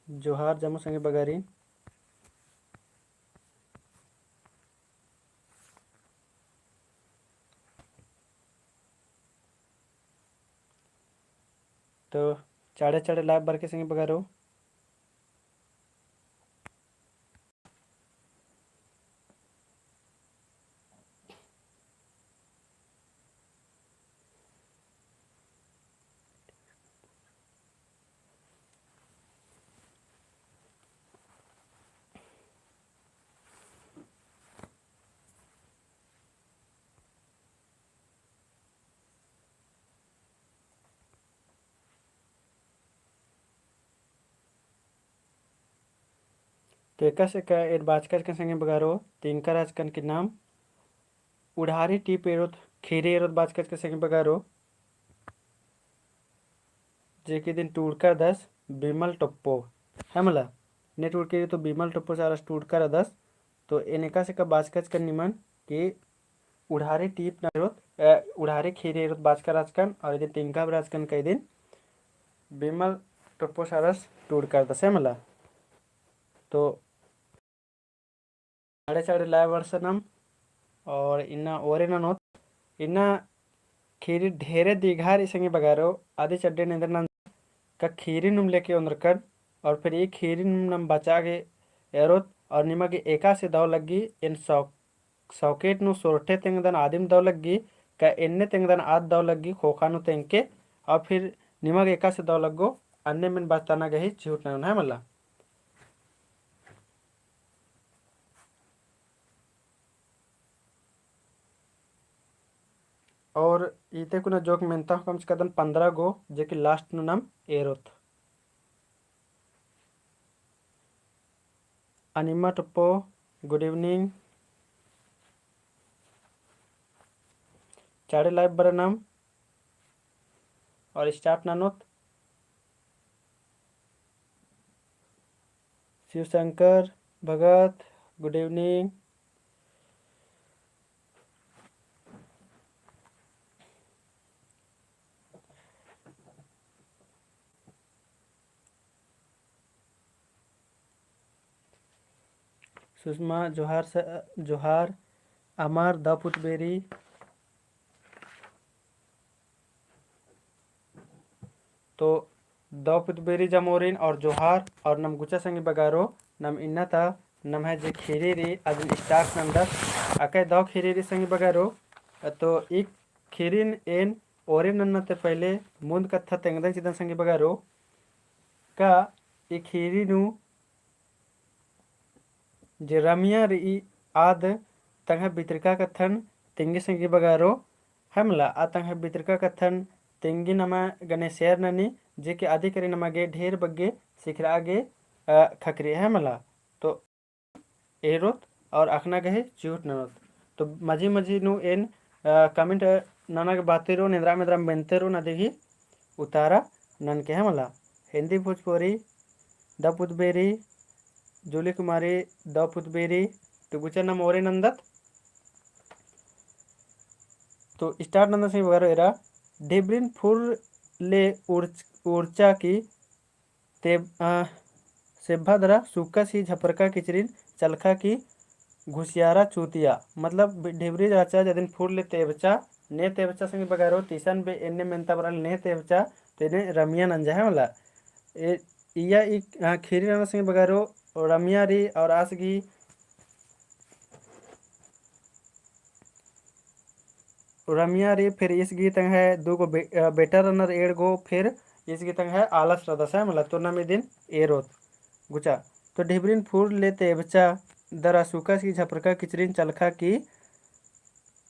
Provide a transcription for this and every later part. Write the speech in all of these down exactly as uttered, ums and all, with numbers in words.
जोहार जम्मो संगी बगारिन। तो चाड़े चाड़े live बरके संगी बगारो। तो एकासे का एन बाचका रहचकन संगी बगारो, तिंका रहचकन कि नाम उड़ारी टीप एरोत, खीरी एरोत बाचका रहचकन संगी बगारो। जे कि इदिन टूड़का रअदस बिमल टोप्पो, है मला? ने टूड़का रई तो बिमल टोप्पो सारस टूड़का रअदस। तो एन एकासे का बाचका रहचकन निमन कि उड़ारी टीप ना एरोत, अ, उड़ारी खीरी एरोत बाचका रहचकन, और इदिन तिंका भी रहचकन का इदिन बिमल टोप्पो सारस टूड़का रअदस, है मला? तो चाड़े चाड़े live बरसनम, और इन्ना ओरे ननोत, इन्ना खीरी ढेरे दीघा रई संगी बगारो, अदी चड्डे नेंदर नन का खीरी नुम लेके ओन्द्रकन, और फिर ई खीरी नुम नम बचा गे एरोत, और निमा गे एकासे दव लग्गी, एन सौ-, सौकेट नू सोरठे तेंगदन आदिम दव लग्गी, का एन्ने तेंगदन आद दव लग्गी, खोखा नू तेंगके, और फिर निमा गे एकासे दव लग्गो, अन्नेम एन बचताना गही चिहुट ननोन, है मला? और इते कुना जोक मेन्ता हूँ कम से कम पन्द्रह गो, जे कि last नू नाम एरोत। अनिमा टोप्पो, good evening। चाड़े live बरनम और start ननोत। शिवशंकर भगत, good evening। सुषमा, जोहार स-, जोहार, अमर, दव पुतबेरी। तो दव पुतबेरी जमोरिन और जोहार और नम गुचा संगी बगारो, नम इन्ना ता नम्है जे खीरी रई अदिन start नन्दत। अकय दव खीरी रई संगी बगारो, तो ई खीरिन एन ओरे नन्ना ते पहले मुन्द कत्था तेंगदन चिदन संगी बगारो, का ई खीरी नू जे रमिया रई आद तंग्है बितरका कत्थन तेंगी संगी बगारो, है मला? आ तंग्है बितरका कत्थन तेंगी नमा गने share ननी, जे कि अदी करी नमा गे ढेर बग्गे सिखरआ गे, अ, खखरी, है मला? तो एरोत और अखना गही चिहुट ननोत। तो मझी मझी नू एन, अ, comment नना गे बातेरो, नेन्द्रा मेन्द्रा मेन्तेरो ना देखी उतारा ननके, है मला? हिन्दी भोजपुरी दव पुतबेरी, जूली कुमारी दव पुतबेरी, तो गुचा नम ओरे नन्दत। तो start नन्दत संगी बगारो एरा, ढिबरिन फुर ले उर्च-, उर्चा की ते, अ, सेब्भा दरा सुक्कस ही झपरका किचरिन चलखा की घुसियारा चूतिया। मतलब ढिबरी रहचा जदिन फुर ले तेबचा, ने तेबचा संगी बगारो, तीसन बे एन्ने मेन्ता बरआ ले ने तेबचा, तो एन्ने रमिया नंजा है मला। ए, इया ई, अ, खीरी नना संगी बगारो, रमिया रई और आस गही रमिया रई, फिर ईस गही तंग्है दू गो बे-, अ, बेटा रअनर एंड़ गो, फिर ईस गही तंग्है आलस रअदस है मला, तो नम इदिन एरोत गुचा। तो ढिबरिन फुर ले तेबचा दरा सुक्कस ही झपरका किचरिन चलखा की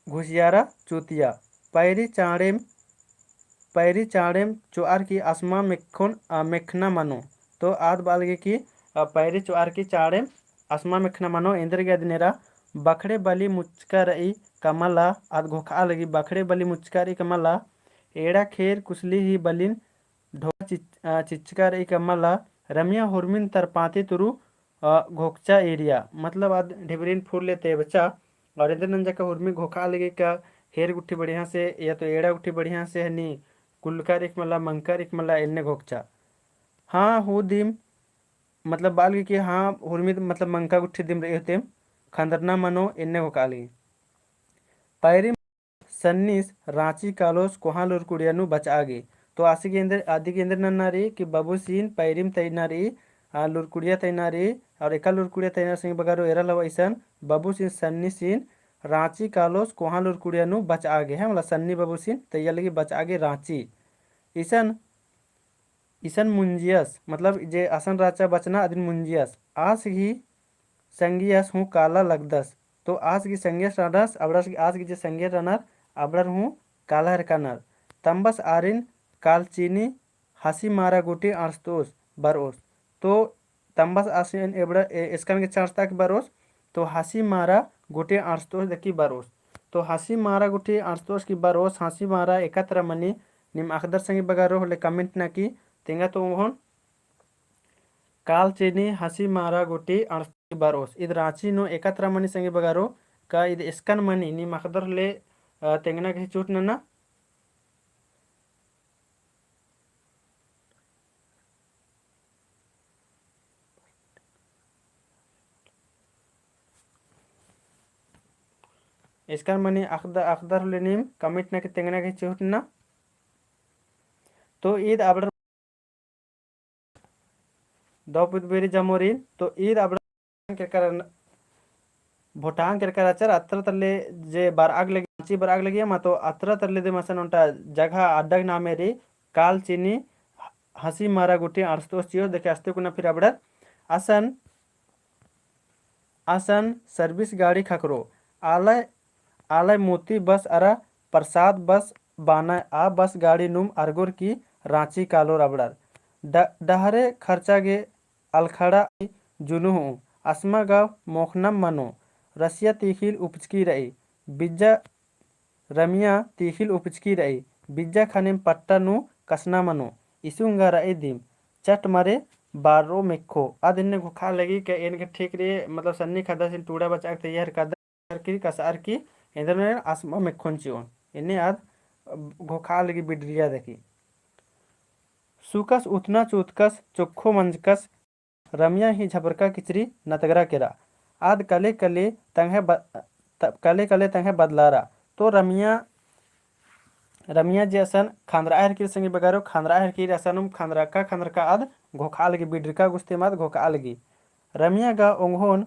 घुसियारा चूतिया। पैरी चाँड़ेम, पैरी चाँड़ेम चोअर की असमा मेखोन, अ, मेखना मनो। तो आद बआ लगी कि, अ, पैरी चोअर की चाँड़ेम असमा मेखना मनो, एन्देरगे अदिन एरा बखड़े बली मुचका रई का मला, आद घोखआ लगी बखड़े बली मुचका रई का मला, एड़ा खेर कुसली ही बलिन ढोआ चिच-, अ, चिचका रई का मला, रमिया हुरमिन तरपाती तुरु, अ, घोकचा एरिया, मतलब आद ढिबरिन फुर ले तेबचा, और एन्देर नंजा का हुरमी घोखआ लगी का हेर गुट्ठी बढ़िया से, या तो एड़ा गुट्ठी बढ़िया से हनी, कुल्लका रई का मला, मंका रई का मला, एन्ने घोकचा। हाँ, हूँ दिम मतलब बआ लगी कि हाँ, हुरमी मतलब मंका गुट्ठी दिम रई होतेम, खंदरना मनो एन्ने घोखआ लगी। पैरिम सन्नीस राँची कालोस कोहाँ लुरकुड़िया नू बचआ गे। तो आसी गे एन्देर, अदी गे एन्देर नन्ना रई कि बबुसिन पैरिम तइना रई, आ, लुरकुड़िया तइना रई, और एका लुरकुड़िया तइना संगी बगरो एरा लवा इसन, बबुसिन सन्नीसिन राँची कालोस कोहाँ लुरकुड़िया नू बचआ गे, है मला सन्नी बबुसिन तइया लगी बचआ गे राँची। इसन इसन मुंजियस, मतलब जे असन राचा बचना अदिन मुंजियस, आस गही संगियस हूँ काला लगदस। तो आस गही संगियस रअनस, अबड़स, आस गही जे संगियस रअनर, अबड़र हूँ काला हेरकानर। तम्बस आरिन कालचिनी हसी मारा गूटी अंड़सतओस बरओस। तो तम्बस आसिन एबड़ा, ए-, एसकन गे चांड़सता की बरओस, तो हसी मारा गूटी अंड़सतओस दकी बरओस। तो हसी मारा गूटी अंड़सतओस की बरओस, हसी मारा एका तरा मनी नीम अख़दर संगी बगरो होले comment नना की, तेंगा तो ओंगोन कालचिनी हसी मारा गूटी अंड़सतओस की बरओस। ईद राँची नू एका तरा मनी संगी बगरो, का ईद एसकन मनी नीम अख़दर होले, अ, तेंगना गही चूट नना। एसकन मनी अख़द-, अख़दर होले नीम comment नना की तेंगना गही चूट नना। तो ईद अबड़र दौ पुत बेरी जमोरिन, तो ईद अबड़ा केरकर, भोटांग केरकर अचर अतरा तरले जे बरआग लगी, राँची बरआग लगी, मा तो अतरा तरले दे मसन ओन्टा जगह अड्डा गे नामे रई, कालचिनी हसी मारा गूटी अंड़सतओस चिओस, देखे अस्ते कुना फिर अबड़र असन असन service गाड़ी ख़क्खरो। आलय, आलय मोती बस अरा प्रसाद बस बानय, आ बस गाड़ी नुम अरगोर की राँची कालोर अबड़र। ड-, डहरे खर्चा गे अलखड़ा जुनूहू, असमा गा मोख़नम मनो, रसिया तीख़िल उपचकी रई, बिज्जा रमिया तीख़िल उपचकी रई, बिज्जा ख़नेम पट्टा नू कसना मनो, इसुंगा रई दिम, चट मरे बारो मेक्खो। आद एन्ने घोखा लगी के एन गे ठीक रई, मतलब सन्नी ख़द्दासिन टूड़ा बचआ गे तैयार ख़द्दर की कसअर की एन्देर नू असमा मेक्खोन चिओन। एन्ने आद घोखा लगी बिडरिया दकी। सुकस उतना चूतकस चोक्खो मंजकस रमिया ही झपरका किचरी नतगरा केरा। आद कले कले तंग्है ब-, त-, कले कले तंग्है बदलारा। तो रमिया, रमिया जे असन खंदरा हेरकीर संगी बगरो, खंदरा हेरकीर असन उम खंदरका खंदरका आद घोखा लगी, बिडरका गुस्ते माद घोखा लगी। रमिया गा ओंगोन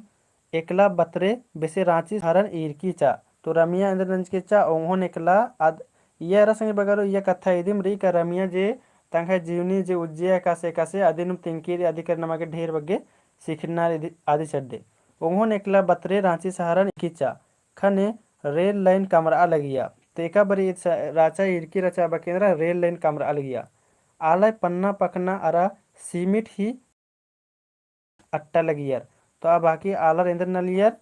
एकला बतरे बेसे राँची सहरन ईरकी चा। तो रमिया एन्देर नंजकी चा, ओंगोन एकला आद इया एरा संगी बगरो, इया कत्था इदिम रई का रमिया जे तंग्है जीवनी जे उज्जिया एकासे एकासे अदिनुम तिंकी रई, अदी कर नमा गे ढेर बग्गे सिखरना रई अदी चड्डे। ओंगोन एकला बतरे राँची सहरन ईरकी चा, ख़ने रेल लाइन कमरआ लगिया। तो एका बारी ईद स-, राचा ईरकी राचा बा केंद्रा रेल लाइन कमरआ लगिया। आलय पन्ना पखना अरा सीमिट ही अट्टा लगियर। तो आ बाकी आलर एन्देर नलियर,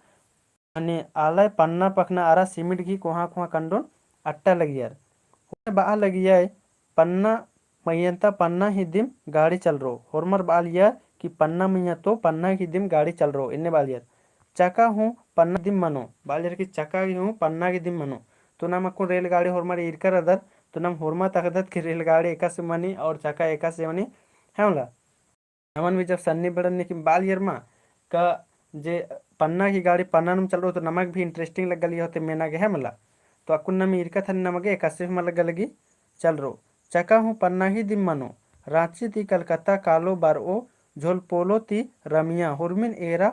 मने आलय पन्ना पखना अरा सीमिट गही कोहाँ कोहाँ कंडोन अट्टा लगियर। होरमर बआ लगियर पन्ना मइय्याँ ता पन्ना ही दिम गाड़ी चलरो। होरमर बआ लगियर कि पन्ना मइय्याँ तो पन्ना ही दिम गाड़ी चलरो, एन्ने बआ लगियर। चका हूँ पन्ना दिम मनो, बआ लगियर कि चका हूँ पन्ना ही दिम मनो। तो नम अक्कुन रेलगाड़ी होरमर ईरकर रअदत, तो नम होरमा तखदत कि रेलगाड़ी एकासे मनी और चका एकासे मनी, है मला। नमन भी जब सन्नी बेड़न नेकिम बआ लगियर मा, का जे पन्ना की गाड़ी पन्ना नुम चलरो तो नमक भी interesting लग्गा लगी होते मेना गे, है मला। तो अक्कुन नम ईरका थन नमा गे एकासे हूँ मल लग्गा लगी चलरो। चका हूँ पन्ना ही दिम मनो, राँची ती कलकत्ता कालो बरओ, झोलपोलो ती रमिया हुरमिन एरा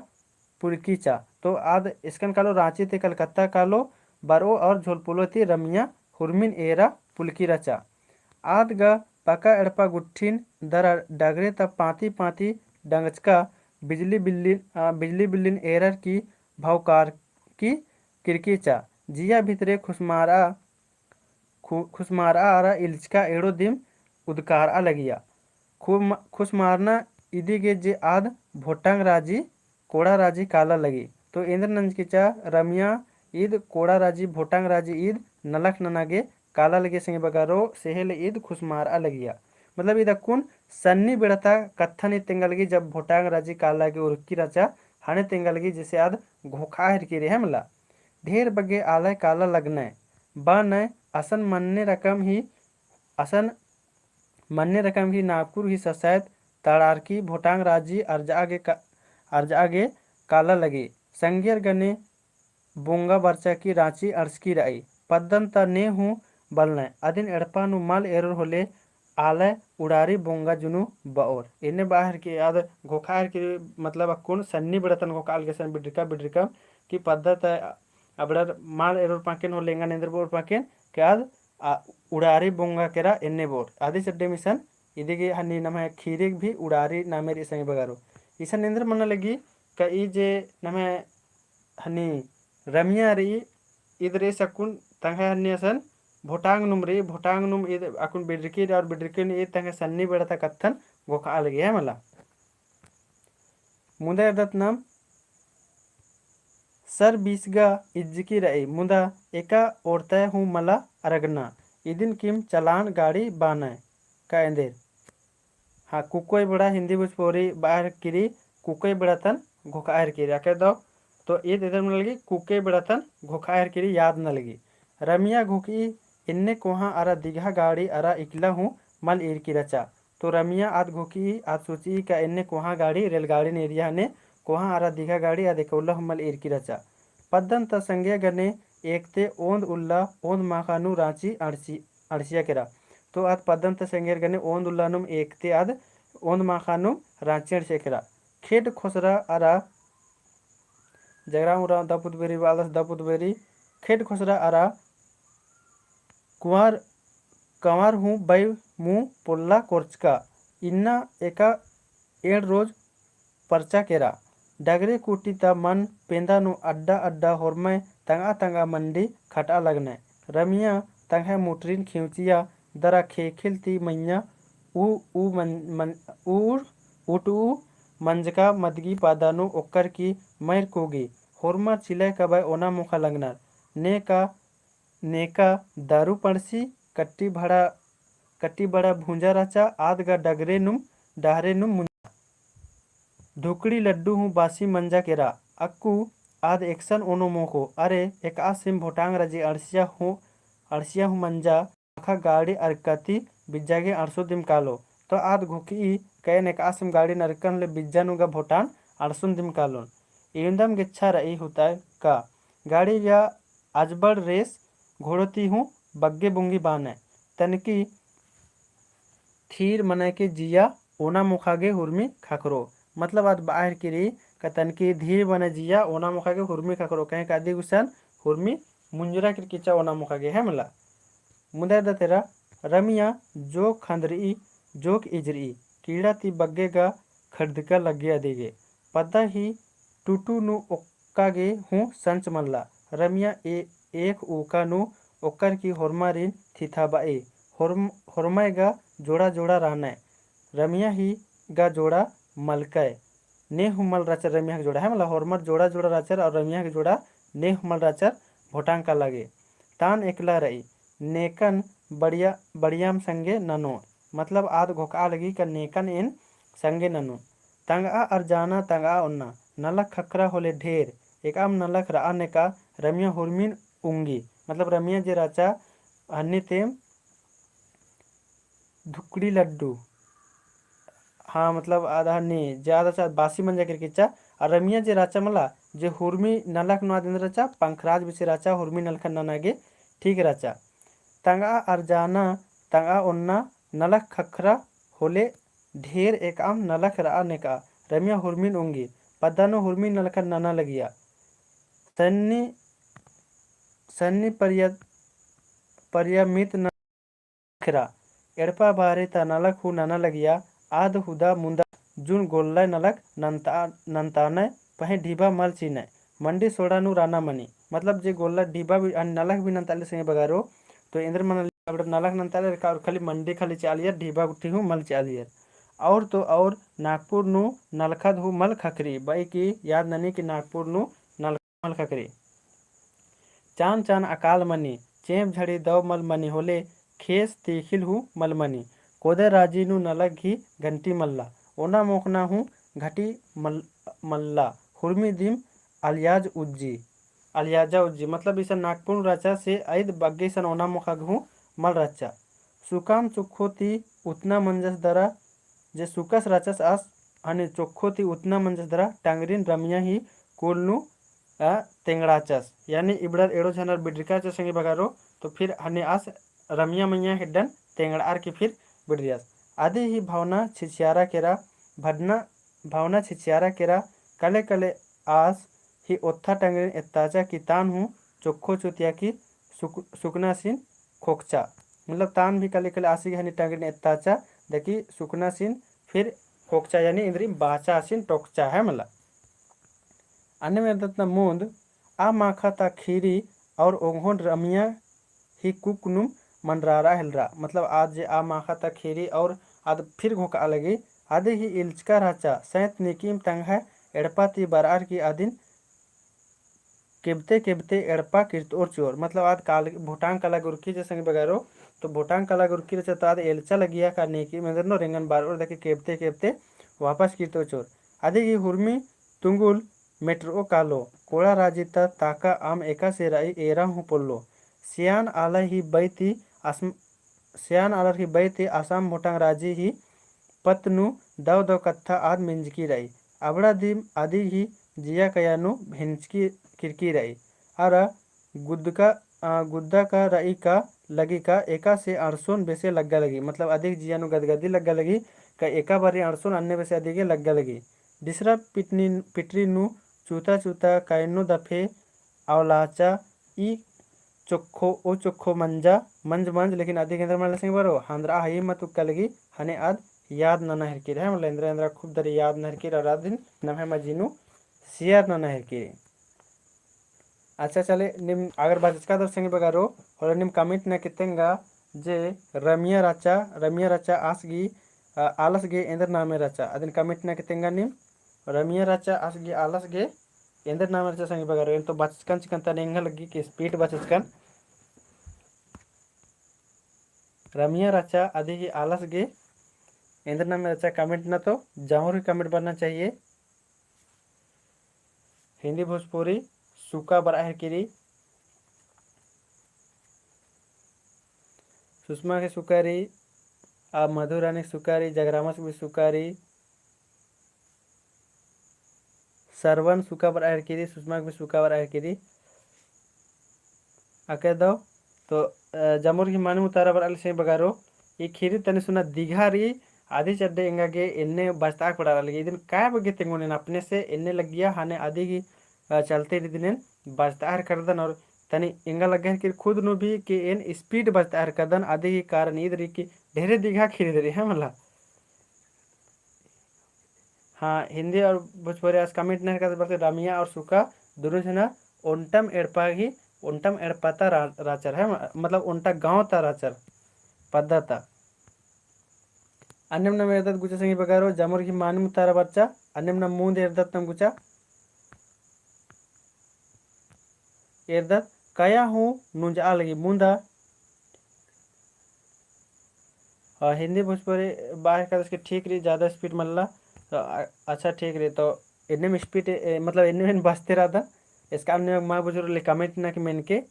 पुलकी चा। तो आद एसकन कालो राँची ती कलकत्ता कालो बरओ और झोलपोलो ती रमिया हुरमिन एरा पुलकी रहचा। आद गा पका एड़पा गुट्ठिन दरा डगरे ता पाँती पाँती डंगचका बिजली बिल्लिन, आ, बिजली बिल्लिन एरर की भौकार की किरकी चा। जिया भितरे खुसमारआ, खु-, खुसमारआ अरा इल्चका एड़ो दिम उदकारआ लगिया। खुम-, खुसमारना इदी गे जे आद भोटांग राजी कोड़ा राजी काला लगी। तो एन्देर नंजकी चा रमिया ईद कोड़ा राजी, भोटांग राजी ईद नलख नना गे काला लगी संगी बगरो, सेहेले ईद खुसमारआ लगिया। मतलब ईद अक्कुन सन्नी बेड़ा ता कत्थन ईद तेंगा लगी, जब भोटांग राजी काला गे उरखकी रहचा, हने तेंगा लगी जैसे आद घोखा हेरकी रई, है मला। ढेर बग्गे आलय काला लगनय, बअनय, असन मन्ने रकम ही, असन मन्ने रकम ही नागपुर ही ससायत तड़ारकी भोटांग राजी अर्जआ गे का-, अर्जआ गे काला लगी। संगियर गने बोंगा बरचा की राँची अंड़सकी रई। पद्दन ता ने हूँ बलनय। अदिन एड़पा नू मल एरोर होले आलय उड़ारी बोंगा जुनू बओर। एन्ने बअर की आद घोखार की, मतलब अक्कुन सन्नी बेड़ातन घोखाल गे सन बिड्रिका बिड्रिका की पद्दा ता अबड़र मल एरोर पाकेन होले एंगन एन्देर बओर पाकेन के आद आ, उड़ारी बोंगा केरा एन्ने बओर। आदि चड्डे मिसन इदिगे हनी नम्है खीरिक भी उड़ारी नामे रई संगी बगारो। इसन एन्देर मना लगी का ई जे नम्है हनी रमिया रई, ईद रई सक्कुन तंग्है हनी असन भोटांग नुम रई, भोटांग नुम ईद अक्कुन बिड्रिकी रई और बिड्रिकी नू ईद तंग्है सन्नी बेड़ा ता कत्थन घोखा लगी है मला। मुदा एरदत नाम सर बीसगा इज्जकी रई, मुदा एका ओरतय हूँ मला अरगना। इदिन किम चलान गाड़ी बानय का एन्देर। हाँ, कुकोय बेड़ा हिन्दी भोजपुरी बअर किरी, कुकोय बेड़ा तन घोखायर किरी। अके दो, तो ईद एन्देर मना लगी, कुकोय बेड़ा तन घोखायर किरी याद ना लगी। रमिया घोखई एन्ने कोहाँ अरा दिघा गाड़ी अरा इकला हूँ मल ईरकी रचा। तो रमिया आद घोखई, आद सोचई का एन्ने कोहाँ गाड़ी, रेलगाड़ी नू ईरिया हने, कोहाँ अरा दिघा गाड़ी आद एकौला हूँ मल ईरकी रचा। पद्दन ता संगे गने एकते ओन्द उल्ला ओन्द माखा नू राँची अंड़सी-, अंड़सिया केरा। तो आद पद्दन ता संगे गने ओन्द उल्ला नुम एकते आद ओन्द माखा नुम राँची अंड़सिया केरा। खेड खोसरा अरा जगरा उरा दपुत बेरी बालस दपुत बेरी खेड खोसरा अरा कुंवार, कंवार हूँ बई मुँह पोल्ला कोरचका। इन्ना एका एंड़ रोज परचा केरा। डगरे कुटी ता मन पेंदा नू अड्डा अड्डा होरमय तंगआ तंगआ मंडी खटआ लगनय। रमिया तंग्है मुटरिन खिउचिया दरा खेखेल ती मइय्याँ ऊ, ऊ मन, मन, ऊर, उटू मंजका मदगी पादा नू ओक्कर की मइर कोगी। होरमर चिलय कबय ओना मोखा लगनर। ने का नेका दारू पंड़सी, कट्टी भड़ा, कट्टी बड़ा भूंजा रहचा, आद गा डगरे नुम, डहरे नुम मुंजा। धुकड़ी लड्डू हूँ बासी मंजा केरा, अक्कु आद एकसन ओनो मोखो, अरे, एकआसिम भोटांग राजी अंड़सिया हूँ, अंड़सिया हूँ मंजा, अखा गाड़ी अरकाती बिज्जा गे अंड़सो दिम कालो। तो आद घोखई कयन एकआसिम गाड़ी नरकन ले बिज्जा नू गा भोटान अंड़सुन दिम कालोन। एवंदम गेच्छा रई हुता का। गाड़ी गा अजबड़ रेस घोड़ो ती हूँ बग्गे बुंगी बानय। तनकी थीर मनय के जिया ओना मोखा गे हुरमी खखरो। मतलब आद बाहर किरी का तनकी धीर मनय जिया ओना मोखा गे हुरमी खखरो। कहे का अदी गुसन हुरमी मुंजरा किरकिचा ओना मोखा गे है मला। मुदा द तेरा रमिया जो खंदरी, जोक इजरी, कीड़ा ती बग्गे गा खड़दका लग्गे अदी गे। पद्दा ही टुटू नू ओक्का गे हूँ संच मल्ला। रमिया ए-, एक ऊका नू ओक्कर की होरमारिन थिथाबाई। होरम-, होरमय गा जोड़ा जोड़ा रहनय। रमिया ही गा जोड़ा मलकय। ने हूँ मल रहचर रमिया गा जोड़ा है, मतलब होरमर जोड़ा जोड़ा रहचर और रमिया गा जोड़ा ने हूँ मल रहचर भोटांग का लगे। तान एकला रई। नेकन बढ़िया, बढ़ियाम संगे ननो। मतलब आद घोखा लगी का नेकन एन संगे ननो। तंगआ अरजाना तंगआ ओन्ना, नलख खखरा होले ढेर, एकअम नलख रआ नेका रमिया हुरमिन उंगी। मतलब रमिया जे राचा हन्नी तेम धुकड़ी लड्डू। हाँ, मतलब आद हन्नी जे आद राचा बासी मंजा किरकिचा, आ रमिया जे राचा मला, जे हुरमी नलख नोआ दिन राचा, पंखराज बिसे राचा, हुरमी नलखन नना गे ठीक राचा। तंगआ अरजाना, तंगआ ओन्ना, नलख खखरा होले ढेर एकअम नलख रआ नेका, रमिया हुरमिन उंगी, पद्दा नू हुरमी नलखन नना लगिया। सन्नी, सन्नी परिया, परिया मित न खरा, एड़पा बारे ता नलख हूँ नना लगिया, आद हुदा मुन्दा जुन गोल्लय नलख नन्ता-, नन्तानय, पहें ढिबा मल चिनय। मंडी सोड़ा नू राना मनी, मतलब जे गोल्ला ढिबा भी, अन नलख भी नन्ताले संगे बगारो, तो एन्देर मना अबड़ा नलख नन्ताले रका और खाली मंडी खाली चालियर, ढिबा गुट्ठी हूँ मल चालियर। और तो और नागपुर नू नलखद हूँ मल खखरी, बई की याद ननी कि नागपुर नू नलख मल खखरी। चान चान अकाल मनी, चेंप झड़ी दव मल मनी होले, खेस तीखिल हूँ मल मनी। कोदे राजी नू नलख घी घंटी मल्ला, ओना मोखना हूँ घटी मल-, मल्ला, हुरमी दिम अलियाज उज्जी, अलियाजा उज्जी, मतलब इसन नागपुर नू रहचा से अइद बग्गे इसन ओना मोखा गे हूँ मल रहचा। सुकाम चुक्खो ती उतना मंजस दरा जे सुकस रहचस आस हने चोक्खो ती उतना मंजस दरा टंगरिन रमिया ही कुल नू, अ, तेंगड़ाचस। यानी इबड़ा एड़ो झनर बिडरिकाचस संगी बगारो, तो फिर हने आस रमिया मइय्याँ हेड्डन तेंगड़ार की फिर बिडरियस। अदी ही भावना छिछियारा केरा, भडना भावना छिछियारा केरा, कले कले आस ही ओत्था टंगरिन एत्ताचा कि तान हूँ चोक्खो चुतिया की सुक-, सुकनासिन खोकचा। मतलब तान भी कले कले आसी गे हनी टंगरिन एत्ताचा, दकी सुकनासिन फिर खोकचा, यानी इन्द्रिम बाचा आसिन टोकचा है मला। अन्नेम एरदत ना मुन्द, आ माखा ता खीरी और ओंगोन रमिया ही कुक नुम मंडरारा हेलरा। मतलब आद जे आ माखा ता खीरी और आद फिर घोका लगी, आदे ही इल्चका रहचा, सैंत नीकिम तंग्है एड़पा ती बरअर की आदिन केबते केबते एड़पा किर्तओर चिओर। मतलब आद काल-, भोटांग काला गुरकी जे संगी बगारो, तो भोटांग काला गुरकी रहचा तो आद एल्चा लगिया का नीकिम एन्देर नू रेंगन बरओर दकी केबते केबते वापस किर्तओर चिओर। आदे ही हुरमी तुंगुल मेटरओ कालो, कोड़ा राजी ता ताका आम एकासे रई एरा हूँ पोल्लो। सियान आलर ही बई ती आसम-, सियान आलर ही बई ती आसाम भोटांग राजी ही पत्त नू दव दव कत्था आद मेंजकी रई। अबड़ा दिम अदिग ही जिया कया नू भेंचकी किरकी रई। अरा गुद्दका, अ, गुद्दा का रई का लगी का एकासे अंड़सोन बेसे लग्गा लगी। मतलब अदिग जिया नू गदगदी लग्गा लगी का एका बारी अंड़सोन अन्ने बेसे अदिगे लग्गा लगी। डिसरा पिटनी, पिटरी नू चूता चूता कैनो दफे अवलाचा ई चोक्खो, ओ चोक्खो मंजा, मंज मंज, लेकिन अदिग एन्देर मल्ला संगी बगारो, हंदरा हई मत उक्का लगी, हने आद याद नना हेरकी रहे, मतलब एन्देर एन्देर खूब दरी याद नना हेरकी रहे, अरा दिन नम्है मझी नू share नना हेरकी रहे। अच्छा चले, नीम अगर बचचका दव संगी बगारो, होले नीम comment नना की तेंगा जे रमिया रहचा, रमिया रहचा आस गे, अ, आलस गे एन्देर नामे रहचा, अदिन comment नना की तेंगा नीम रमिया रहचा आस गे आलस गे एन्देर नामे रहचा संगी बगारो। एन तो बचचकन चिकन तने एंगा लगी कि speed बचचकन। रमिया रहचा अदी ही आलस गे एन्देर नामे रहचा comment नना तो जरूर ही comment बरना चाहिए। हिंदी भोजपुरी सुका बरआ हेरकी रई। सुषमा के सुका रई, आ मधुरानी के सुका रई, जगरामस भी सुका रई। सरवन सुका बरआ हेरकी रई, सुषमा के भी सुका बरआ हेरकी रई। अके दव, तो, अ, जमुर ही मानिम उतारा बरआ लगी संगी बगारो, ई खीरी तनी सुना दिघा रई, अदी चड्डे एंगा गे एन्ने बचताक पड़ा लगी। इदिन काय बग्गे तेंगोन एन अपने से एन्ने लग्गिया, हने अदी गे, अ, चलते रई इदिन एन बचतार करदन और तनी एंगा लग्गा हेरकी रई खुद नू भी कि एन speed बचतार करदन, अदी गे कारण ईद रई कि ढेरे दिघा खीरी रई है मला। हाँ, हिंदी और भोजपुरी आस comment नना हेरका बरते रमिया और सुका दुनों झना ओन्टम एड़पा ही, ओन्टम एड़पा ता रा-, राचर है, म-, मतलब ओन्टा गाँव ता राचर, पद्दा ता। अन्नेम नम एरदत गुचा संगी बगारो, जमुर ही मानिम उतारा बरचा, अन्नेम नम मुन्द एरदत नम गुचा। एरदत कया हूँ नुंजआ लगी मुन्दा। हाँ, हिंदी भोजपुरी बाहर का इसके ठीक रई, ज़्यादा speed मल्ला। तो अ-, अच्छा ठीक रई, तो एन्नेम speed, ए, मतलब एन्नेम एन बचते रअदन, इसका अन्ने मा बुझुर ले comment नना की मेनके।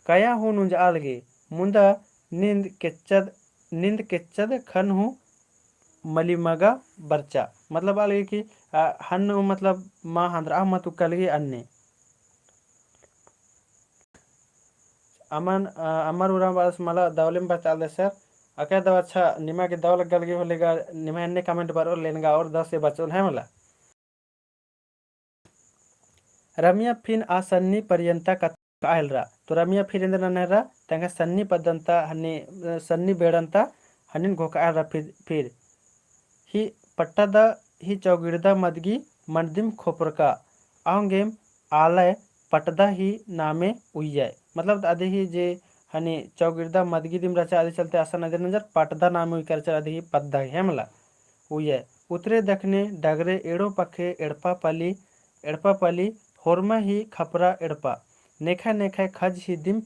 कया हूँ नुंजआ लगी, मुन्दा नींद केच्चद, नींद केच्चद खन हूँ मली मगा बरचा। मतलब आ लगी कि, अ, हन मतलब मा हंदरा मत उक्का लगी अन्ने। अमन, अ, अमर उराँव बरस मला दवलेम बरचा आलदय सर। अके दव अच्छा, निमा गे दव लग्गा लगी होले गा, निमा एन्ने comment बरओर लेन गा और दव से बचोन है मला। रमिया फिन आ सन्नी पर्यन्ता कत्था हेलरा। तो रमिया फिर एन्देर नना हेलरा, तंग्है सन्नी पद्दन्ता हन्नी, अ, सन्नी बेड़न्ता हन्निन घोखा हेलरा फिर, फिर। ही पट्टा दा ही चौगिड़दा मदगी मंडदिम खोपरका, औंगेम आलय पटदा ही नामे उइय्याय। मतलब अदी ही जे हनी चौगिड़दा मदगी दिम रहचा, अदी चलते असन अदी नंजर पटदा नामे उइका रहचा, अदी ही पद्दा ही है मला उइय्याय। उतरे दखने डगरे एड़ो पखे एड़पा पली, एड़पा पली होरमा ही खपरा एड़पा। नेखय नेखय खज ही दिम,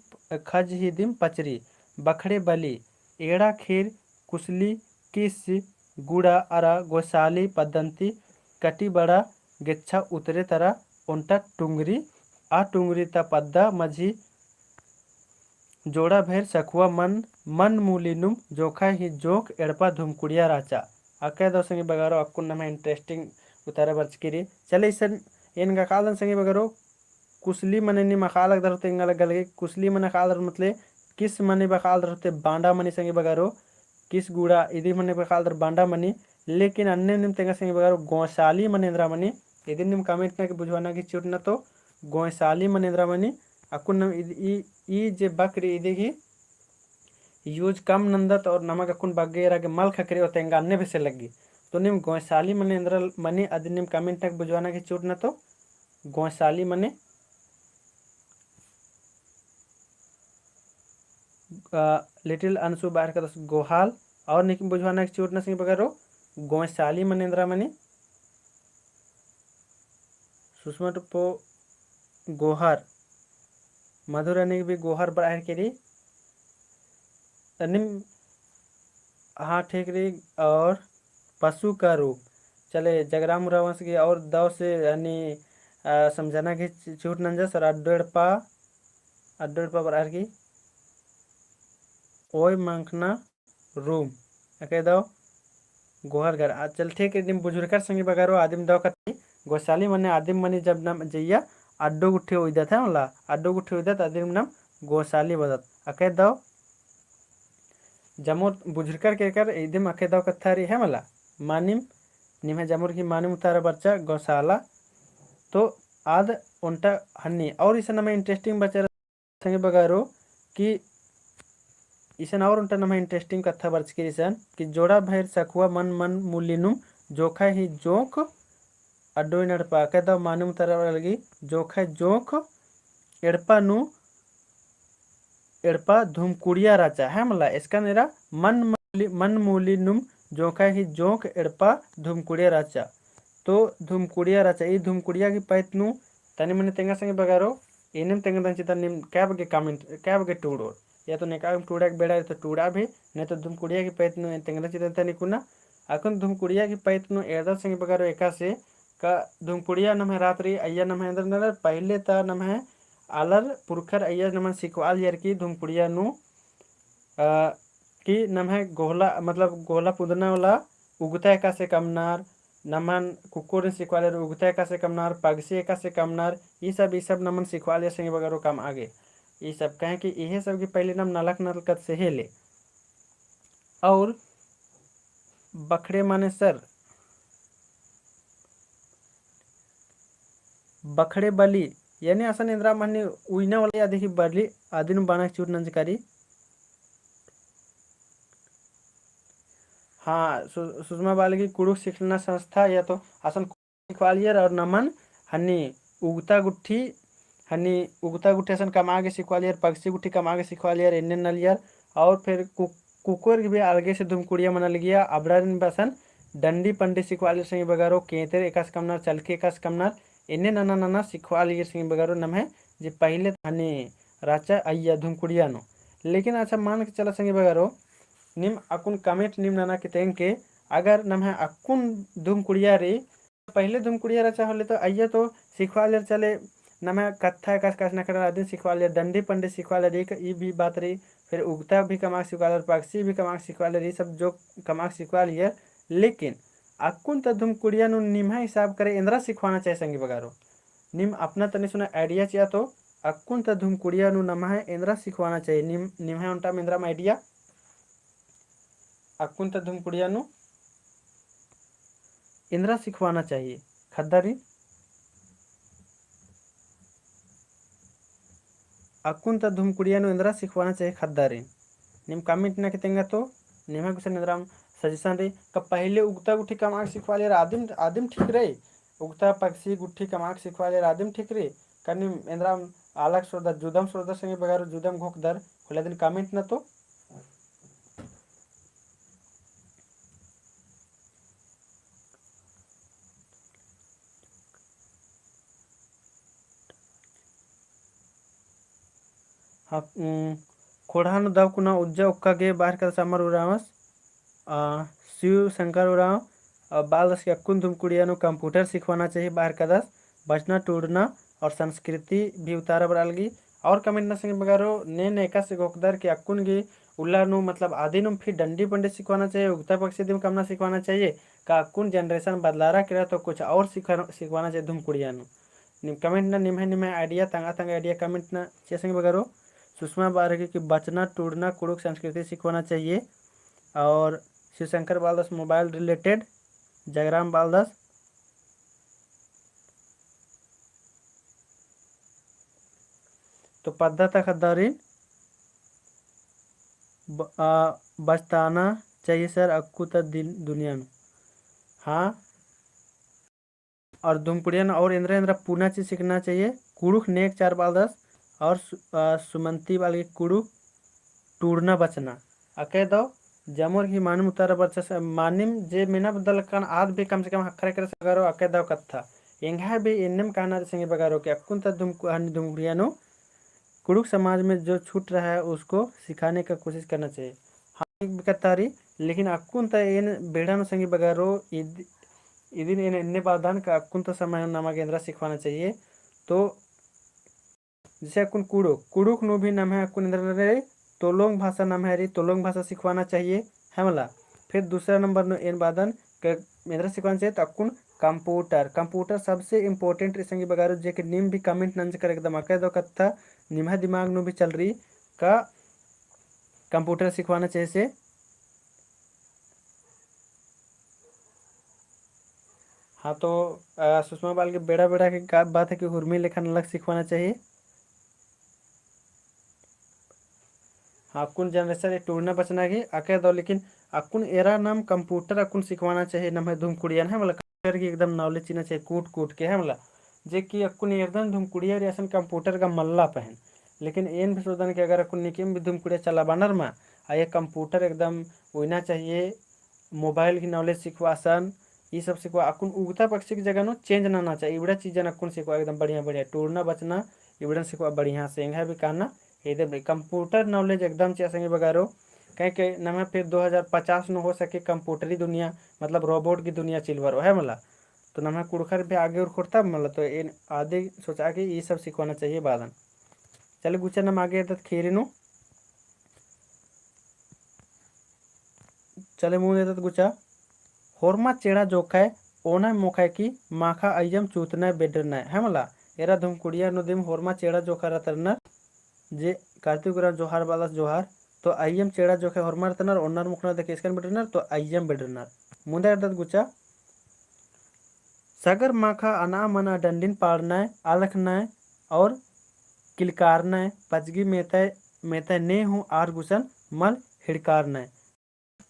खज ही दिम पचरी, बखड़े बली, एड़ा खीर कुसली किस गुड़ा अरा गोसाली पद्दन्ती कटी बड़ा गेच्छा उतरे तरा ओन्टा टुंगरी, आ टुंगरी ता पद्दा मझी जोड़ा भेर सखुआ मन, मन मूली नुम जोंखा ही जोंख एड़पा धुमकुड़िया रहचा। अकय दव संगी बगारो अक्कुन नम्है interesting उतारा बरचकी रई। चले इसन एन गा कादन संगी बगारो, कुसली मने नीम अख़आ लगदर होले एंगा लग्गा लगी, कुसली मने अख़आ लगदर मतलब किस मने बअख़आ लगदर होले बांडा मनी संगी बगारो, किस गुड़ा इदी मने बअख़आ लगदर बांडा मनी। लेकिन अन्ने नीम तेंगा संगी बगारो गोंसाली मने एन्दरा मनी, इदी नीम comment नना की बुझवाना की चिहुटना तो गोंसाली मने एन्दरा मनी। अक्कुन नम इद-, ई, ई जे बक रई इदी गही use कम नन्दत और नमक अक्कुन बग्गे एरा गे मल ख़क्खरई होले एंगा अन्ने बेसे लग्गी। तो नीम गोंसाली मने एन्दरा मनी अदिन नीम comment नना की बुझवाना की चिहुटना तो गोंसाली मने, अ, little अंशु बअर कादस गोहाल, और नीम बुझवाना की चिहुटना संगी बगारो गोंसाली मने एन्दरा मनी। सुषमा टुप्पो गोहर, मधुरानी भी गोहर बरआ केरी। नीम, हाँ, ठीक रई। और पशु का रूप, चले जगराम उराँवस गही और दव से यानी, अ, समझाना की चिहुट नंजस और अड्डो एड़पा, अड्डो एड़पा बरआ की ओय मंखना रूम, अकय दव गोहर घर। आ, चल ठीक है, नीम बुझुरकर संगी बगारो आदिम दव कत्था, गोसाली मने आदिम मनी जब नम जइया अड्डो गुट्ठी उइदत है मला, अड्डो गुट्ठी उइदत आदिम नम गोसाली बअदत। अकय दव जमोर बुझुरकर केरकर इदिम अकय दव कत्था रई है मला, मानिम, निम्है जमोर गही मानिम उतारा बरचा गोसाला। तो आद ओन्टा हन्नी और इसन नम्है interesting बरचा संगी बगारो कि इसन और ओन्टा नम्है interesting कत्था बरचकी रई इसन कि जोड़ा भइर सखुआ मन मन मूली नुम जोंख़ा ही जोंख़ अड्डो एड़पा, अकय दव मानिम उतारा लगी जोंख़ा जोंख़ एड़पा नू एड़पा धुमकुड़िया रहचा है मला, एसकन एरा मन मूली, मन मूली नुम जोंख़ा ही जोंख़ एड़पा धुमकुड़िया रहचा। तो धुमकुड़िया रहचा, ई धुमकुड़िया गही पैत नू तनी मनी तेंगा संगी बगारो, एन्नेम तेंगदन चिता नीम कै बग्गे comment, कै बग्गे टूड़ोर, या तो नेकाम टूड़ा के बेड़ा, या तो टूड़ा भी, नहीं तो धुमकुड़िया गही पैत नू एन तेंगदन चिता तनी कुना। अक्कुन धुमकुड़िया गही पैत नू एरदत संगी बगारो एकासे, का धुमकुड़िया नम्है रात रई, अइया नम्है एन्दर ननर, पहिले ता नम्है आलर पुरखर अइया नमन सिखवालियर की धुमकुड़िया नू, अ, कि नम्है गोहला, मतलब गोहला पुदना वाला उगता एकासे कमनर, नमन कुक्कोरिन सिखवालियर उगता एकासे कमनर, पगसी एकासे कमनर, ई सब, ई सब नमन सिखवालियर संगी बगारो कमआ गे। ई सब कहे कि इहे सब गही पहिले नम नलख नलकत से हेले। और बखड़े माने सर, बखड़े बली, यानी असन एन्दरा मनी उइना वाला या देखी बली, अदिन बाना चिहुट नंजका रई। हाँ, सु-, सुषमा बआ लगी कुँड़ुख़ सिखना संस्था या तो असन सिखवालियर और नमन हन्नी उगता गुट्ठी, हन्नी उगता गुट्ठी असन कमआ गे सिखवालियर, पगसी गुट्ठी कमआ गे सिखवालियर, एन्ने नलियर। और फिर कु-, कुकोर गही भी अलगे से धुमकुड़िया मना लगिया, अबड़ारिन भी असन डंडी पंडी सिखवालियर संगी बगारो, केंतेर एकासे कमनर, चलके एकासे कमनर, एन्ने नना नना सिखवालियर संगी बगारो नम्है जे पहिले हन्नी रहचा अइया धुमकुड़िया नू। लेकिन अच्छा मान के चला संगी बगारो, नीम अक्कुन comment नीम नना की तेंगके, अगर नम्है अक्कुन धुमकुड़िया रई, पहिले धुमकुड़िया रहचा होले तो अइया तो सिखवालियर चले, नम्है कत्था एकासे एकासे नखड़ा अदिन सिखवालियर, डंडी पंडी सिखवालियर, ई क-, ई भी बात रई, फिर उगता भी कमआ सिखवालियर, पगसी भी कमआ सिखवालियर, ई सब जो कमआ सिखवालियर। लेकिन अक्कुन ता धुमकुड़िया नू निम्है हिसाब करे एन्दरा सिखवाना चाहिए संगी बगारो। नीम अपना तनी सुना idea चिआ तो अक्कुन ता धुमकुड़िया नू नम्है एन्दरा सिखवाना चाहिए, निम-, निम्है ओन्टा में एन्दरा idea। अक्कुन ता धुमकुड़िया नू एन्दरा सिखवाना चाहिए ख़द्दारिन। अक्कुन ता धुमकुड़िया नू एन्दरा सिखवाना चाहिए ख़द्दारिन। नीम comment नना की तेंगा तो निम्है गुसन एन्दरा suggestion रई। का पहिले उगता गुट्ठी कमआ सिखवालियर आदिम, आदिम ठीक रई। उगता पगसी गुट्ठी कमआ सिखवालियर आदिम ठीक रई। का नीम एन्दरा अलग सोचदर, जुदम सोचदर संगी बगारो, जुदम घोखदर, होले अदिन comment नना तो। हाँ, उम, खोड़हा नू दव कुना उज्जा उक्का गे बअर कादस अमर उराँवस, आ, शिव शंकर उराँव, आ, बआलदस कि अक्कुन धुमकुड़िया नू computer सिखवाना चाहिए बअर कादस, बचना टूड़ना और संस्कृति भी उतारा बरआ लगी। और comment नना संगी बगारो, ने ने एकासे घोखदर कि अक्कुन गही उल्ला नू मतलब आदि नू फिर डंडी बंडी सिखवाना चाहिए, उगता पक्षी दिम कमना सिखवाना चाहिए। का अक्कुन generation बदलारा केरा तो कुछ और सिखा-, सिखवाना चाहिए धुमकुड़िया नू। निम comment ना निम्है, निम्है idea तंगआ, तंगआ idea comment ना चिआ संगी बगरो। सुषमा बारगी की बचना, टूड़ना, कुँड़ुख़ संस्कृति सिखवाना चाहिए। और शिवशंकर बालदास mobile related, जगराम बालदास। तो पद्दा ता ख़द्दारिन ब-, आ, बचताना चाहिए sir, अक्कु ता दिन, दुनिया नू। हाँ। और धुमकुड़िया नू और एन्द्रा एन्द्रा पुना चीज सीखना चाहिए। कुँड़ुख़ नेग चार बालदास और सु-, आ, सुमंती बालगी कुँड़ुख़ टूड़ना बचना। अकय दव जमोर ही मानिम उतारा बरचस, मानिम जे मेना बदलकन आद भी कम से कम ख़क्खरा केरा संगी बगरो अकय दव कत्था। एंग्है भी एन्नेम कहना रई संगी बगरो कि अक्कुन ता धुम-, हनी धुमकुड़िया नू कुँड़ुख़ समाज में जो छूट रहा है उसको सिखाने का कोशिश करना चाहिए। हाँ, ठीक भी कत्था रई, लेकिन अक्कुन ता एन बेड़ा नू संगी बगरो इद-, इदिन एन एन्ने बअदन का अक्कुन ता समय नू नमा गे एन्द्रा सिखवाना चाहिए। तो जैसे अक्कुन कुँड़ुख़, कुँड़ुख़ नू भी नम्है अक्कुन एन्द्रा रई, तोलोंग भाषा नम्है रई, तोलोंग भाषा सिखवाना चाहिए, है मला। फिर दूसरा नंबर नू एन बअदन क-, एन्द्रा सिखवाना चाहिए, तो अक्कुन computer, computer सबसे important रई संगी बगरो, जे कि नीम भी comment नंजकर एकदम अकय दव कत्था, निम्है दिमाग नू भी चल रई का computer सिखवाना चाहिए से। हाँ, तो, अ, सुषमा बालगी बेड़ा बेड़ा के का बात है कि हुरमी लेखा नलख सिखवाना चाहिए। हाँ, अक्कुन generation ये टूड़ना बचना की अकय दव, लेकिन अक्कुन एरा नाम computer अक्कुन सिखवाना चाहिए, नम्है धुमकुड़िया नू, है मला, computer की एकदम knowledge चिअना चाहिए, कूट कूट के, है मला, जे कि अक्कुन एरदन धुमकुड़िया रई असन computer का मल्ला पहें। लेकिन एन भी सोचदन कि अगर अक्कुन नीकिम भी धुमकुड़िया चलाबअनर मा, आ ये computer एकदम उइना चाहिए, mobile की knowledge सिखवा असन, ई सब सिखवा, अक्कुन उगता पक्षी की जगह नू change नना चाहिए, इबड़ा चीजन अक्कुन सिखवा एकदम बढ़िया बढ़िया, टूड़ना बचना, इबड़न सिखवा बढ़िया से, एंग्है भी कहना, एकदम computer knowledge एकदम चिआ संगी बगरो, काहे कि नम्है फिर दो हजार पचास नू हो सके computer ही दुनिया, मतलब robot की दुनिया चिलबरो, है मला। तो नम्है कुँड़ुख़र भी आगे उरखोर तब मला, तो एन आदि सोचा कि ई सब सिखवाना चाहिए बअदन। चले गुचा नम आगे एदत ख़ीरी नू। चले मुन्द एदत गुचा। होरमा चेड़ा जोखय ओनय मोखय की माखा अइयम चूतनय बेडरनय, है मला। एरा धुमकुड़िया नू दिम होरमा चेड़ा जोखा रअनर, जे कार्तिक उराँव जोहार बालस जोहार, तो अइयम चेड़ा जोखय होरमा रअनर, ओनर मोखनर देखे इसकन बेडरनर, तो अइयम बेडरनर। मुन्दा एदत गुचा। सगर माखा अनआ मनआ डंडिन पाड़नय, अलखनय और किलकारनय, पचगी मेतय, मेतय ने हूँ आर गुसन मल हिड़कारनय।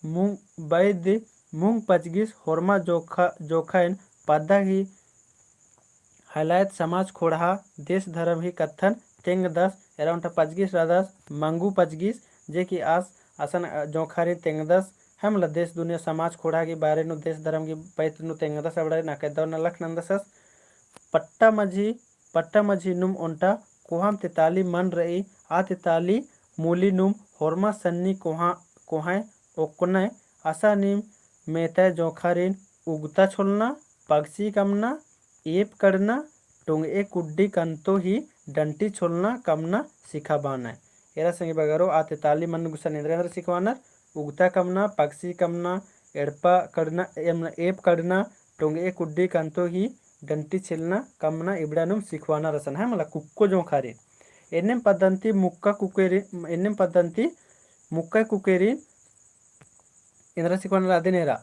मुंग बैद मुंग पचगिस होरमा जोखा, जोखैन पद्दा ही हलायत समाज खोड़हा देश धरम ही कत्थन तेंगदस, एरा ओन्टा पचगिस रअदस, मंगू पचगिस, जे कि आस असन जोंखारिन तेंगदस, है मला देश दुनिया समाज खोड़हा की बारे नू देश धरम की बैत नू तेंगदस अबड़ारिन अकय दव नलख नंदसस। पट्टा मझी, पट्टा मझी नुम ओन्टा कोहाम तेताली मन रई, आ तेताली मूली नुम होरमा सन्नी कोहा, कोहाय ओक्कनय, असा नीम मेतय जोंखारिन उगता छोलना, पगसी कमना, एप कड़ना, टोंगए कुड्डी कन्तो ही डंटी छोलना कमना सिखाबानय। एरा संगी बगरो आ तेताली मन गुसन एन्द्रा एन्द्रा सिखवानर, उगता कमना, पगसी कमना, एड़पा कड़ना, एम, एप कड़ना, टोंगए कुड्डी कन्तो ही डंटी छोलना कमना इबड़ा नुम सिखवानर असन है मला कुक्को जोंखारिन। एन्नेम पद्दन्ती मुक्का कुक्केरी, एन्नेम पद्दन्ती मुक्का कुक्केरी एन्द्रा सिखवानर अदिन एरा।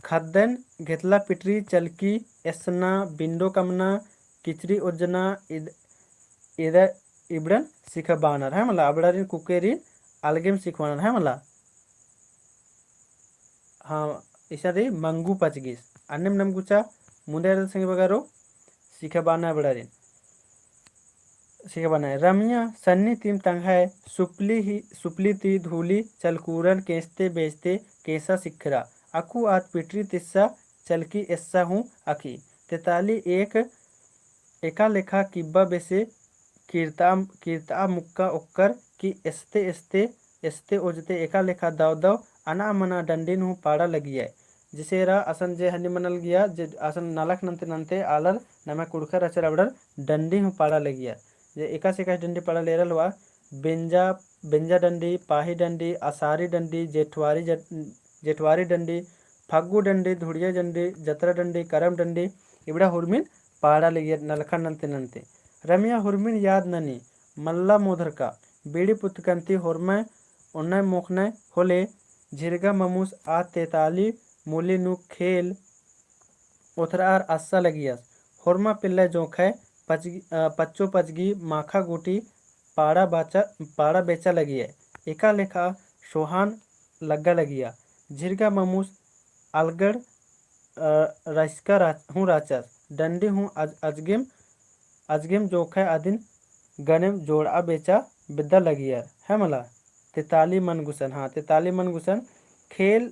खद्दन, घेतला पिटरी, चलकी, एसना, बिंडो कमना, किचरी ओजना, इद-, इद-, इबड़न सिखाबानर, है मला, अबड़ारिन कुक्केरिन अलगेम सिखवानर, है मला। हाँ, इसन रई मंगू पचगिस। अन्नेम नम गुचा मुन्दा एरा संगी बगरो सिखाबानर अबड़ारिन। सिखाबानर। रमिया सन्नी तिम तंग्है, सुपली ही, सुपली ती धूली चलकूरन केंसते बेचते केंसा सिखरा। अक्कु आद पिटरी तिस्सा चलकी एस्सा हूँ अखी। तेताली एक एका लेखा किब्बा बेसे कीर्ता, कीर्ता मुक्का ओक्कर कि एसते, एसते, एसते ओजते एका लेखा दव दव अना मना डंडिन हूँ पाड़ा लगिया। जैसे एरा असन जे हनी मनल गिया, जे असन नलख नन्ते नन्ते आलर नमा कुँड़ुख़र रहचर अबड़र डंडी हूँ पाड़ा लगिया। जे एकासे एकासे डंडी पाड़ा लेरल होआ, बेंजा, बेंजा डंडी, पाही डंडी, असारी डंडी, जेठवारी ज-, जेठवारी डंडी, फग्गु डंडी, धुड़िया डंडी, जतरा डंडी, करम डंडी, इबड़ा हुरमिन पाड़ा लगियर नलखन नन्ते नन्ते। रमिया हुरमिन याद ननी, मल्ला मोधरका, बीड़ी पुतकन्ती होरमय ओन्नय मोखनय होले, झिरगा ममुस आ तेताली मूली नू खेल ओथरआर अस्सा लगियस। होरमा पेल्लय जोंखय पचगी, अ, पच्चो पचगी माखा गूटी पाड़ा बाचा, पाड़ा बेचा लगिय। एका लेखा सोहान लग्गा लगिया। झिरगा ममुस अलगड़, अ, रचका राच-, हूँ राचस। डंडी हूँ अज-, अजगेम, अजगेम जोंखय अदिन गनेम जोड़आ बेचा बेद्दा लगियर। है मला? तेताली मन गुसन, हाँ, तेताली मन गुसन खेल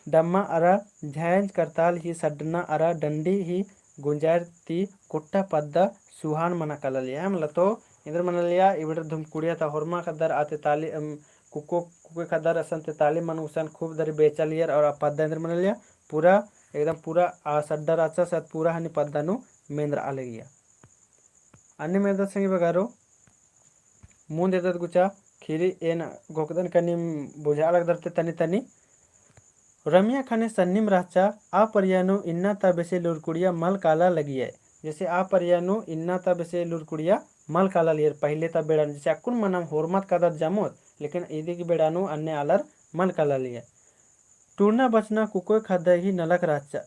डम्मा अरा झैंज करताल ही सड्डना अरा डंडी ही गुंजायर ती कुट्टा पद्दा सुहान मना कालालिया। है मला? तो एन्देर मनालिया, इबड़र धुमकुड़िया ता होरमा ख़द्दर आ तेताली, अम, कुक्को, कुक्को ख़द्दर असन तेताली मन गुसन खूब दरी बेचालियर और आ पद्दा एन्देर मनालिया, पूरा, एकदम पूरा आ सड्डा राचस, पूरा हनी पद्दा नू मेंदरआ लगिया। अन्नेम एरदत संगी बगारो, मुन्द एरदत गुचा, खीरी एन घोखदन का नीम बुझा लगदर ते तनी तनी। रमिया ख़ने सन्निम रहचा, आ परिया नू इन्ना ता बेसे लूरकुड़िया मल काला लगिया। जैसे आ परिया नू इन्ना ता बेसे लूरकुड़िया मल कालालियर पहिले ता बेड़ा नू, जैसे अक्कुन मनम होरमत कादत जमोत, लेकिन इदी की बेड़ा नू अन्ने आलर मल कालालियर। टूड़ना बचना कुक्कोय ख़द्दर ही नलख रहचा,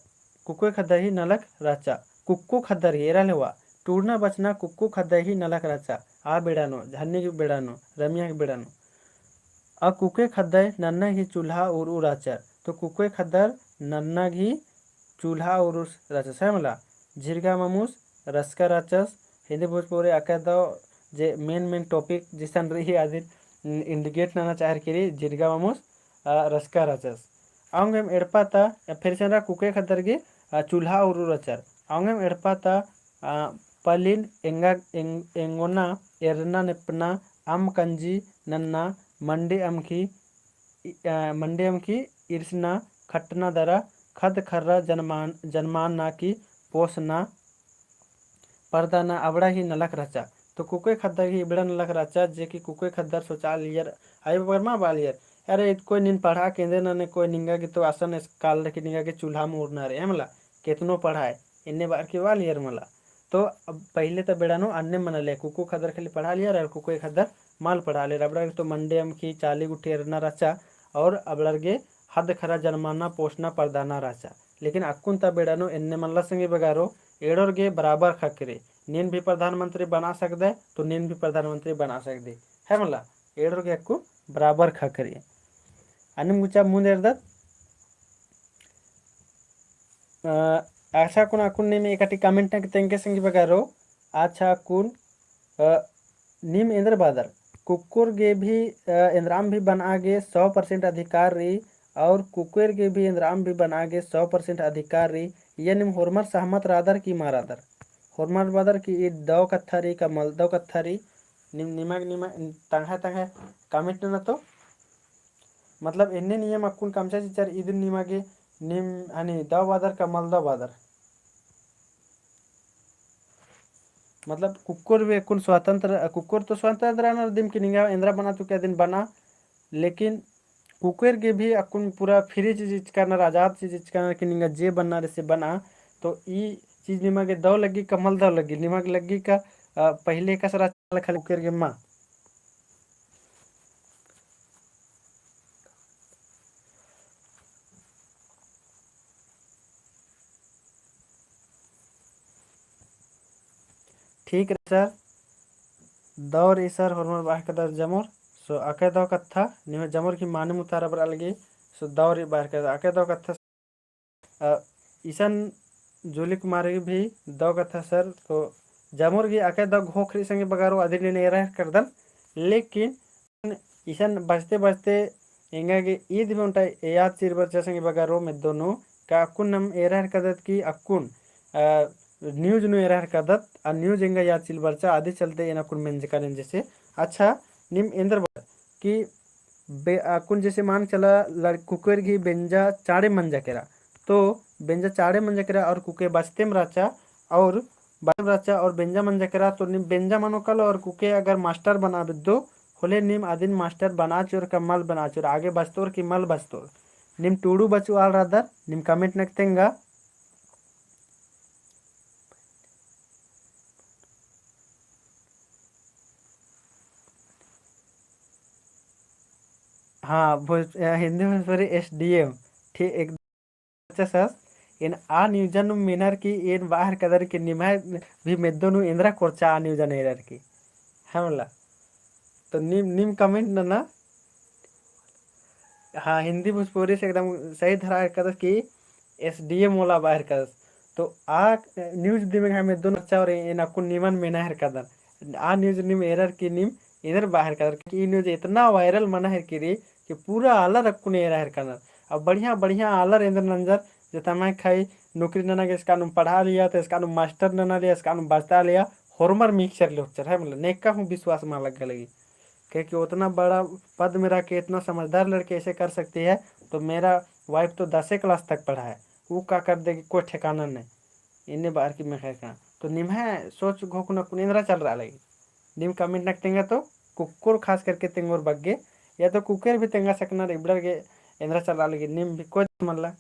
कुक्कोय ख़द्दर ही नलख रहचा, कुक्को ख़द्दर ही एरा लेवा, टूड़ना बचना कुक्को ख़द्दर ही नलख रहचा, आ बेड़ा नू, झन्नी की बेड़ा नू, रमिया की बेड़ा नू। आ कुक्कोय ख़द्दर नन्ना ही चूल्हा उरऊ रहचर, तो कुक्कोय ख़द्दर नन्ना ही चूल्हा उरऊ रहचस, है मला? झिरगा ममुस रचका रहचस, हिन्दी भोजपुरी अकय दव जे main main topic जिसन रई अदिन indicate नना चाहर की रई, झिरगा ममुस अ, रचका रहचस। औंगेम एड़पा ता, अ, फिर से एरा कुक्कोय ख़द्दर गे, अ, चूल्हा उरऊ रहचर। औंगेम एड़पा ता, अ, पलिन एंगा, एंग-, एंगोना, एरना नेपना, अम कंजी नन्ना, मंडी अमखी, इ-, अ, मंडी अमखी इरसना, खटना दरा, ख़द्द ख़र्रा जनमान-, जनमाना की पोसना, परदाना अबड़ा ही नलख रहचा। तो कुक्कोय ख़द्दर ही इबड़ा नलख रहचा, जे कि कुक्कोय ख़द्दर सोचालियर, आयो बाबर मा बालियर, अरे, ईद कोय नीन पढ़ा केंदे नने, कोय निंगा गे तो असन कालर की निंगा गे चूल्हा में उरना रई, है मला, केतनो पढ़ाय, एन्ने बार की बालियर मला। तो अब पहिले ता बेड़ा नू अन्ने मनालिया, कुक्को ख़द्दर खाली पढ़ालियर, और कुक्कोय ख़द्दर मल पढ़ालियर। अबड़ार गे तो मंडी अमखी चाली गुट्ठी एरना रहचा, और अबड़ार गे ख़द्द ख़र्रा जनमाना पोसना परदाना रहचा। लेकिन अक्कुन ता बेड़ा नू एन्ने मल्ला संगी बगारो, एड़ोर गे बराबर ख़क्खरी। नीन भी प्रधानमंत्री बना सकदय, तो नीन भी प्रधानमंत्री बना सकदी। है मला, एड़ोर गे अक्कुन बराबर ख़क्खरी। अन्नेम गुचा मुन्द एरदत। अ, अच्छा अक्कुन, अक्कुन नीम एकटी comment नना तेंगके संगी बगारो, अच्छा अक्कुन, अ, नीम एन्देर बअदर, कुक्कोर गे भी, अ, एन्देराम भी बनआ गे सौ percent अधिकार रई, और कुक्कोर गे भी एन्देराम भी बनआ गे सौ percent अधिकार रई, या नीम होरमर सहमत रअदर की मा रअदर? होरमर बअदर की ई दव कत्था रई का मलदव कत्था रई, नीम, निमा गे, निमा, तंग्है, तंग्है comment नना तो, मतलब एन्ने नियम अक्कुन कमचा चिच्चर इदिन निमा गे, नीम हनी दव बअदर का मलदव बअदर? मतलब कुक्कोर भी अक्कुन स्वतंत्र, कुक्कोर तो स्वतंत्र रअनर दिम कि निंगा एन्देरा बना तो का अदिन बना, लेकिन कुक्कोर गे भी अक्कुन पूरा free चीज इचकानर, आजाद चीज इचकानर कि निंगा जे बनना रई से बना। तो ई चीज निमा गे दव लग्गी का मलदव लग्गी, निमा गे लग्गी का, अ, पहिले कस रहचा खाली कुक्कोर गे मा। ठीक रई sir, दव रई sir, होरमर बाहर कदर जमोर, so अकय दव कत्था, निम्है जमोर की माने मुतारा बरआ लगी, so दव रई बाहर कदर, अकय दव कत्था अ, इसन जुली कुमारी भी दव कत्था sir, तो जमोर गे अकय दव घोख रई संगी बगारो अदिन एन एरा हेलरकदन, लेकिन इसन बचते बचते एंगा गे ईद भी ओन्टा याद चिर बरचा संगी बगारो मेद्दो नू, का अक्कुन नाम एरा हेलरकदत कि अक्कुन, अ, news नू एरा हेलरकदत, आ news एंगा याद चिर बरचा, अदी चलते एन अक्कुन मेंजका नेंजेसे। अच्छा, नीम एन्देर बअदर कि बे-, अक्कुन जैसे मान चला लड़-, कुक्कोर गे बेंजा चाड़े मंजा केरा। तो बेंजा चाड़े मंजा केरा और कुक्कोय बचतेम रहचा और बचब रहचा और बेंजा मंजा केरा, तो नीम बेंजा मनो कालो और कुके अगर मास्टर बना बेद्दो, होले नीम अदिन मास्टर बना चिओर का मल बना चिओर, आगे बचतोर की मल बचतोर। नीम टूड़ू बचू आल रअदर, नीम comment नक तेंगा। हाँ, भोज-, अ, हिंदी भोजपुरी S D M, ठीक, एक अच्छा सस, एन आ news नू मेनर की एन बाहर कदर की निम्है भी मेद्दो नू एन्दरा कोरचा आ news एरर की। हाँ मला। तो नीम, नीम comment नना। हाँ, हिंदी भोजपुरी से एकदम सही धरा कदस की S D M वाला बाहर कदस। तो आ news दिमे गा मेद्दो नू अच्छा और एन अक्कुन निमन मेना हेरकदन। आ news नीम एरर की नीम एन्देर बाहर कदर की ई news इतना viral मना हेरकी रई कि पूरा आलर अक्कुन एरा हेरकनर। अब बढ़िया बढ़िया आलर एन्देर नंजर जे तम्है खाई नौकरी नना गे एसकानुम पढ़ा लिया, तो एसकानुम मास्टर नना लिया, एसकानुम बचता लिया, होरमर mixture ले होचर है, मतलब नेका हूँ विश्वास मा लग्गा लगी। क्योंकि उतना बड़ा पद में रह के इतना समझदार लड़के ऐसे कर सकती है, तो मेरा wife तो दसवें class तक पढ़ा है, वो का कर देगी कोई ठिकाना नहीं। इन्ने बार की मैं खैर का। तो निम्है सोच घोखना कुन एन्दरा चल रहा लगी। नीम comment नक तेंगा तो कुक्कोर खास करके तेंगोर बग्गे, या तो कुकेर भी तेंगा सकना इबड़र गे एन्दरा चल रहा लगी। नीम भी कोई मल्ला।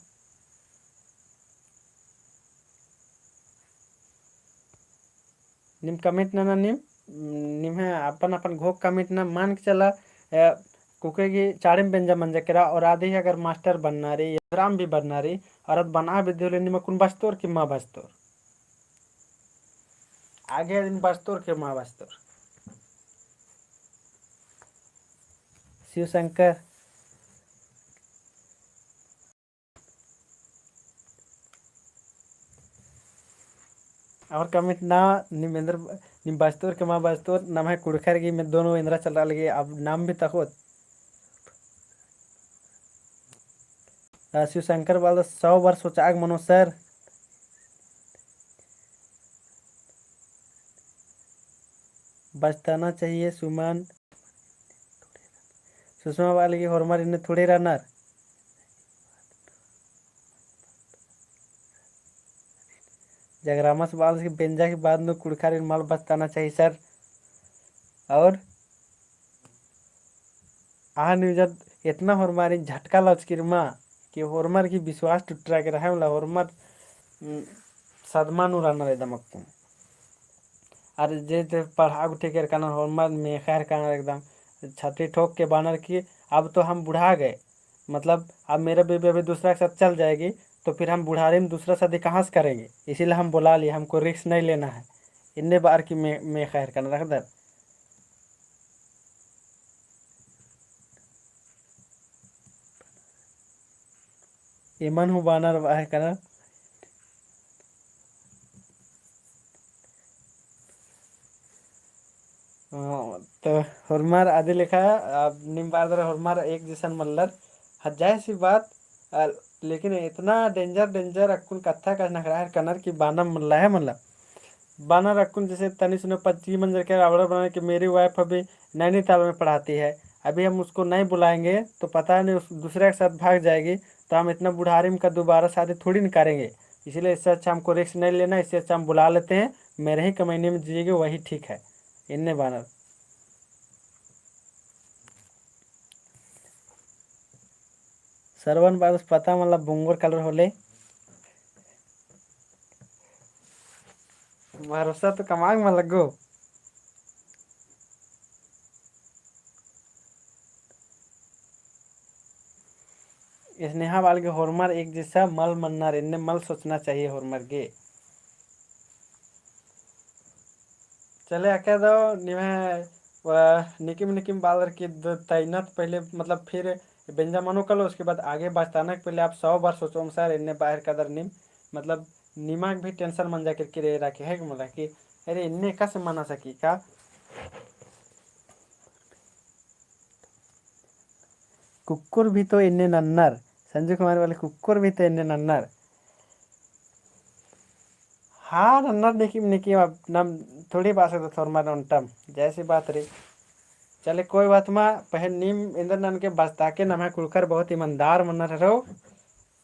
नीम comment नना नीम, निम्है अपन अपन घोख comment ना मान के चला, ए, कुके की चाड़ेम बेंजा मंजा केरा और आदि अगर मास्टर बनना रई, या राम भी बनना रई, और अद बना बेद्दो होले निमा कुन बचतोर की मा बचतोर। आगे दिन बचतोर के मा बचतोर। शिव शंकर। और comment ना, निम एन्दर, निम बचतोर के मा बचतोर, नम्है कुँड़ुख़र गे मेद्दो नू एन्दरा चल रहा लगी, अब नाम भी तख़ोत। आ, शिव शंकर बआलदस सौ बार सोचाग मनो सर। बचताना चाहिए सुमन। सुषमा बआलगी होरमर इन्ने थोड़े रअनर। जगरामस बआलदस कि बेंजा के बाद नू कुँड़ुख़ारिन मल बचताना चाहिए सर। और आ news इतना होरमारिन झटका लचकिर मा कि होरमर की विश्वास टुटरा के रहे वाला होरमर, उम, सदमा नू रअनर एकदम अक्कुन। अरे जे ते पढ़ा गुट्ठी केरकनर होरमर मेख़ा हेरकनर एकदम छतरी ठोक के बअनर कि अब तो हम बुढ़ा गए, मतलब अब मेरा बेबी अभी दूसरा के साथ चल जाएगी, तो फिर हम बुढ़ारी में दूसरा शादी कहाँ से करेंगे? इसीलिए हम बुला लिए, हमको risk नहीं लेना है। इन्ने बार की मे-, मेख़ा हेरकनर अख़दर। एमन हूँ बअनर बआ हेरकनर। हाँ, तो होरमर आदि लेखा, अब नीम बअदर होरमर एक जैसन मल्लर, हाँ, जाहिर सी बात, आ, लेकिन इतना danger, danger अक्कुन कत्था का नखरा हेरकनर कि बानम मल्ला है, मल्ला। बानर अक्कुन जैसे तनी सुने पच्ची मंजर के रावड़ा बनाने कि मेरी wife अभी नैनीताल में पढ़ाती है, अभी हम उसको नहीं बुलाएंगे तो पता नहीं उस दूसरे के साथ भाग जाएगी, तो हम इतना बुढ़ारी में का दोबारा शादी थोड़ी न करेंगे। इसलिए इससे अच्छा हमको risk नहीं लेना, इससे अच्छा हम बुला लेते हैं, मेरे ही कमैनी में जिएगी, वही ठीक है। इन्ने बानर। सरवन बादस पता मला बुंगोर colour होले। भरोसा तो कमाग मला गो। स्नेहा बाल के होरमर एक जैसा मल मन्नर, इन्ने मल सोचना चाहिए होरमर गे। चले आके दो निम्है, व, निकिम निकिम बालर की द-, तैनात पहले, मतलब, फिर बेंजा मनो कलो, उसके बाद आगे बचताना के पहले आप सौ बार सोचो सर, इन्ने बाहर कदर नीम, मतलब, निमाग भी tension मंजा करके रहे रखे है कि, मतलब, कि अरे, इन्ने कस मना सकी का? कुक्कुर भी तो इन्ने नन्नर, संजू कुमार वाले कुक्कुर भी तो इन्ने नन्नर। हाँ, नन्नर निकिम निकिम, अब नम थोड़ी बात सकते थोर मार उन्टम, जैसी बात रही। चले, कोई बात मा, पहले नीम एन्देर ननके बचता के, नम्है कुँड़ुख़र बहुत ईमानदार मन्नर हरो,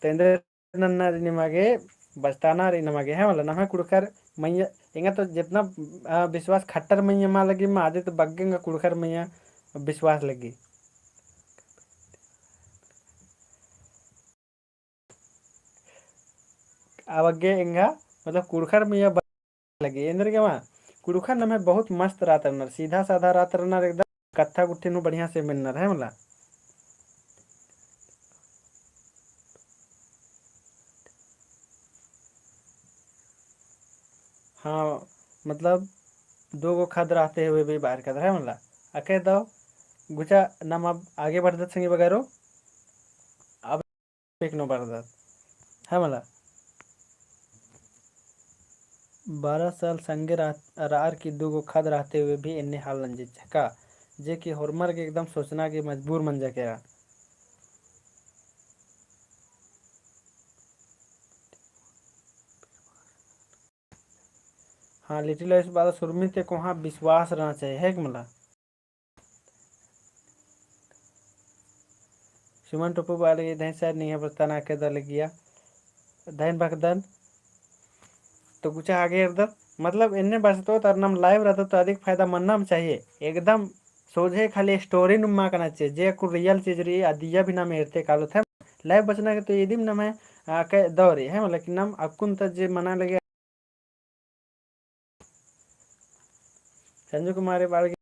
तो एन्देर नन्ना निमागे बचताना रई नमा गे, है मला, नम्है कुँड़ुख़र मइय्याँ, एंगा तो जेतना, अ, विश्वास खट्टर मइय्याँ मल लगी, मा आदि तो बग्गे एंगा कुँड़ुख़र मइय्याँ विश्वास लगी। आ बग्गे एंगा, मतलब, कुँड़ुख़र मइय्याँ ब-, लगी। एन्देरगे मा, कुँड़ुख़र नम्है बहुत मस्त रअदर नर, सीधा साधा रअदर नर, एकदम कत्था गुट्ठी नू बढ़िया से मेन्नर, है मला। हाँ, मतलब, दो गो ख़द्द रहते हुए भी बअर कादर, है मला। अके दव गुचा नम अब आगे बढ़दत संगी बगरो। अब फेंकनो बरदत। है मला। बारह साल संगे रह-, रअर की दू गो ख़द्द रहते हुए भी एन्ने हाल नंजकी का, जे कि होरमर गे एकदम सोचना गे मजबूर मंजा केरा। हाँ, लिटिल आयुष बादस उर्मी ती कोहाँ विश्वास रहना चाहिए, है कि मला? सुमन टुपु बाले धैन सार निंग्है बचताना अके दव लगिया। धैन बअदन। तो गुचा आगे एरदत, मतलब एन्ने बचतोत अरा नम live रअदत तो अधिक फायदा मन्ना चाहिए। एकदम सोझे खाली story नुमा कना चाहिए, जे अक्कुन real चीज रई, अदिया भी नम एरते कालोत है। Live बचना गे तो इदिम नम्है, आ, अके दव रई, है मला, कि नम अक्कुन ता जे मना लगे संजू कुमार बाड़गे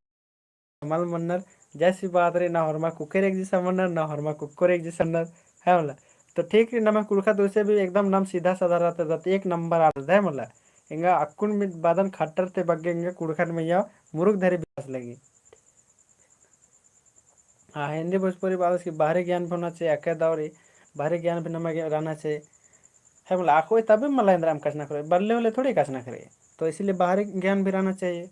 मल मन्नर, जैसी बात रई, ना होरमा कुकेर एक जैसा मन्नर, ना होरमा कुकोर एक जैसा मन्नर, है मला। तो ठीक रई, नम्है कुँड़ुख़र दोसे भी एकदम नम सीधा साधा रअदत, एक number आलद, है मला। एंगा अक्कुन मित बअदन खट्टर ती बग्गे एंगा कुँड़ुख़र मइय्याँ मुरुख धरी विश्वास लगी। हाँ, हिंदी भोजपुरी बादस की बाहरी ज्ञान भी होना चाहिए, अके दव रई, बाहरी ज्ञान भी नमा गे रहना चाहिए। है मला, अख़ोय तबे मला एन्देरम कछनखरोय, बल्ले होले थोड़ी कछनखरोय। तो इसीलिए बाहरी ज्ञान भी रहना चाहिए।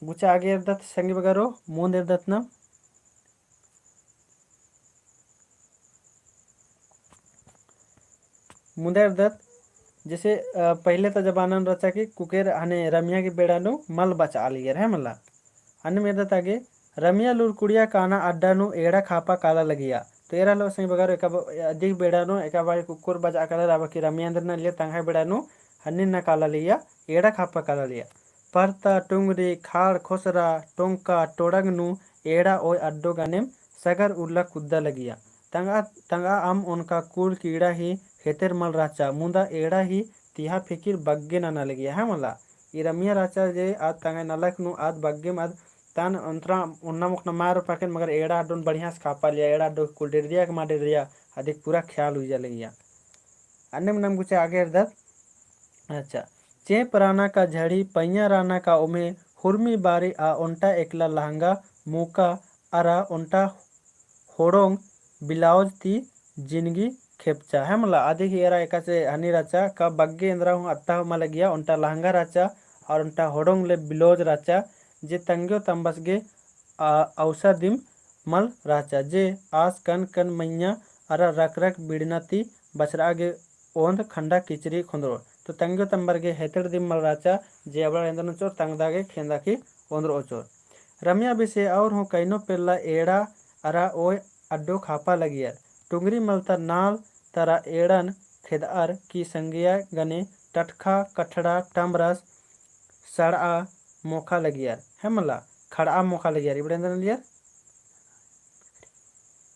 गुचा आगे एरदत संगी बगरो, मुन्द एरदत नम। मुन्द एरदत, जैसे, अ, पहिले ता जमाना नू रहचा कि कुकेर हने रमिया गे बेड़ा नू मल बचआ लगियर, है मला। अन्नेम एरदत आगे, रमिया लूरकुड़िया काना अड्डा नू एड़ा खापा काला लगिया। तो एरा लो संगी बगरो एका ब-, अधिक बेड़ा नू एका बारी कुकोर बचआ काला रई, अबकी रमिया एन्देर नना लगिया, तंग्है बेड़ा नू हन्नी ना काला लगिया, एड़ा खापा काला लगिया। परता, टुंगरी, खाड़, खोसरा, टोंका, टोड़ंग नू एड़ा ओय अड्डो गनेम सगर उल्ला कुद्दा लगिया। तंगआ, तंगआ अम्म ओनका कुल कीड़ा ही हेतेर मल रहचा, मुदा एड़ा ही तिहा फिकिर बग्गे नना लगिया, है मला। ई रमिया रहचा जे आद तंगआ नलख नू आद बग्गेम आद तान ओन्तरा ओन्ना मोख़ना मार पाकेन, मगर एड़ा अड्डोन बढ़िया से खापा लिया, एड़ा अड्डो कुल डेरिया के मा डेरिया, अदिक पूरा ख्याल उइजा लगिया। अन्नेम नम गुचा आगे एरदत। अच्छा, चेंप राना का झड़ी, पैया राना का ओम्हे, हुरमी बारी आ ओन्टा एकला लहंगा, मुका अरा ओन्टा होड़ोंग, बिलाउज ती जिनगी खेपचा। है मला, अदिक एरा एकासे हनी रहचा, का बग्गे एन्दरा हूँ अत्ता हूँ मल लगिया, ओन्टा लहंगा रहचा, अरा ओन्टा होड़ोंग ले बिलाउज रहचा, जे तंग्यो तम्बस गे आ, अवसा दिम मल रहचा, जे आस कन कन मइय्याँ अरा रक रक बिड़ना ती बछरआ गे ओन्द खंडा किचरी खोंदरो। तो तंग्यो तम्बर गे हेतड़ दिम मल रहचा, जे अबड़ा एन्दर नू चोर तंगदा गे खेंदा की ओन्दर ओचोर। रमिया बिसे और हूँ कैनो पेल्ला एड़ा अरा ओय अड्डो खापा लगियर। टुंगरी मलता नाल तरा एड़न खेदअर की संगिया गने टटखा, कठड़ा, टमरस, सड़आ मोखा लगियर। है मला, खड़आ मोखा लगियर। इबड़े एन्दर नलियर?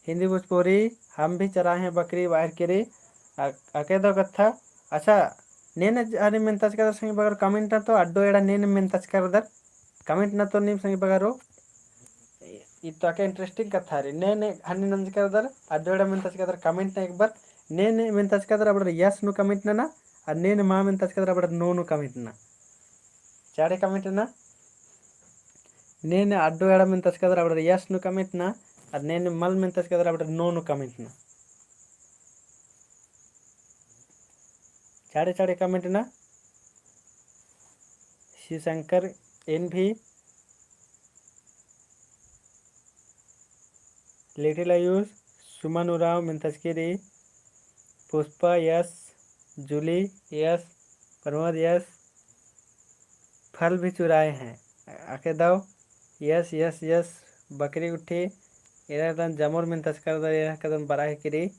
हिंदी भोजपुरी, हम भी चराए हैं बकरी बाहर केरी। अ-, अके दव कत्था। अच्छा, नेन हनी मेनताचका दर संगी बगर comment ना तो अड्डो एड़ा नेन मेनताचका दर comment ना तो नीम संगी बगरो। ई तो अके interesting कत्था रई। नेन हनी नंजका दर अड्डो एड़ा मेनताचका दर comment ना एक बार। नेन मेनताचका दर अबड़र yes नू comment नना, अरा नेन मा मेनताचका दर अबड़र no नू comment ना। चाड़े comment ना। नेन अड्डो एड़ा मेनताचका दर अबड़र yes नू comment ना, अरा नेन मल मेनताचका दर अबड़र no नू comment ना। चाड़े चाड़े comment ना। शिवशंकर एन भी, लिटिल आयुष, सुमन उराँव मेनताचकी रई, पुष्पा yes, जूली yes, प्रमोद yes, फल भी चुराए हैं। अके दव, yes, yes, yes, बकरी गुट्ठी, एरा एकदम जमोर मेनताचका दर, एरा एकदम बड़ा है किरी।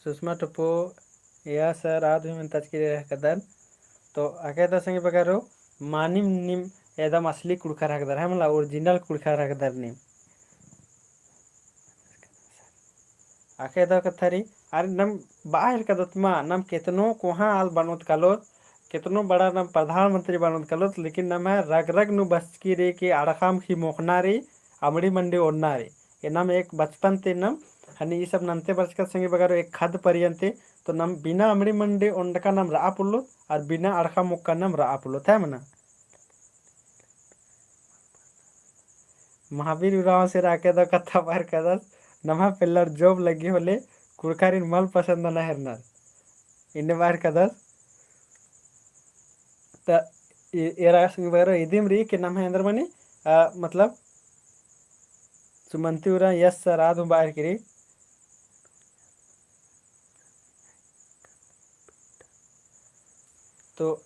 सुषमा टोप्पो, या सर, आद हूँ मेन्ताचकी रअदन। तो अकय दव संगी बगरो, मानिम नीम एकदम असली कुँड़ुख़र हिकदर, है मला, original कुँड़ुख़र हिकदर नीम। अकय दव कत्था रई, अरे नम बअर कादत मा, नम केतनो कोहाँ आल बनोत कालोत, केतनो बड़ा नम प्रधानमंत्री बनोत कालोत, लेकिन नम्है रग रग नू बचकी रई कि अड़ख़म ही मोख़ना रई, अमड़ी मंडी ओन्ना रई। एन्नेम एक बचपन ती नम हनी ई सब नन्ते बरचकत संगी बगरो, एक खद्द परियन ती, तो नम बिना अमड़ी मंडी ओन्डका नम रआ पोल्लोत, और बिना अड़ख़ा मोख़का नम रआ पोल्लोत, है मला। महावीर उराँवस एरा अकय दव कत्था बअर कादस, नम्है पेल्लर job लग्गी होले, कुँड़ुख़ारिन मल पसंद नना हेलरनर। एन्ने बअर कादस। त ए-, एरा संगी बगरो इदिम रई कि नम्है एन्देर मनी, अ, मतलब, सुमंती उराँव, yes sir, आद हूँ बअर की रई। तो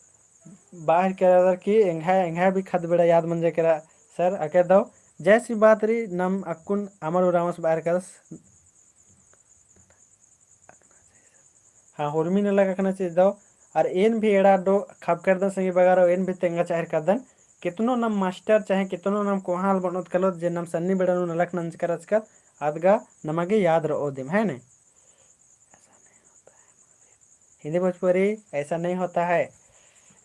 बअर केरदर कि एंग्है, एंग्है भी खद्द बेड़ा याद मंजा केरा सर, अकय दव। जय शिव बात रई, नम अक्कुन अमर उराँवस बअर कादस। हाँ, होरमी नलख अख़ना चाहिए दव। और एन भी एड़ा अड्डो खबकेरदन संगी बगरो, एन भी तेंगा चाहर कादन। केतनो नम मास्टर चाहे केतनो नम कोहाँ आल बनोत कालोत, जे नम सन्नी बेड़ा नू नलख नंजका रहचकत, आद गा नमा गे याद रओ दिम, है ने? हिंदी भोजपुरी, ऐसा नहीं होता है।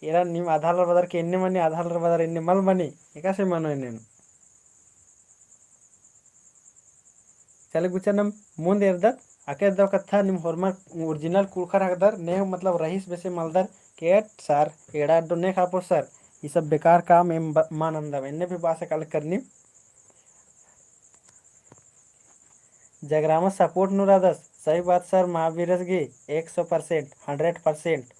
एरा नीम आधार बअदर कि एन्ने मनी, आधार बअदर एन्ने मल मनी, एकासे मनो एन्ने नू। चले गुचा नम मुन्द एरदत, अकय दव कत्था नीम होरमर original कुँड़ुख़र हिकदर, ने मतलब रईस बेसे मलदर, कि एट सर, एड़ा अड्डो ने खापो सर, ई सब बेकार काम एम ब-, मा नन्दम, एन्ने भी बास काल करनी। जगरामा support नू रअदस, सही बात सर, महावीरस गी, एक सौ percent, hundred percent।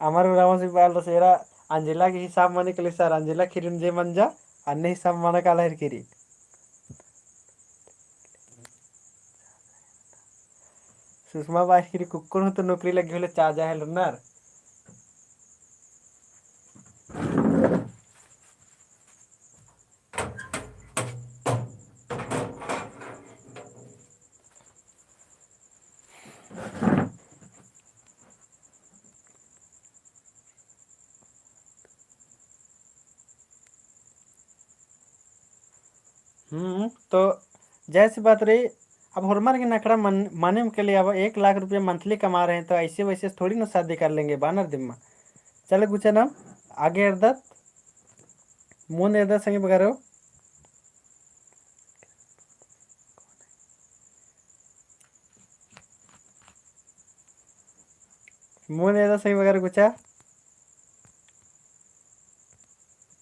अमर उराँवस बअदस एरा अंजिला गे हिसाब मनी कली सर, अंजिला ख़ीरिन जे मंजा, अन्ने हिसाब मना काला हेलरकी रई। सुषमा बअर की रई कुक्कोन हूँ तो नौकरी लग्गी होले चाजा हेलरनर। हम्म, तो जय शिव बात रई, अब होरमर गे नखड़ा मन-, मानिम के लिए अब एक लाख रुपया monthly कमा रहे हैं, तो ऐसे वैसे थोड़ी ना शादी कर लेंगे, बअनर दिम मा। चले गुचा नम आगे एरदत, मुन्द एरदत संगी बगरो। मुन्द एरदत संगी बगरो गुचा।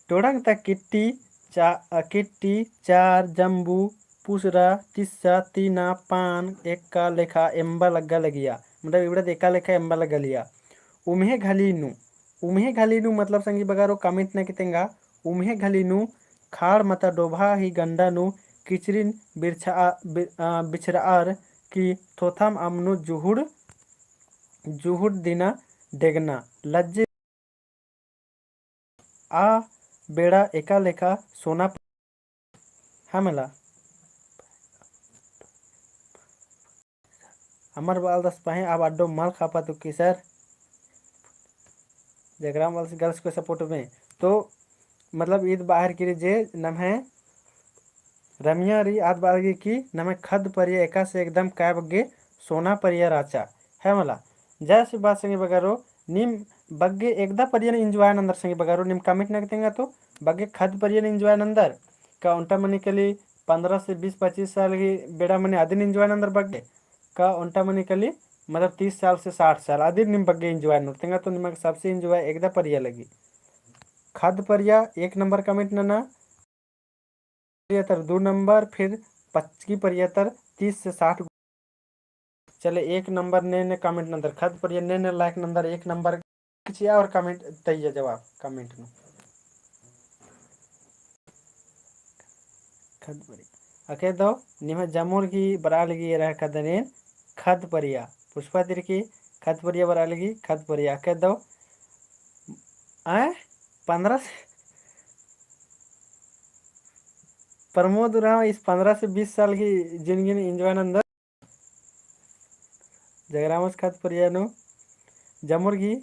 टोड़ंग ता किट्टी, चा-, अ, किट्टी, चार, जम्बू, पुसरा, तिस्सा, तीना, पान, एका लेखा एम्बा लग्गा लगिया। मतलब इबड़ा एका लेखा एम्बा लग्गा लिया। उम्हे घली नू, उम्हे घली नू मतलब संगी बगरो comment नना की तेंगा, उम्हे घली नू खाड़ मता डोभा ही गंडा नू किचरिन बिरछा-, बि-, अ, बिछरआर की थोथाम अम्म नू जुहुड़, जुहुड़ दिना डेगना लज्जे। आ बेड़ा एका लेखा सोना प-, हाँ मला। अमर बअदस पहें अब अड्डो मल खापा तुक्की सर। जगराम बअदस girls को support में। तो मतलब ईद बअर की रई जे नम्है रमिया रई आद बअर की कि नम्है खद्द परिया एकासे एकदम काय बग्गे सोना परिया रहचा। है मला। जय शिव बात संगी बगरो, नीम बग्गे एकदा परियन enjoy नंदर संगी बगरो, नीम comment नना की तेंगा तो बग्गे खद्द परियन enjoy नंदर। का ओन्टा मनी कली पन्द्रह से बीस पच्चीस साल ही बेड़ा मनी अदिन enjoy नंदर बग्गे। का ओन्टा मनी कली मतलब तीस साल से साठ साल अदिन नीम बग्गे enjoy नंदर तेंगा तो निमा गे सबसे enjoy एकदा परिया लगी। खद्द परिया एक number comment नना। परिया तर दू number, फिर पचकी परिया तर तीस से साठ। चले, एक number ने ने comment नंदर, खद्द परिया ने ने like नंदर, एक number चिआ और comment तइया जवाब comment नू। खद्द परिया। अके दव, निम्है जमुर की बरआ लगी एरा कदनेन खद्द परिया। पुष्पा तिर्की खद्द परिया बरआ लगी, खद्द परिया। अके दव, आय, पन्द्रह से प्रमोद उराँव इस पन्द्रह से बीस साल की जिंदगी नू enjoy नंदर। जगरामस खत परिया नू जमुर गही।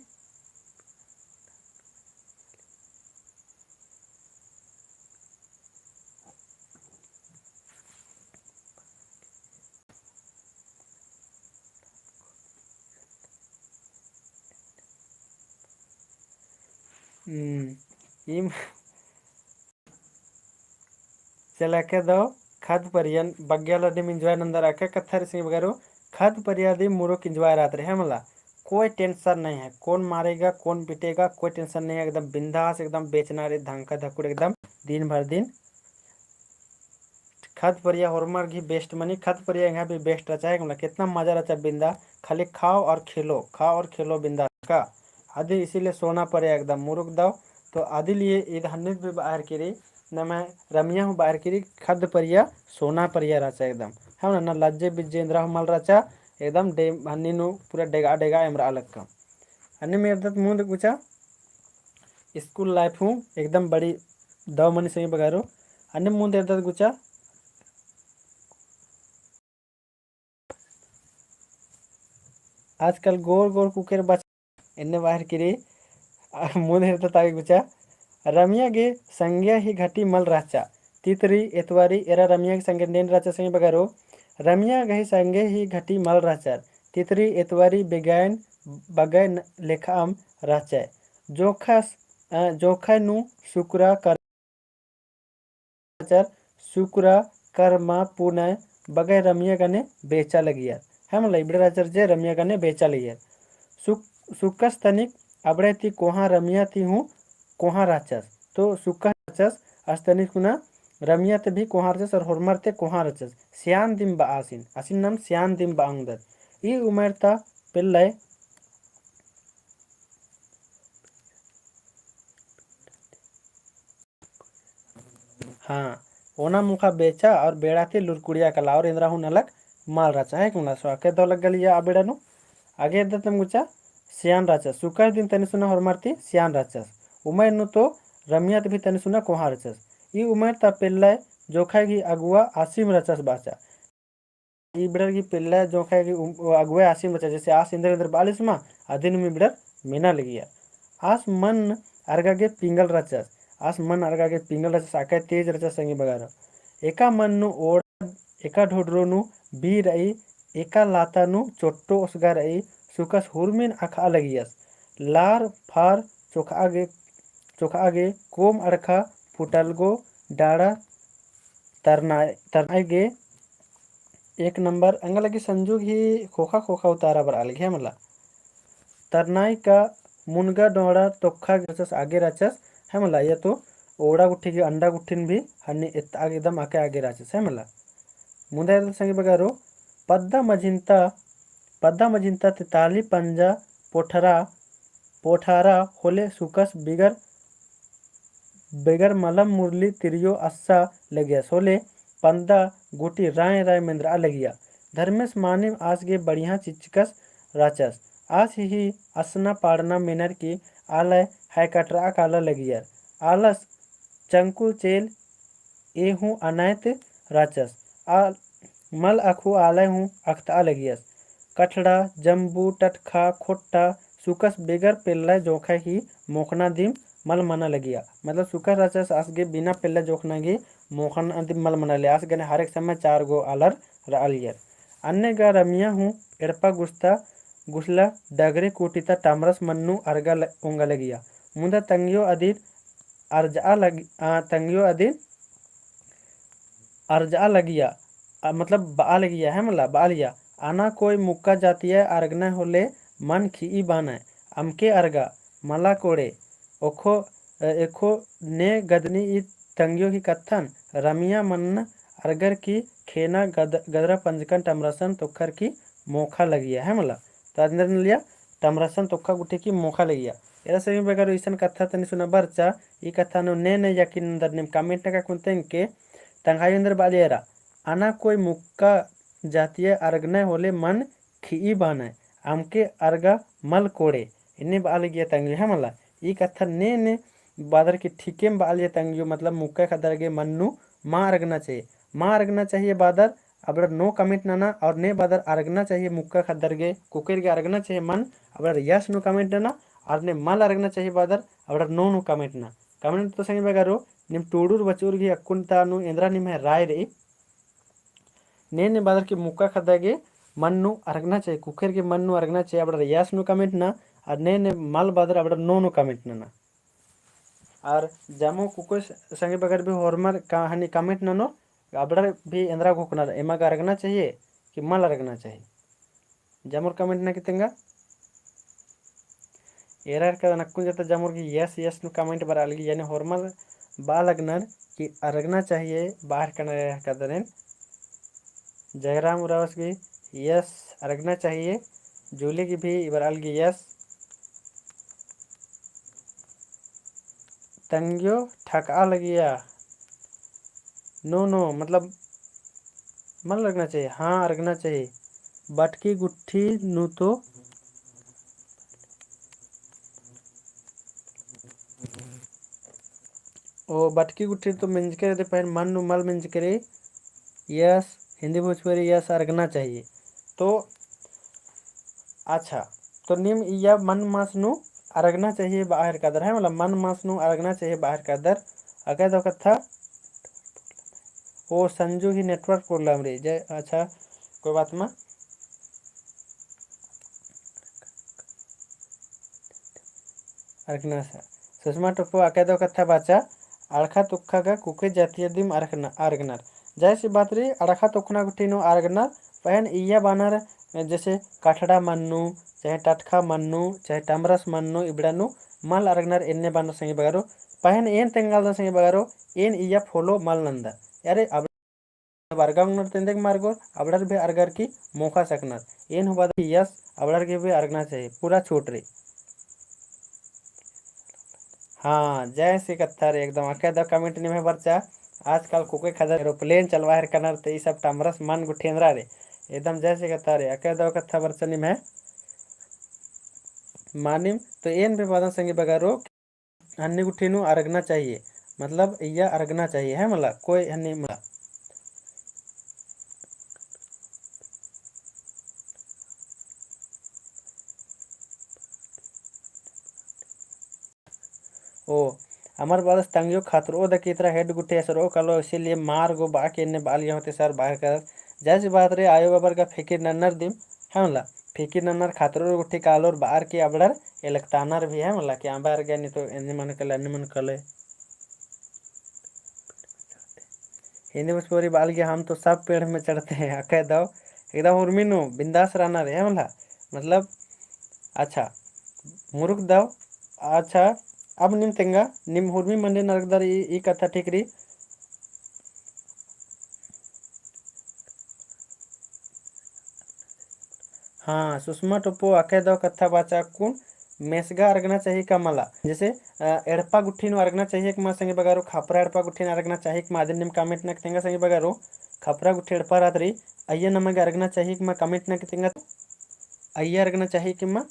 हम्म, इम चला के दव खत परियन बग्गे आलर दिम enjoy नंदर। अक्का कत्था रई संगी बगरो, खत परिया दिम मुरुख enjoy रअदर है मला। कोई tension नहीं है, कौन मारेगा, कौन पीटेगा, कोई tension नहीं है, एकदम बिंदास, एकदम बेचना रई, धंका धकुड़ एकदम दिन भर दिन। खत परिया होरमर गही best मनी, खत परिया एंगा भी best रहचा है, मतलब कितना मजा रहचा बिंदा, खाली खाओ और खेलो, खाओ और खेलो बिंदा का। अदिन इसीलिए सोना परिया एकदम मुरुख दव। तो अदी लिए ईद हन्नित भी बअर की रई, नम्है रमिया हूँ बअर की रई, खत परिया सोना परिया रहचा एकदम। है ना, ना लज्जे बिज्जे एन्दरा हूँ मल रहचा, एकदम डे-, हन्नी नू पूरा डेगा डेगा एम रआ लक्कम। अन्नेम एरदत मुन्द गुचा, school life हूँ एकदम बड़ी दव मनी संगी बगरो। अन्नेम मुन्द एरदत गुचा, आजकल गोर गोर कुकेर बच-, एन्ने बअर की रई, आ, मुन्द एरदत आगे गुचा। रमिया गे संगे ही घटी मल रहचा। तितरी एतवारी एरा रमिया गे संगे नेन रहचा संगी बगरो। रमिया गही संगे ही घटी मल रहचर। तितरी एतवारी बेगायन बगय न-, लेखाम रहचय। जोखस, अ, जोखय नू सुकरा कर रहचर, सुकरा, करमा, पुनय बगय रमिया गने बेचा लगियर। है मला, इबड़े रहचर जे रमिया गने बेचा लगियर। सुक-, सुकस तनिक अबड़े ती कोहाँ रमिया ती हूँ कोहाँ रहचस। तो सुकस रहचस, अस तनिक सुना रमिया ते भी कोहाँ रहचस और होरमर ते कोहाँ रहचस। सियान दिम बआ आसिन, आसिन नाम सियान दिम बआ ओंगदत। ई उमर ता पेल्लय हाँ, ओना मुखा बेचा और बेड़ा ती लुरकुड़िया कला और एन्दरा हूँ नलख मल रहचा है कुना। सो अके दव लग्गा लिया आ बेड़ा नू। आगे एरदत नाम गुचा सियान रहचस। सुकस दिम तनी सुना होरमर ती सियान रहचस। उमर नू तो रमिया ते भी तनी सुना कोहाँ रहचस। ई उमर ता पेल्लय जोखय गही अगुवा आसिम रहचस बाचा। इबड़र गही पेल्ला जोंखा गही उम-, अगुवाई आसिम रहचा, जैसे आस एन्देर एन्देर बआलिस मा, अदिन उम इबड़र मेना लगिया। आस मन अरगा गे पिंगल रहचस, आस मन अरगा गे पिंगल रहचस, अकय तेज रहचस संगी बगारो। एका मन नू ओड़ा, एका ढोडरो नू बीर रई, एका लाता नू चोट्टो ओसगा रई, सुकस हुरमिन अखआ लगियस। लार फार चोखआ गे, चोखआ गे कोम अड़खा फुटलगो डाड़ा तरनाय, तरनाय गे एक नंबर। एंगा लगी संजू गही खोखा खोखा उतारा बरआ लगी है मला। तरनाय का मुनगा डोड़ा तोखा गे रहचस आगे रहचस है मला। या तो ओड़ा गुट्ठी गही अंडा गुट्ठिन भी हन्नी एत्ता आगे एकदम आके आगे रहचस है मला। मुन्दा एरदत संगी बगारो, पद्दा मझिन्ता, पद्दा मझिन्ता तेताली पंजा पोठरा, पोठारा होले सुकस बिगर, बिगर मलम मुरली तिरियो अस्सा लगियस होले पंदा गुटी राय राय मेन्द्रआ लगिया। धर्मेस मानिम आस गे बढ़िया चिचकस रहचस। आस ही असना पाड़ना मेनर की आलय है कटरआ काला लगियर। आलस चंकुल चेल ए हूँ अनायत रहचस। आ मल अखु आलय हूँ अखतआ लगियस। कठड़ा, जम्बू, टटखा, खोट्टा, सुकस बेगर पेल्ला जोंखा ही मोखना दिम मल मना लगिया। मतलब सुकस रहचस आस गे बिना पेल्ला जोंखना गे मोखना दिम मल मना लगिया। आस गने हरेक समय चार गो आलर रआलियर। अन्ने गा रमिया हूँ एड़पा गुस्ता गुसला डगरे कूटी ता टमरस मन्नू अरगा ल-, ओंगा लगिया। मुदा तंगियो अदिन अरजआ लग-, आ, तंगियो अदिन अरजआ लगिया, आ, मतलब बआ लगिया है मला, बआ लिया। आना कोई मुक्का जातिया अरगना होले मन खिई बानय, अमके अरगा मला कोड़े, ओखो, अ, एखो ने गदनी ई तंगियो ही कत्थन, रमिया मन अरगर की खेना गद-, गदरा पंजकन टमरसन तोखर की मोखा लगिया है मला। तो अदिन लिया टमरसन तोखा गुट्ठी की मोखा लगिया। एरा संगी बगारो इसन कत्था तनी सुना बरचा, ई कत्था नू ने ने यकीन नंदर नीम comment नका कुन तेंगके। तंग्हाई एन्देर बआलिया एरा, आना कोई मुक्का जातिया अरगना होले मन खिई बानय, अमके अरगा मल कोड़े। एन्ने बआ लगिया तंगियो है मला। ई कत्था ने ने बअदर की ठीकेम बआलिया तंगियो, मतलब मुक्का खद्दर गे मन्नू मा अरगना चाहिए। मा अरगना चाहिए बादर अबड़र no comment नना, और ने बादर अरगना चाहिए मुक्का ख़द्दर गे, कुकेर गे अरगना चाहिए मल, अबड़र yes नू comment नना, और ने मल अरगना चाहिए बादर अबड़र no नू comment नना। Comment तो संगी बगरो, निम टूड़ुर बचुर गही अक्कुन ता नू एन्द्रा निम्है राय रई। ने ने बादर की मुक्का ख़द्दा गे मल नू अरगना चाहिए, कुकेर गे मल नू अरगना चाहिए, अबड़र yes नू comment नना, और ने ने मल बादर अबड़र no नू comment नना। और जमो कुकोय संगी बगर भी होरमर का हनी comment ननोर, अबड़र भी एन्द्रा घोखनर, एमा गे अरगना चाहिए कि मल अरगना चाहिए। जमोर comment नना की तेंगा। एरा एरकदन अक्कुन जता जमोर की yes yes नू comment बरआ लगी, यानी होरमर बआ लगनर कि अरगना चाहिए, बआ हेरकनर एरा एरकदन। जयराम उराँवस भी yes अरगना चाहिए, जूली की भी बरआ लगी yes। तंग्यो ठकआ लगिया। No no, मतलब मल अरगना चाहिए, हाँ अरगना चाहिए। बटकी गुट्ठी नू तो ओ बटकी गुट्ठी तो मेंजके रई, पहें मल नू मल मेंजके रई। Yes, हिंदी भोजपुरी yes अरगना चाहिए। तो अच्छा, तो नीम इया मल मास नू अरगना चाहिए बआ हेरकदर है, मतलब मल मास नू अरगना चाहिए बआ हेरकदर। अकय दव कत्था। ओ संजू ही network problem रई। जय, अच्छा, कोई बात मा। अरगना सा। सुषमा टोप्पो अकय दव कत्था बाचा, अड़खा तुक्खा गा कुके जातिया दिम अरगना, अरगनर। जाहिर सी बात रई, अड़खा तुक्खना गुट्ठी नू अरगनर, पहें इया बानर, जैसे कठड़ा मल नू, चाहे टटखा मल नू, चाहे टमरस मल नू, इबड़ा नू मल अरगनर एन्ने बानर संगी बगरो। पहें एन तेंगालदन संगी बगरो, एन इया follow मल नंदर। अरे, अब अरगा ओंगनर तो एन्देर गे मल अरगोर, अबड़र भी अरगर की मौका सकनर। एन हूँ बादर yes, अबड़र गे भी अरगना चाहिए, पूरा छूट रई। हाँ, जय से कत्था रई एकदम। अकय दव comment निम्है बरचा, आजकल कुके ख़द्दर aeroplane चलवा हेरकनर, तो ई सब टमरस मल गुट्ठी एन्द्रा रई। एकदम जय से कत्था रई, अकय दव कत्था बरचा निम्है। मानिम, तो एन भी बादन संगी बगरो, हन्नी गुट्ठी नू अरगना चाहिए, मतलब इया अरगना चाहिए, है मला, कोई हन्नी मला। ओ, अमर बादस तंग्यो खतरो दकी तरा हेड गुट्ठी असरो कालो, इसीलिए मल अरगो बआ के एन्ने बआ लगिया होते सर बाहर कर। जैसी बात रई आयो बाबर गा फिकिर नन्नर दिम, है मला। फिकिर नन्नर खतरो गुट्ठी कालोर बअर की अबड़र एलकतानर भी है मला कि अम्बा अरगे नी तो एन्ने मल कले, अन्ने मल कले। हिंदी भोजपुरी बाल के हम तो सब पेड़ में चढ़ते हैं, अकय दव एकदम उर्मी नू बिंदास रअनर है मला। मतलब, अच्छा, मुरुख दव, अच्छा, अब नीम तेंगा, नीम उर्मी मंडी नू अरगदर ई, ई कत्था ठीक रई। हाँ, सुषमा टोप्पो अकय दव कत्था बाचा अक्कुन मेसगा अरगना चाहिए का मला। जैसे, अ, एड़पा गुट्ठी नू अरगना चाहिए का मला संगी बगरो, खपरा एड़पा गुट्ठी नू अरगना चाहिए का मला, अदिन नीम comment नना की तेंगा संगी बगरो, खपरा गुट्ठी एड़पा रअदर रई, अइया नमा गे अरगना चाहिए का मला comment नना की तेंगा, अइया अरगना चाहिए का मला।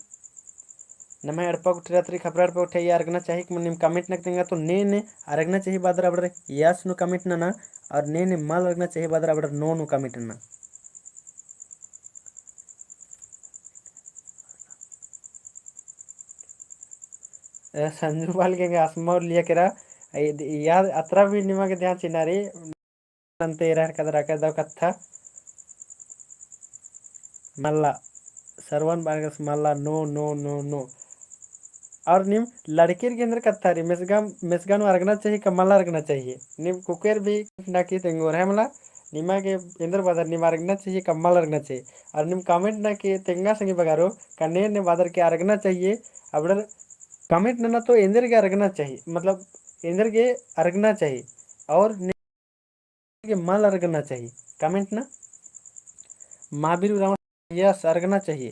नम्है एड़पा गुट्ठी रअदर रई, खपरा एड़पा गुट्ठी अइया अरगना चाहिए का मला नीम comment नना की तेंगा, तो ने ने अरगना चाहिए बादर अबड़र yes नू comment नना, और ने ने मल अरगना चाहिए बादर अबड़र no नू comment नना। ए, संजू बाल के आसमा लिया केरा, ए, याद अतरा भी निमा गे ध्यान चिअना रई। नन्ते एरा हेरकदर अकय दव कत्था। मल्ला, सरवन बारगस मल्ला, no, no, no, no। और नीम लड़किर गे एन्देर कत्था रई, मेसगा, मेसगा नू अरगना चाहिए का मल्ला अरगना चाहिए? नीम कुकेर भी ना की तेंगोर है मला, निमा गे एन्देर बादर नीम अरगना चाहिए का मल्ला अरगना चाहिए? और नीम comment नना की तेंगा संगी बगरो, का ने ने बादर के अरगना चाहिए, अबड़र comment नना तो एन्देर गे अरगना चाहिए, मतलब एन्देर गे अरगना चाहिए। और के मल अरगना चाहिए। Comment नना। महावीर उराँव yes अरगना चाहिए।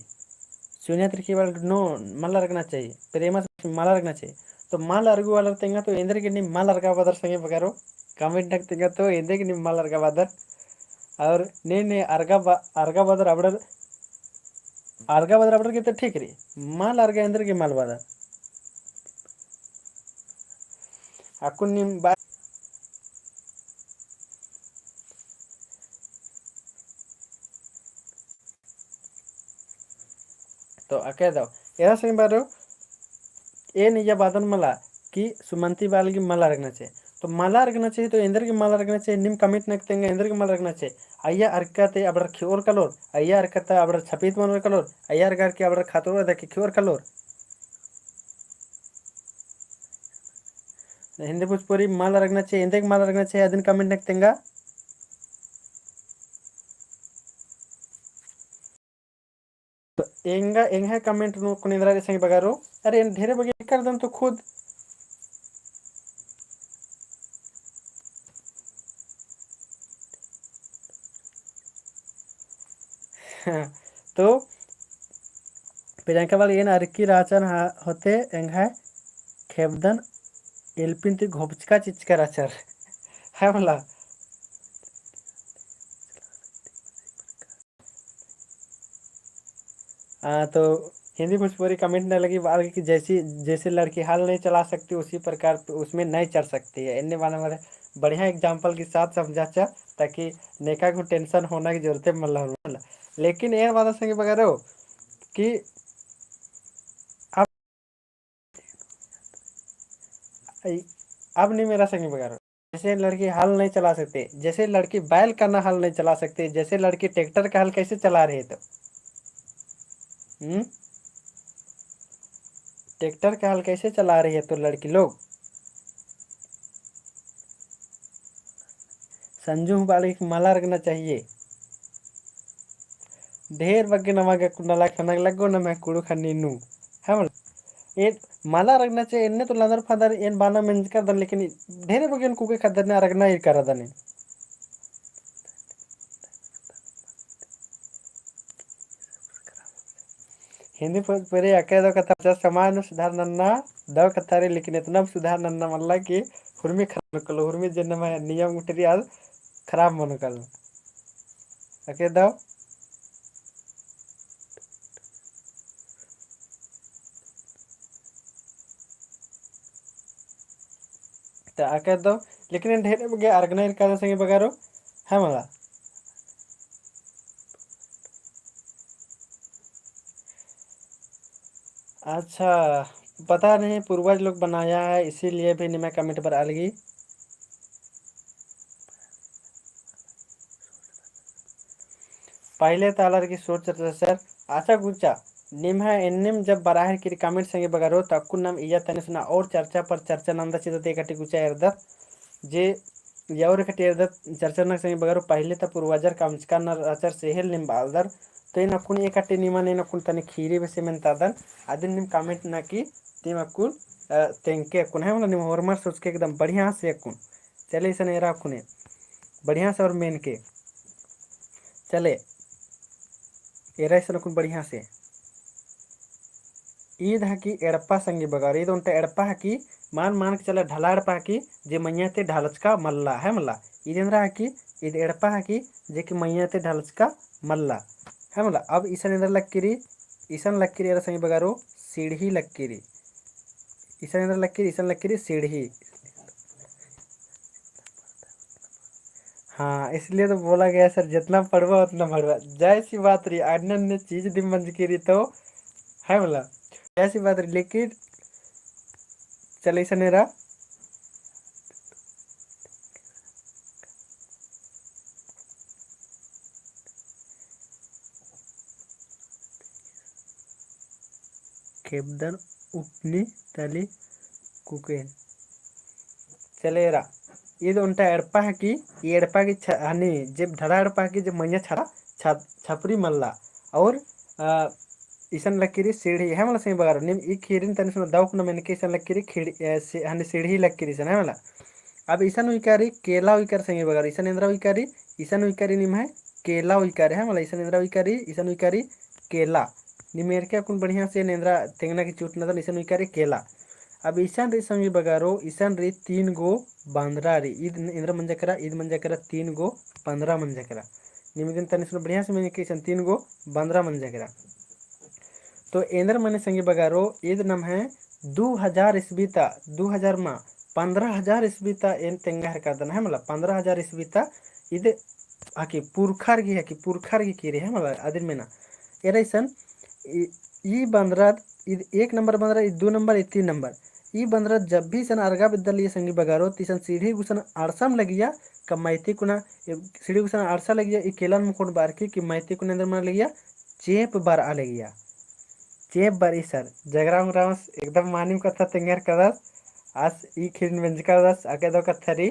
सोनिया तिर्की बाल no मल अरगना चाहिए। प्रेमा मल अरगना चाहिए। तो मल अरगु वालर तेंगा तो एन्देर गे नीम मल अरगा बादर संगी बगरो। Comment नना की तेंगा तो एन्देर गे नीम मल अरगा बादर। और ने ने अरगा बा-, अरगा बादर अबड़र अरगा बादर अबड़र गे तो ठीक रई। मल अरगा एन्देर गे मल बादर। अक्कुन नीम बा-, तो अके दव एरा संगी बगरो, एन इया बादन मला कि सुमंती बाल गे मला रगना चाही। तो मला रगना चाही, तो एन्देर गे मला रगना चाही, नीम comment नक तेंगा एन्देर गे मला रगना चाही। अइया अरका ती अबड़र खेओर कलोर, अइया अरका ती अबड़र छपीत मनोर कलोर, अइया अरका ती अबड़र खातोर दके खेओर कलोर। हिंदी भोजपुरी मला रगना चाही, एन्देर गे मला रगना चाही, अदिन comment नक तेंगा। तो एंगा, एंग्है comment नू कुन एन्दरा रई संगी बगरो। अरे, एन ढेरे बग्गे करदन तो खुद। तो प्रियंका बाल एन अरकी राचन हा होते एंग्है खेबदन एलपिन ती घोपचका चिचका राचर। है मला। आ, तो हिंदी भोजपुरी comment नना लगी बाल कि जैसी, जैसे लड़की हल नहीं चला सकती, उसी प्रकार उसमें नहीं चढ़ सकती है। एन्ने बाना मरे बढ़िया example के साथ समझाचा, ताकि नेका को tension होना की जरूरत है मल्ला। लेकिन एन बात संगी बगरो कि अब, अब नीम एरा संगी बगरो। जैसे लड़की हल नहीं चला सकते, जैसे लड़की बैल का ना हल नहीं चला सकते, जैसे लड़की ट्रैक्टर का हल कैसे चला रहे तो? हम्म? ट्रैक्टर का हल कैसे चला रही है तो लड़की लोग? संजू हूँ बाल गे कि मला रगना चाहिए। ढेर बग्गे नमा गे कुंडा लाग खनक लग्गो नमा कुड़ू खन्नी नू। है मला? ए मला रगना चाहिए, एन्ने तो लंदर फंदर एन बाना मेंजकर दन, लेकिन ढेरे बग्गे एन कुके खद्दर ने अरगना ईरकर दन। हिंदी भोजपुरी अके दव कत्था, अच्छा, समाज नू सुधार नन्ना दव कत्था रई, लेकिन एतना भी सुधार नन्ना मल्ला कि हुरमी खराब नकलो, हुरमी जे नमा नियम गुट्ठी रई आद खराब मनकल। अके दव। तो अके दव, लेकिन एन ढेरे बग्गे अरगना ईरका दन संगी बगरो, है मला। अच्छा, पता नहीं पूर्वज लोग बनाया है, इसीलिए भी निम्है comment बरआ लगी। पहले ता आलर की सोच रहचा सर। अच्छा गुचा, निम्है एन्नेम जब बरआ हेलरकी comment संगी बगरो, तो अक्कुन नाम इया तनी सुना और चर्चा पर चर्चा नंदा चिदत एकटी गुचा एरदत। जे या और एकटी एरदत चर्चा नना संगी बगरो, पहले ता पूर्वजर कमचका नर रहचर सेहेल नीम बालदर। तो एन अक्कुन एकटी निमन एन अक्कुन तनी खीरी बेसे मेनतादन, अदिन नीम comment नना की नीम अक्कुन, अ, तेंगके अक्कुन, है मला, नीम होरमर सोचके एकदम बढ़िया से अक्कुन। चले इसन एरा अक्कुने बढ़िया से और मेनके। चले एरा इसन अक्कुन बढ़िया से। ईद हकी एड़पा संगी बगर, ईद ओन्टा एड़पा हकी, मान, मान के चला ढला एड़पा हकी, जे मइय्याँ ती ढलचका मल्ला, है मला। ईद एन्दरा हकी, ईद एड़पा हकी, जे कि मइय्याँ ती ढलचका मल्ला, है मला। अब इसन एन्दरा लक्की रई, इसन लक्की रई एरा संगी बगरो, सीढ़ी लक्की रई। इसन एन्दरा लक्की रई, इसन लक्की रई सीढ़ी। हाँ, इसलिए तो बोला गया सर, जितना पढ़बा उतना बढ़बा। जैसी बात रई, अन्य अन्य चीज दिम मंजकी रई तो, है मला, जैसी बात रई, लेकिन चले इसन एरा। खेबदन उटनी तली कुके। चले एरा। ईद ओन्टा एड़पा हकी, ई एड़पा की छ-, हनी, जे ढला एड़पा हकी, जे मइय्याँ छड़ा, छ-, छपरी मल्ला। और, अ, इसन लक्की रई सीढ़ी, है मला संगी बगर। नीम ई खीरिन तनी सुना दव कुना मेनके इसन लक्की रई खीड़ी, अ, सी-, हनी सीढ़ी लक्की रई इसन, है मला। अब इसन उइका रई केला उइका रई संगी बगर। इसन एन्दरा उइका रई, इसन उइका रई निम्है केला उइका रई, है मला। इसन एन्दरा उइका रई, इसन उइका रई केला। नीम एरके अक्कुन बढ़िया से एन्दरा तेंगना की चूट नदन, इसन उइका रई केला। अब इसन रई संगी बगरो, इसन रई तीन गो बंदरा रई। ईद एन्दरा मंजा केरा, ईद मंजा केरा तीन गो बंदरा मंजा केरा। नीम इदिन तनी सुना बढ़िया से मेनके इसन तीन गो बंदरा मंजा केरा। तो एन्दर मने संगी बगरो, ईद नम्है दू हजार ईस्वी ता, दू हजार मा पन्द्रह हजार ईस्वी ता एन तेंगा हेलरकदन, है मला, पन्द्रह हजार ईस्वी ता ईद हकी पुरखर गही, हकी पुरखर गही खीरी, है मला, अदिन मेना। एरा इसन, ई, ई बंदरद, ईद एक नंबर बंदरद, ईद दू नंबर, ईद तीन नंबर। ई बंदरद जब भी इसन अरगा बिद्दलिया संगी बगरो, तो इसन सीढ़ी गुसन अड़सम लगिया, कम्मैती कुना, ए, सीढ़ी गुसन अड़सा लगिया, ई केलन मुखोन बारकी, कि मैती कुना एन्देर मना लगिया, चेंप बरआ लगिया। चेंप बरई सर, जगरा उंगरावस एकदम मानिम कत्था तेंगेर कदस, आस ई खिरिन बेंजका दस, अके दो कत्था रई,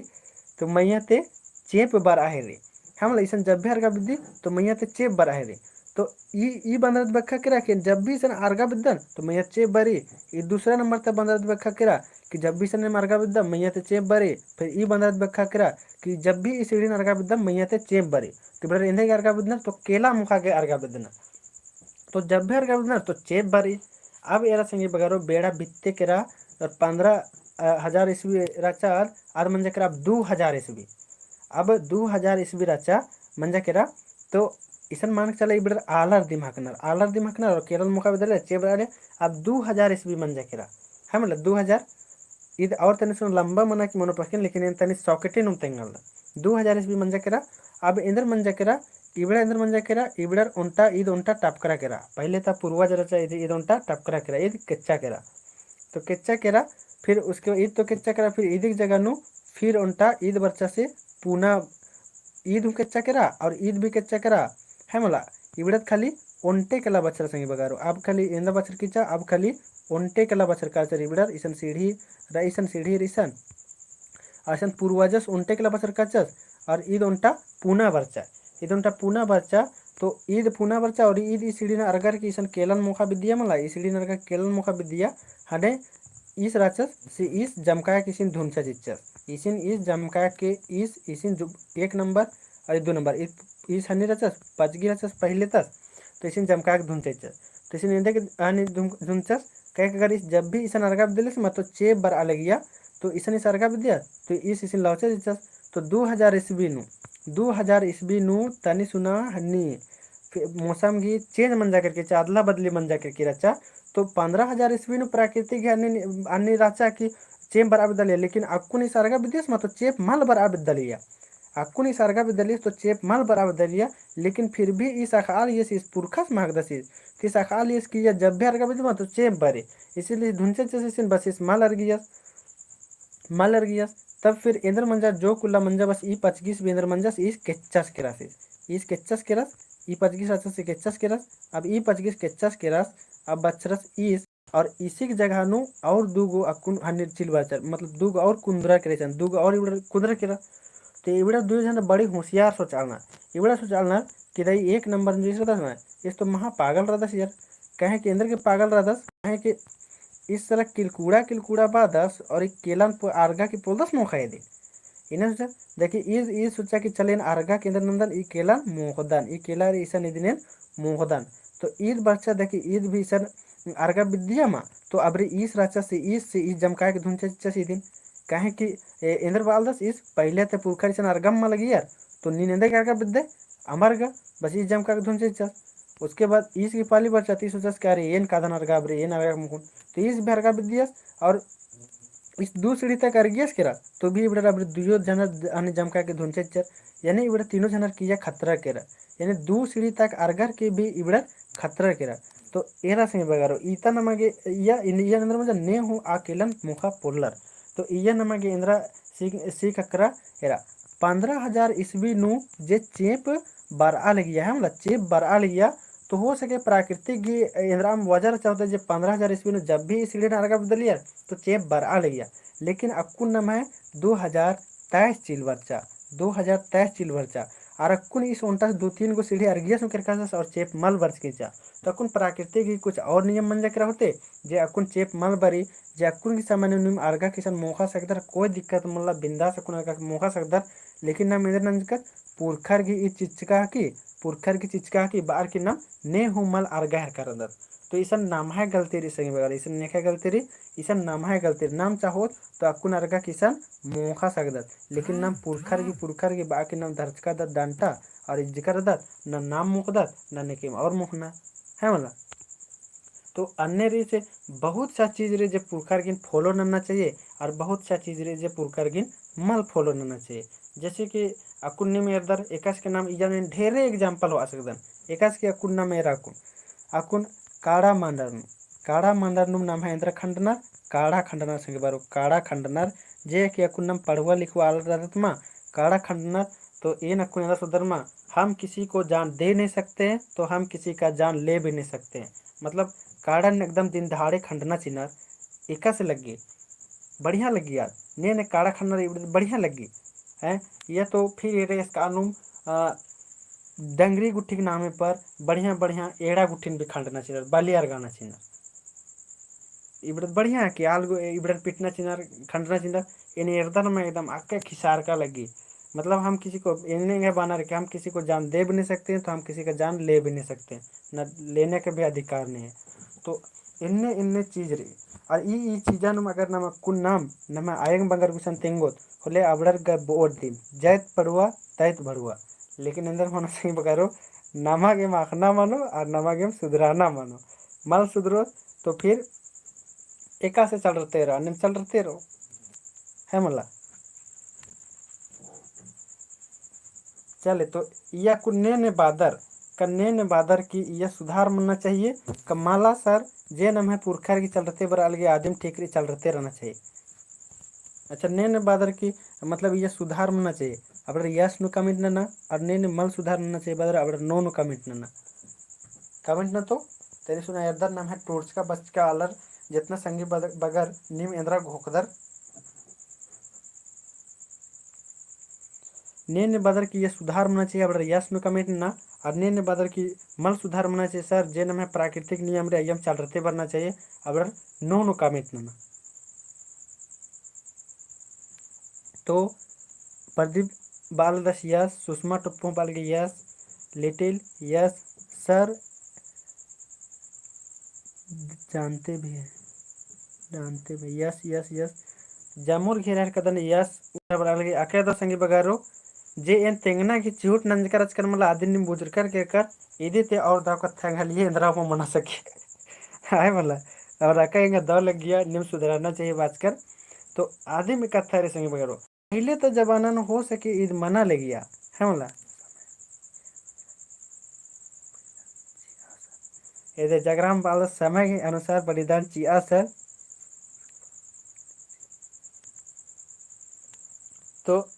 तो मइय्याँ ते चेंप बरआ हेरी। हाँ मला, इसन जब भी अरगा बिद्दी, तो मइय्याँ ते चेंप बरआ हेरी। तो ई, ई बंदरद बखा केरा कि जब भी इसन अरगा बिद्दन, तो मइय्याँ चेंप बरई। ई दूसरा नंबर ते बंदरद बखा केरा कि जब भी इसन एम अरगा बिद्दम, मइय्याँ ते चेंप बरई। फिर ई बंदरद बखा केरा कि जब भी ई सीढ़ीन अरगा बिद्दम, मइय्याँ ते चेंप बरई। तो इबड़र एन्देर गे अरगा बिद्दनर, तो केला मोखा गे अरगा बिद्दनर। तो जब भी अरगा बिद्दनर, तो चेंप बरई। अब एरा संगी बगरो बेड़ा बित्ते केरा, और पन्द्रह, अ, हजार ईस्वी रहचा, आद मंजा केरा अब दू हजार ईस्वी। अब दू हजार ईस्वी रहचा, मंजा केरा, तो इसन मानक चला इबड़र आलर दिम हकनर, आलर दिम हकनर और केलन मोखा बिद्दले, चेंप बरआ ले, अब दू हजार ईस्वी मंजा केरा। है मतलब दू हजार, ईद और तनी सुन लंबा मना कि मनो पखिन, लेकिन एन तनी सौकेटे नुम तेंगल दा। दू हजार ईस्वी मंजा केरा, अब एन्देर मंजा केरा, इबड़ा एन्देर मंजा केरा, इबड़र ओन्टा, ईद ओन्टा टपकरा केरा। पहले ता पूर्वज रहचा, ईद, ईद ओन्टा टपकरा केरा, ईद केच्चा केरा। तो केच्चा केरा, फिर उसके बाद ईद तो केच्चा केरा, फिर ईदिक जगह नू फिर ओन्टा ईद बरचा से पुना ईद हूँ केच्चा केरा और ईद भी केच्चा केरा, है मला। इबड़त खाली ओन्टे केला बछरा संगी बगरो। अब खाली एन्दा बछर किचा, अब खाली ओन्टे केला बछर काचर इबड़र, इसन सीढ़ी र-, इसन सीढ़ी र इसन। असन पूर्वजस ओन्टे केला बछर काचस, और ईद ओन्टा पुना बरचा। ईद ओन्टा पुना बरचा, तो ईद पुना बरचा और ईद ई सीढ़ीन अरगर की इसन केलन मोखा बिद्दिया मला, ई सीढ़ीन अरगर केलन मोखा बिद्दिया, हने ईस रहचस, से ईस जमकाया के इसिन धुनचा चिच्चस। इसिन ईस जमकाया के ईस, इसिन जु-, एक नंबर और दू नंबर, ईस, ईस हनी रहचस, पचगी रहचस पहले तस, तो इसिन जमकाया के धुनचा चिच्चस। तो इसिन एन्देर गे हनी धुन-, धुनचस, कहे कि अगर ईस जब भी इसन अरगा बिद्दलिस, मतलब चेंप बरआ लगिया, तो इसन ईस अरगा बिद्दिया, तो ईस इसिन लौचा चिच्चस। तो दू हजार ईस्वी नू, दू हजार ईस्वी नू तनी सुना हनी, फि-, मौसम गही change मंजा केरकी रहचा, अदला बदली मंजा केरकी रहचा। तो पन्द्रह हजार ईस्वी नू प्राकृतिक गही अन्नी, अन्नी रहचा कि चेंप बरआ बिद्दलिया, लेकिन अक्कुन ईस अरगा बिद्दियस, मतलब चेंप मल बरआ बिद्दलिया। अक्कुन ईस अरगा बिद्दलियस, तो चेंप मल बरआ बिद्दलिया, लेकिन फिर भी ईस अख़आ लगियस, ईस पुरखस महकदस ईस। तो ईस अख़आ लगियस कि या जब भी अरगा बिद्दी, मतलब चेंप बरई। इसीलिए धुनचा चिच्चस इसिन, बस ईस मल अरगियस। मल अरगियस, तब फिर एन्देर मंजा जो कुल्ला मंजा बस ई पचगिस भी एन्देर मंजस ईस केच्चस केरस ईस। ईस केच्चस केरस, ई पचगिस रहचस से केच्चस केरस, अब ई पचगिस केच्चस केरस, अब बछरस ईस, और ईसिक जगह नू और दूगो अक्कुन हन्नी चिल बरचर, मतलब दूगो और कुन्दरा केरचन, दूगो और इबड़ा कुन्दरा केरा। तो इबड़ा दुई झन बड़ी होशियार सोचालनर, इबड़ा सोचालनर कि दई एक नंबर जो ईस रदस ना, ईस तो महा पागल रदस यार, कहे कि एन्देर गे पागल रदस, कहे कि ईस साला किलकुड़ा किलकुड़ा बादस और ई केलन पो-, अरगा की पोलदस मोखा एदिन। इन्ने सोचा, देखी ईस, ईस सोचा कि चल एन अरगा के एन्देर नन्दन ई केलन मोखदन, ई केला रे इसन इदिन एन मोखदन। तो ईद बरचा देखी ईद भी इसन अरगा बिद्दिया मा, तो अबरी ईस रहचा से ईस से ईस जमकाय के धुनचा चिच्चस इदिन। काहे कि ए-, एन्देर बालदस ईस पहिले ते पुरखर इसन अरगम मा लगियर, तो नीन एन्देर गे अरगा बिद्दे, अमर गा, बस ईस जमकाय के धुनचा चिच्चस। उसके बाद ईस की पाली बरचा तो ईस सोचस कि अरे एन कादन अरगा अबरी, एन अरगा मोखोन। तो ईस भी अरगा बिद्दियस और ईस दू सीढ़ी तक अरगियस केरा, तो भी इबड़र अबरी दुयो झनर द-, हने जमकाय के धुनचा चिच्चर, यानी इबड़र तीनों झनर किया खतरा केरा, यानी दू सीढ़ी तक अरगर के भी इबड़र खतरा केरा। तो एरा संगी बगरो, ईता नमा गे इया, इन-, इया नंदर मजा ने हूँ आ केलन मोखा पोल्लर। तो इया नमा गे एन्दरा सीख, सीख अकरा एरा। पन्द्रह हजार ईस्वी नू जे चेंप बरआ लगिया है, मतलब चेंप बरआ लगिया, तो हो सके प्राकृतिक गही एन्दरा अम्म वजह रहचा होले जे पन्द्रह हजार ईस्वी नू जब भी ई सीढ़ी नू अरगा बिद्दलियर, तो चेंप बरआ लगिया। लेकिन अक्कुन नम्है दो हजार तेईस चिल बरचा, दो हजार तेईस चिल बरचा। और अक्कुन ईस ओन्टा दो तीन गो सीढ़ी अरगियस हूँ केरकादस और चेंप मल बरचकी रहचा। तो अक्कुन प्राकृतिक गही कुछ और नियम मंजा केरा होले, जे अक्कुन चेंप मल बरई, जे अक्कुन गही समय नू नीम अरगा के इसन मोखा सकदर, कोई दिक्कत मल्ला, बिंदास अक्कुन अरगा के मोखा सकदर। लेकिन नाम एन्देर नंजकत, पुरखर गही ई चिच्चका हकी, पुरखर गही चिच्चका हकी, बअर की नाम ने हूँ मल अरगा हेरका रअदत। तो इसन नम्है गलती रई संगी बगर, इसन नेखय गलती रई, इसन नम्है गलती रई। नाम चाहोत तो अक्कुन अरगा के इसन मोखा सकदत, लेकिन नाम पुरखर गही, पुरखर गही बअर की नाम धरचकादत डंटा और इज्जका रअदत, ना नाम मोखदत, ना नेकेम और मोखना, है मला। तो अन्ने रई से बहुत सा चीज रई जे पुरखर गिन follow नन्ना चाहिए और बहुत सा चीज रई जे पुरखर गिन मल follow नन्ना चाहिए। जैसे कि अक्कुन नीम एरदर, एकासे के नाम इया नीन ढेरे example होआ सकदन, एकासे के अक्कुन नाम एरा अक्कुन, अक्कुन काड़ा मांडर नू, काड़ा मांडर नू नम्है एन्दरा खंडनर, काड़ा खंडनर संगी बगरो, काड़ा खंडनर, जे कि अक्कुन नम पढ़ुआ लिखुआ आलर रअदत मा, काड़ा खंडनर, तो एन अक्कुन एन्दरा सुधरर मा, हम किसी को जान दे नहीं सकते हैं, तो हम किसी का जान ले भी नहीं सकते हैं। मतलब, काड़न एकदम दिन दहाड़े खंडना चिनर, एकासे लग्गी, बढ़िया लग्गी यार, ने ने काड़ा खंडनर इबड़े बढ़िया लग्गी, हैं? या तो फिर एरे एसका नुम, अ, डंगरी गुट्ठी के नामे पर बढ़िया बढ़िया एड़ा गुट्ठिन भी खंडना चिनर, बलियर गाना चिनर। इबड़े बढ़िया कि आलगो इबड़े पिटना चिनर, खंडना चिनर, एन एरदन में एकदम अक्के खिसारका लग्गी। मतलब हम किसी को एन्ने एंगे बानर कि हम किसी को जान दे भी नहीं सकते हैं, तो हम किसी का जान ले भी नहीं सकते हैं, न लेने का भी अधिकार नहीं है। तो एन्ने एन्ने चीज रई। और ई ई चीजन में अगर नम अक्कुन नाम, नम आयंग बंगर गुसन तेंगोत, होले अबड़र ग बोर दिम, जैत पड़ुआ, तैत भड़ुआ। लेकिन एन्दर मनो संगी बगरो, नमा गेम अख़ना मनो, और नमा गेम सुधराना मनो। मल सुधरो, तो फिर एकासे चलरते रओ, अन्नेम चलरते रओ। है मला। चले, तो इया कुन ने ने बादर, का ने ने बादर कि इया सुधार मन्ना चाहिए, का मला सर, जे नम्है पुरखर की चलरते बरआ लगी आदिम ठीक रई चलरते रहना चाहिए। अच्छा, ने ने बादर कि, मतलब, इया सुधार मन्ना चाहिए, अबड़र yes नू comment नना, और ने ने मल सुधार मन्ना चाहिए, बादर अबड़र no नू comment नना। Comment नना तो, तेने सुना एरदर नम्है टूड़चका बचका आलर, जेतना संगी बद-, बगर, नीम एन्दरा घोखदर, ने ने बादर कि ये सुधार मना चाहिए, अबड़र yes नू comment नना, और ने ने बादर कि मल सुधार मना चाहिए सर, जे नम्है प्राकृतिक नियम रई, अइय्यम चलरते बरना चाहिए, अबड़र no नू comment नना। तो प्रदीप बालदस yes, सुषमा टोप्पो बालगे yes, लिटिल yes, सर जानते भी है, जानते भी, yes, yes, yes। जमुर घेरर कदन yes, उठा बड़ा लगे, अके दो संगी बगरो, जे एन तेंगना की चिहुट नंजकर अचकर मला आदिन नीम बुजुर्कर केरकर, इदी ते और दव कत्था एंगा लिए एन्दरा हूँ मना सके। हाय मला, और अका एंगा दव लग्गिया, नीम सुधराना चाहिए बाचकर। तो आदिम कत्था रई संगी बगरो। पहिले तो जमाना नू हो सके ईद मना लगिया, है मला। एदे जगराम बाल समय के अनुसार बलिदान चिआ सर। तो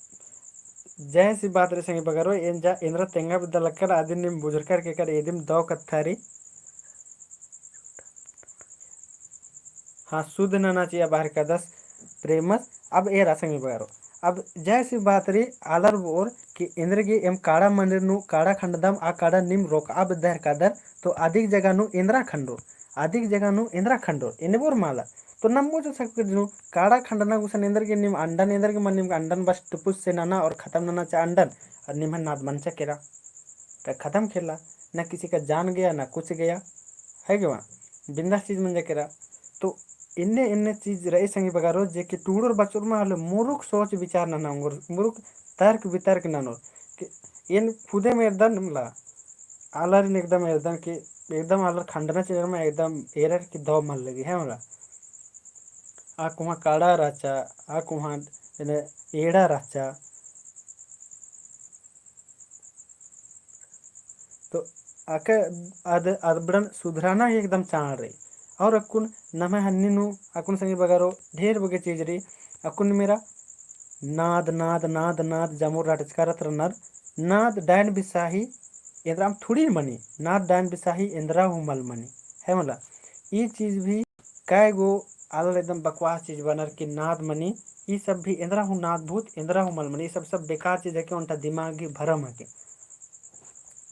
जैसी बात रई संगी बगरो, एन जा एन्दरा तेंगा बिद्दा लक्कन आदिन नीम बुझुरकर केकर एदिम दव कत्था रई। हाँ, शुद्ध नना चिआ बाहर का दस प्रेमस। अब एरा संगी बगरो, अब जैसी बात रई आलर बोर कि एन्दर गे एम काड़ा मंदिर नू काड़ा खंडदम, आ काड़ा नीम रोकआ बेद्दर कादर, तो आदिक जगह नू एन्दरा खंडोर, आदिक जगह नू एन्दरा खंडोर, एन्ने बोर मला। तो नम्मो जो सकते नू काड़ा खंडना गुसन एन्दर गे नीम अंडन, एन्दर गे मन नीम अंडन बस टुपुस से नना और खतम नना चा अंडन, और नीम नाद मंचा केरा। का खतम खेला, ना किसी का जान गया, ना कुछ गया, है कि बा? बिंदास चीज मंजा केरा। तो एन्ने, एन्ने चीज रई संगी बगरो, जे कि टूड़ोर बचोर मा होले मुरुख सोच विचार नना ओंगोर, मुरुख तर्क वितर्क ननोर। कि एन खुदे में एरदन मला, आलर एकदम एरदन कि एकदम आलर खंडना चिअर मा एकदम एरर कि दव मल लगी, है मला। आ कोहाँ काड़ा रहचा, आ कोहाँ एड़ा रहचा। तो आके अद-, अदबड़न सुधराना ही एकदम चाड़ रई। और अक्कुन नम्है हन्नी नू अक्कुन संगी बगरो ढेर बग्गे चीज रई। अक्कुन मेरा नाद, नाद, नाद, नाद जमोर राटचका रत रनर। नाद डायन बिसाही एन्दरा हूँ थोड़ी मनी, नाद डायन बिसाही एन्दरा हूँ मल मनी, है मला। ई चीज भी कै गो आलर एकदम बकवास चीज बनर कि नाद मनी, ई सब भी एन्दरा हूँ नाद भूत, एन्दरा हूँ मल मनी, ई सब, सब बेकार चीज है कि ओन्टा दिमाग ही भरम है कि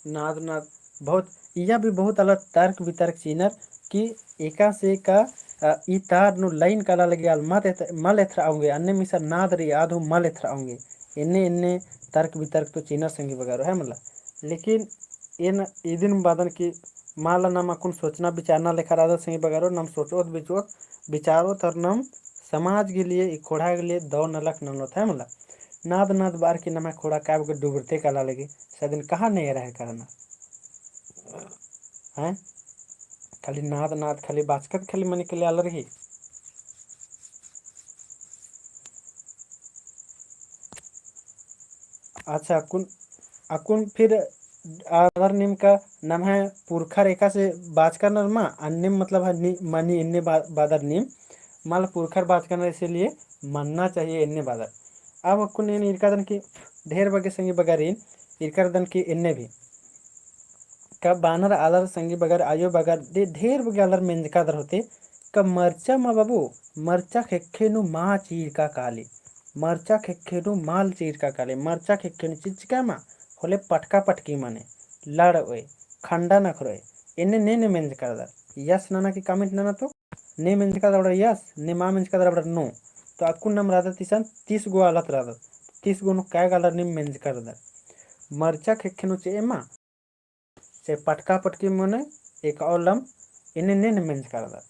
नाद, नाद बहुत, इया भी बहुत आलर तर्क वितर्क चिअनर कि एकासे का, अ, ई तार नू लाइन काला लगे आल मत एथ-, मल एथरआ ओंगे, अन्ने मिसर नाद रई आद हूँ मल एथरआ ओंगे, एन्ने, एन्ने तर्क वितर्क तो चिअनर संगी बगरो है मला। लेकिन एन इदिन बादन कि मला नम अक्कुन सोचना विचारना लेखा रअदत संगी बगरो, नम सोचोत बिचोत विचारोत और नम समाज के लिए, ई खोड़ा के लिए दव नलख ननोत है मला। नाद नाद बार की नम्है खोड़ा काब के डुबरते काला लगे, सदिन कहाँ नहीं रहे करना। हैं? खाली नाद नाद, खाली बाचकत, खाली मनी के लिए आलर ही। अच्छा, अक्कुन, अक्कुन फिर आदर नीम का नम्है पुरखर एकासे बाचका रअनर मा, अन्नेम मतलब ह नी-, मनी एन्ने बा-, बअदर नीम, मल पुरखर बाचका रअनर इसीलिए मन्ना चाहिए एन्ने बअदर। अब अक्कुन एन ईरकादन की ढेर बग्गे संगी बगरिन ईरकादन की एन्ने भी का बानर आलर संगी बगर आयो बगर दे ढेर बग्गे आलर मेंजकादर होते का मरचा मा बाबू, मरचा खेखे नू मा चीरका काली, मरचा खेखे नू मल चीरका काली, मरचा खेखे नू चिचका मा, होले पटका पटकी मने, लड़ओय, खंडा नखरओय, एन्ने ने ने मेंजकादर। Yes नना की comment नना तो, ने मेंजकादर अबड़र yes, ने मा मेंजकादर अबड़र no। तो अक्कुन नम रअदत इसन तीस गो आलत रअदत, तीस गो नू कै गो आलर नीम मेंजकादर। मरचा खेखे नू चिचका मा, से पटका पटकी मने एक औलम एन्ने ने ने मेंजकादर।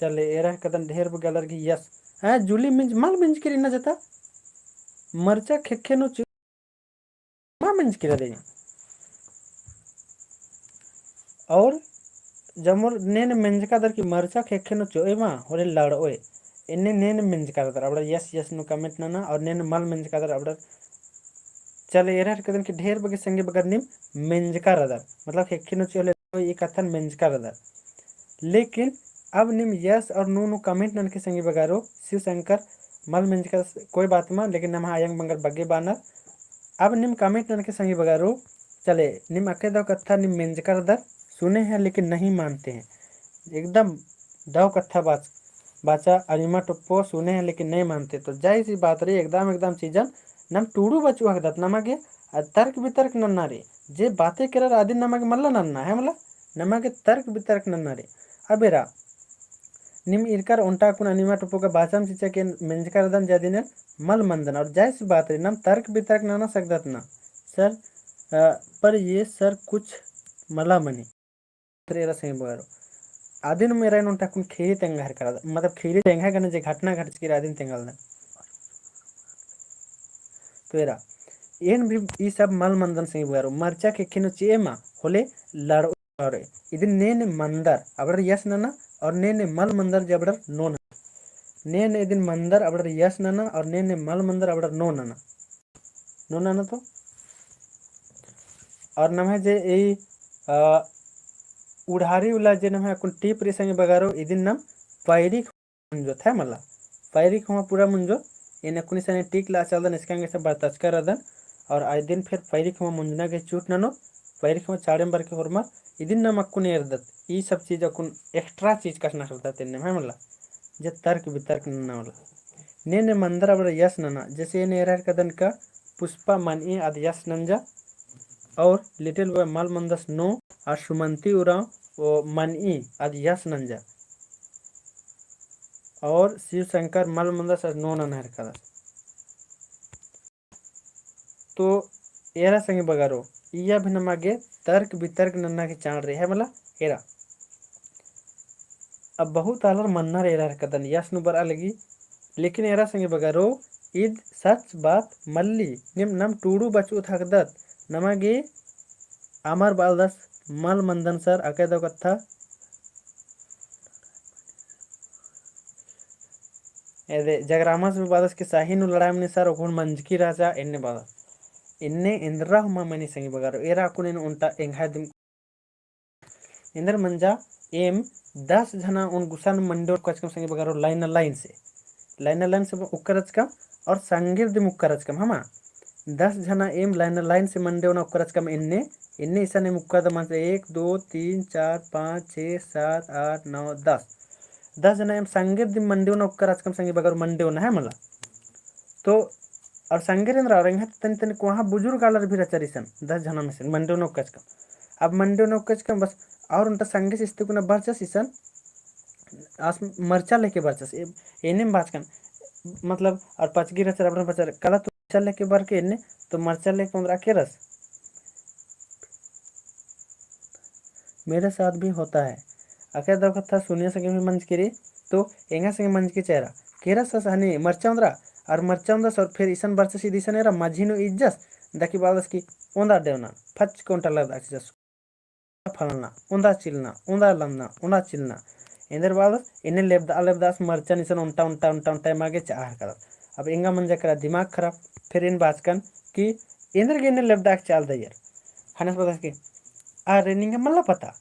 चले, एरा कदन ढेर बग्गे आलर की yes। हैं, जूली मेंज-, मल मेंजकी रई ना जता। मरचा खेखे नू चो-, मा मेंजकी रअदय। और जमोर ने ने मेंजकादर की मरचा खेखे नू चिचका मा, होले लड़ओय। एन्ने ने ने मेंजकादर, अबड़र yes yes नू comment नना, और ने ने मल मेंजकादर अबड़र। चले, एरा कदन की ढेर बग्गे संगी बगर नीम मेंजकादर, मतलब खेखे नू चिचका होले ई कत्थन मेंजकादर। लेकिन अब नीम yes और no नू comment ननके संगी बगरो, शिव शंकर मल मेंजका कोई बात मा, लेकिन नम्है अयंग बंगर बग्गे बानर। अब नीम comment ननके संगी बगरो, चले, नीम अक्के दव कत्था नीम मेंजकादर, सुने हैं लेकिन नहीं मानते हैं। एकदम दव कत्था बाच-, बाचा अनिमा टोप्पो, सुने हैं लेकिन नहीं मानते। तो जाहिर सी बात रई, एकदम, एकदम चीजन नम टूड़ू बचू हकदत, नमा गे तर्क बितर्क नन्ना रई। जे बातें केरर अदिन नमा गे मल्ला नन्ना, है मला? नमा गे तर्क बितर्क नन्ना रई। अब एरा, नीम ईरकर ओन्टा अक्कुन अनिमा टोप्पो का बाचाम चिच्चा के मेंजकादन जादिन मल मन्दन, और जाहिर सी बात रई, नम तर्क बितर्क नना सकदत ना। सर, अ, पर ये सर कुछ मला मनी। तो एरा संगी बगरो, अदिन मेरा ओन्टा अक्कुन खीरी तेंगा हर करा, मतलब खीरी तेंगा गने जे घटना घटचकी रई अदिन तेंगालदन। तो एरा, एन भी ई सब मल मन्दन संगी बगरो, मरचा खेखे नू चिचका मा, होले लड़ओय। इदिन ने ने मन्दर अबड़र yes नना, और ने ने मल मन्दर जे अबड़र no नना। ने ने इदिन मन्दर अबड़र yes नना, और ने ने मल मन्दर अबड़र no नना। No नना तो। और नम्है जे ई, अ, उड़ारी उल्ला जे नम्है अक्कुन टीप रई संगी बगरो, इदिन नम पैरी मुंजोत है मला। पैरी ख़ोंवा पूरा मुंजोत, एन अक्कुन इसन टिक ला चलदन, इसका अंगे से बरतचका रअदन, और अदिन फिर पैरी ख़ोंवा मुंजना गे चूट ननोत, पैरी ख़ोंवा चाड़ेम बरके होरमर, इदिन नम अक्कुन एरदत, ई सब चीज अक्कुन extra चीज कछनखरदत एन्ने, है मला, जे तर्क बितर्क नन्ना मला। ने ने मन्दर अबड़र yes नना, जैसे एन एरा कदन का पुष्पा मनई अद yes नंजा, और little boy मल मन्दस no, और सुमंती उराँव ओ मनई अद yes नंजा। और शिव शंकर मल मन्दस अद no नना हरकदस। तो एरा संगी बगरो, इया भी नमा गे तर्क बितर्क नन्ना गे चाड़ रई है मला एरा। अब बहुत आलर मन्नर एरा हरकदन yes नू बरआ लगी, लेकिन एरा संगी बगरो, ईद सच बात मल्ली, नीम नम टूड़ू बचउत हकदत, नमा गे अमर बालदस मल मन्दन सर, अकय दव कत्था। एदे जगरामस भी बादस कि साही नू लड़ाई मनी सर, ओखुन मंजकी रहचा, एन्ने बादस। एन्ने एन्दरा हुमा मनी संगी बगरो, एरा अक्कुन एन ओन्टा एंग्है दिम एन्दर मंजा एम दस झना ओन गुसन मंडे ओन कचकम संगी बगरो line line से। Line line से उक्कर अचकम और संगेर दिम उक्कर अचकम हमा। दस झना एम line line से मंडे ओन उक्कर अचकम एन्ने, एन्ने इसन एम उक्कर दमन से एक, दो, तीन, चार, पाँच, छः, सात, आठ, नौ, दस। दस झना एम संगेर दिम मंडे ओन उक्कर अचकम संगी बगरो मंडे ओन है मला। तो और संगेर एन्दरा और एंग्है तनी तनी कोहाँ बुजुर्ग आलर भी रहचर इसन, दस झना में से मंडे ओन उक्कर अचकम। अब मंडे ओन उक्कर अचकम बस, और ओन्टा संगेस इस्ते कुना बरचस इसन, आस मरचा लेके बरचस, ए-, एन्ने बाचकन, मतलब, और पचगी रहचर, अबड़न बचर, कला तो मरचा लेके बरके एन्ने, तो मरचा लेके ओन्दरा केरस। मेरे साथ भी होता है। अकय दव कत्था सुनिया संगे भी मंजकी रई, तो एंगा संगे मंजकी चारा। केरस अस हनी मरचा ओन्दरा, और मरचा ओन्दस और फिर इसन बरचस इद इसन एरा मझी नू इज्जस, दकी बालदस कि ओन्दा डेवना, फच कोन्टा लगदा चिजस। फलना, ओन्दा चिलना, ओन्दा लन्ना, ओन्दा चिलना। एन्देर बादस, एन्ने लेबदा, लेबदास मरचन इसन ओन्टा, ओन्टा, ओन्टा, ओन्टा एमा गे चार करस। अब एंगा मंजा केरा दिमाग खराब, फिर एन बाचकन कि एन्देर गे एन्ने लेबदा के चाल दइयर। ख़नेस बअदस कि, अरे निंगा मल्ला पता।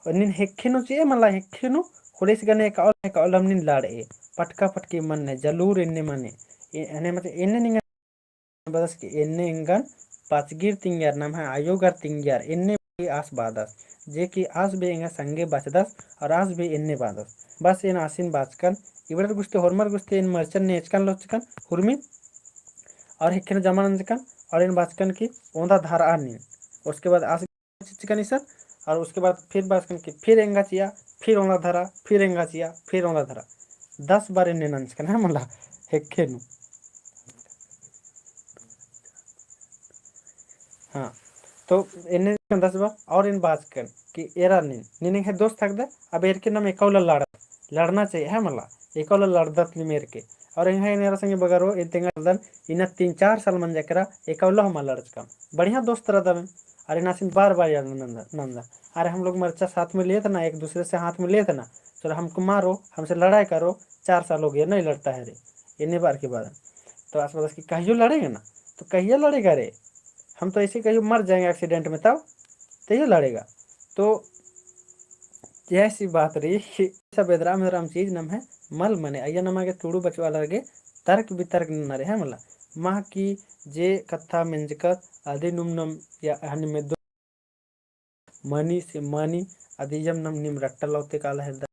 नीन हेक्खे नू चिए मल्ला हेक्खे नू, होले ईस गने एकाओल, एकाओलम नीन लड़े। पटका पटकी मन्ने, जलूर एन्ने मने। ए-, एन्ने मतलब एन्ने निंगा बअदस कि एन्ने एंगन पाचगिर तिंगियर, नम्है आयोगर तिंगियर, एन्ने आस बअदस, जे कि आस बे एंगा संगे बचदस और आस बे एन्ने बअदस। बस एन आसिन बाचकन, इबड़र गुस्ती होरमर गुस्ती एन मरचन नेचकन लोचकन हुरमी और हेक्खे नू जमा नंजकन और एन बाचकन कि ओन्दा धरआ नीन। उसके बाद आस चिचकन इसन, और उसके बाद फिर बाचकन कि फिर एंगा चिआ, फिर ओन्दा धरा, फिर एंगा चिआ, फिर ओन्दा धरा। दस बार एन्ने नंजकन है मला हेक्खे नू। हाँ, तो एन्ने दस बार और एन बाचकन कि एरा नीन, नीन एंग्है दोस्त हकदय, अब एरके नाम एकाओला लड़, लड़ना चाहिए है मला, एकाओला लड़दत नीम एरके। और एंग्है एन एरा संगे बगरो, एन तेंगा लड़दन, इन्ना तीन चार साल मंजा केरा, एकाओला हूँ मल लड़चकम। बढ़िया दोस्त रअदम, अरे नासिन बार बार याद नंदा, नंदा। अरे हम लोग मरचा साथ में लिए थे ना, एक दूसरे से हाथ में लिए थे ना, चलो हमको मारो, हमसे लड़ाई करो, चार साल हो गया नहीं लड़ता है रे, एन्ने बार के बाद। तो आस बअदस कि कहियो लड़ेगा ना, तो कहिया लड़ेगा रे, हम तो ऐसे कहियो मर जाएंगे accident में, तब तैयो लड़ेगा। तो जैसी बात रई, सब एदराम एदराम चीज नम्है मल मने, अइय्या नमा गे टूड़ू बचवालर गे तर्क वितर्क नना रई है मला। माह की जे कत्था मेंजकत अदिनुम नम या हनी मेद्दो मनी से मनी अदियम नम नीम रट्टा लौते काला हेद्दा।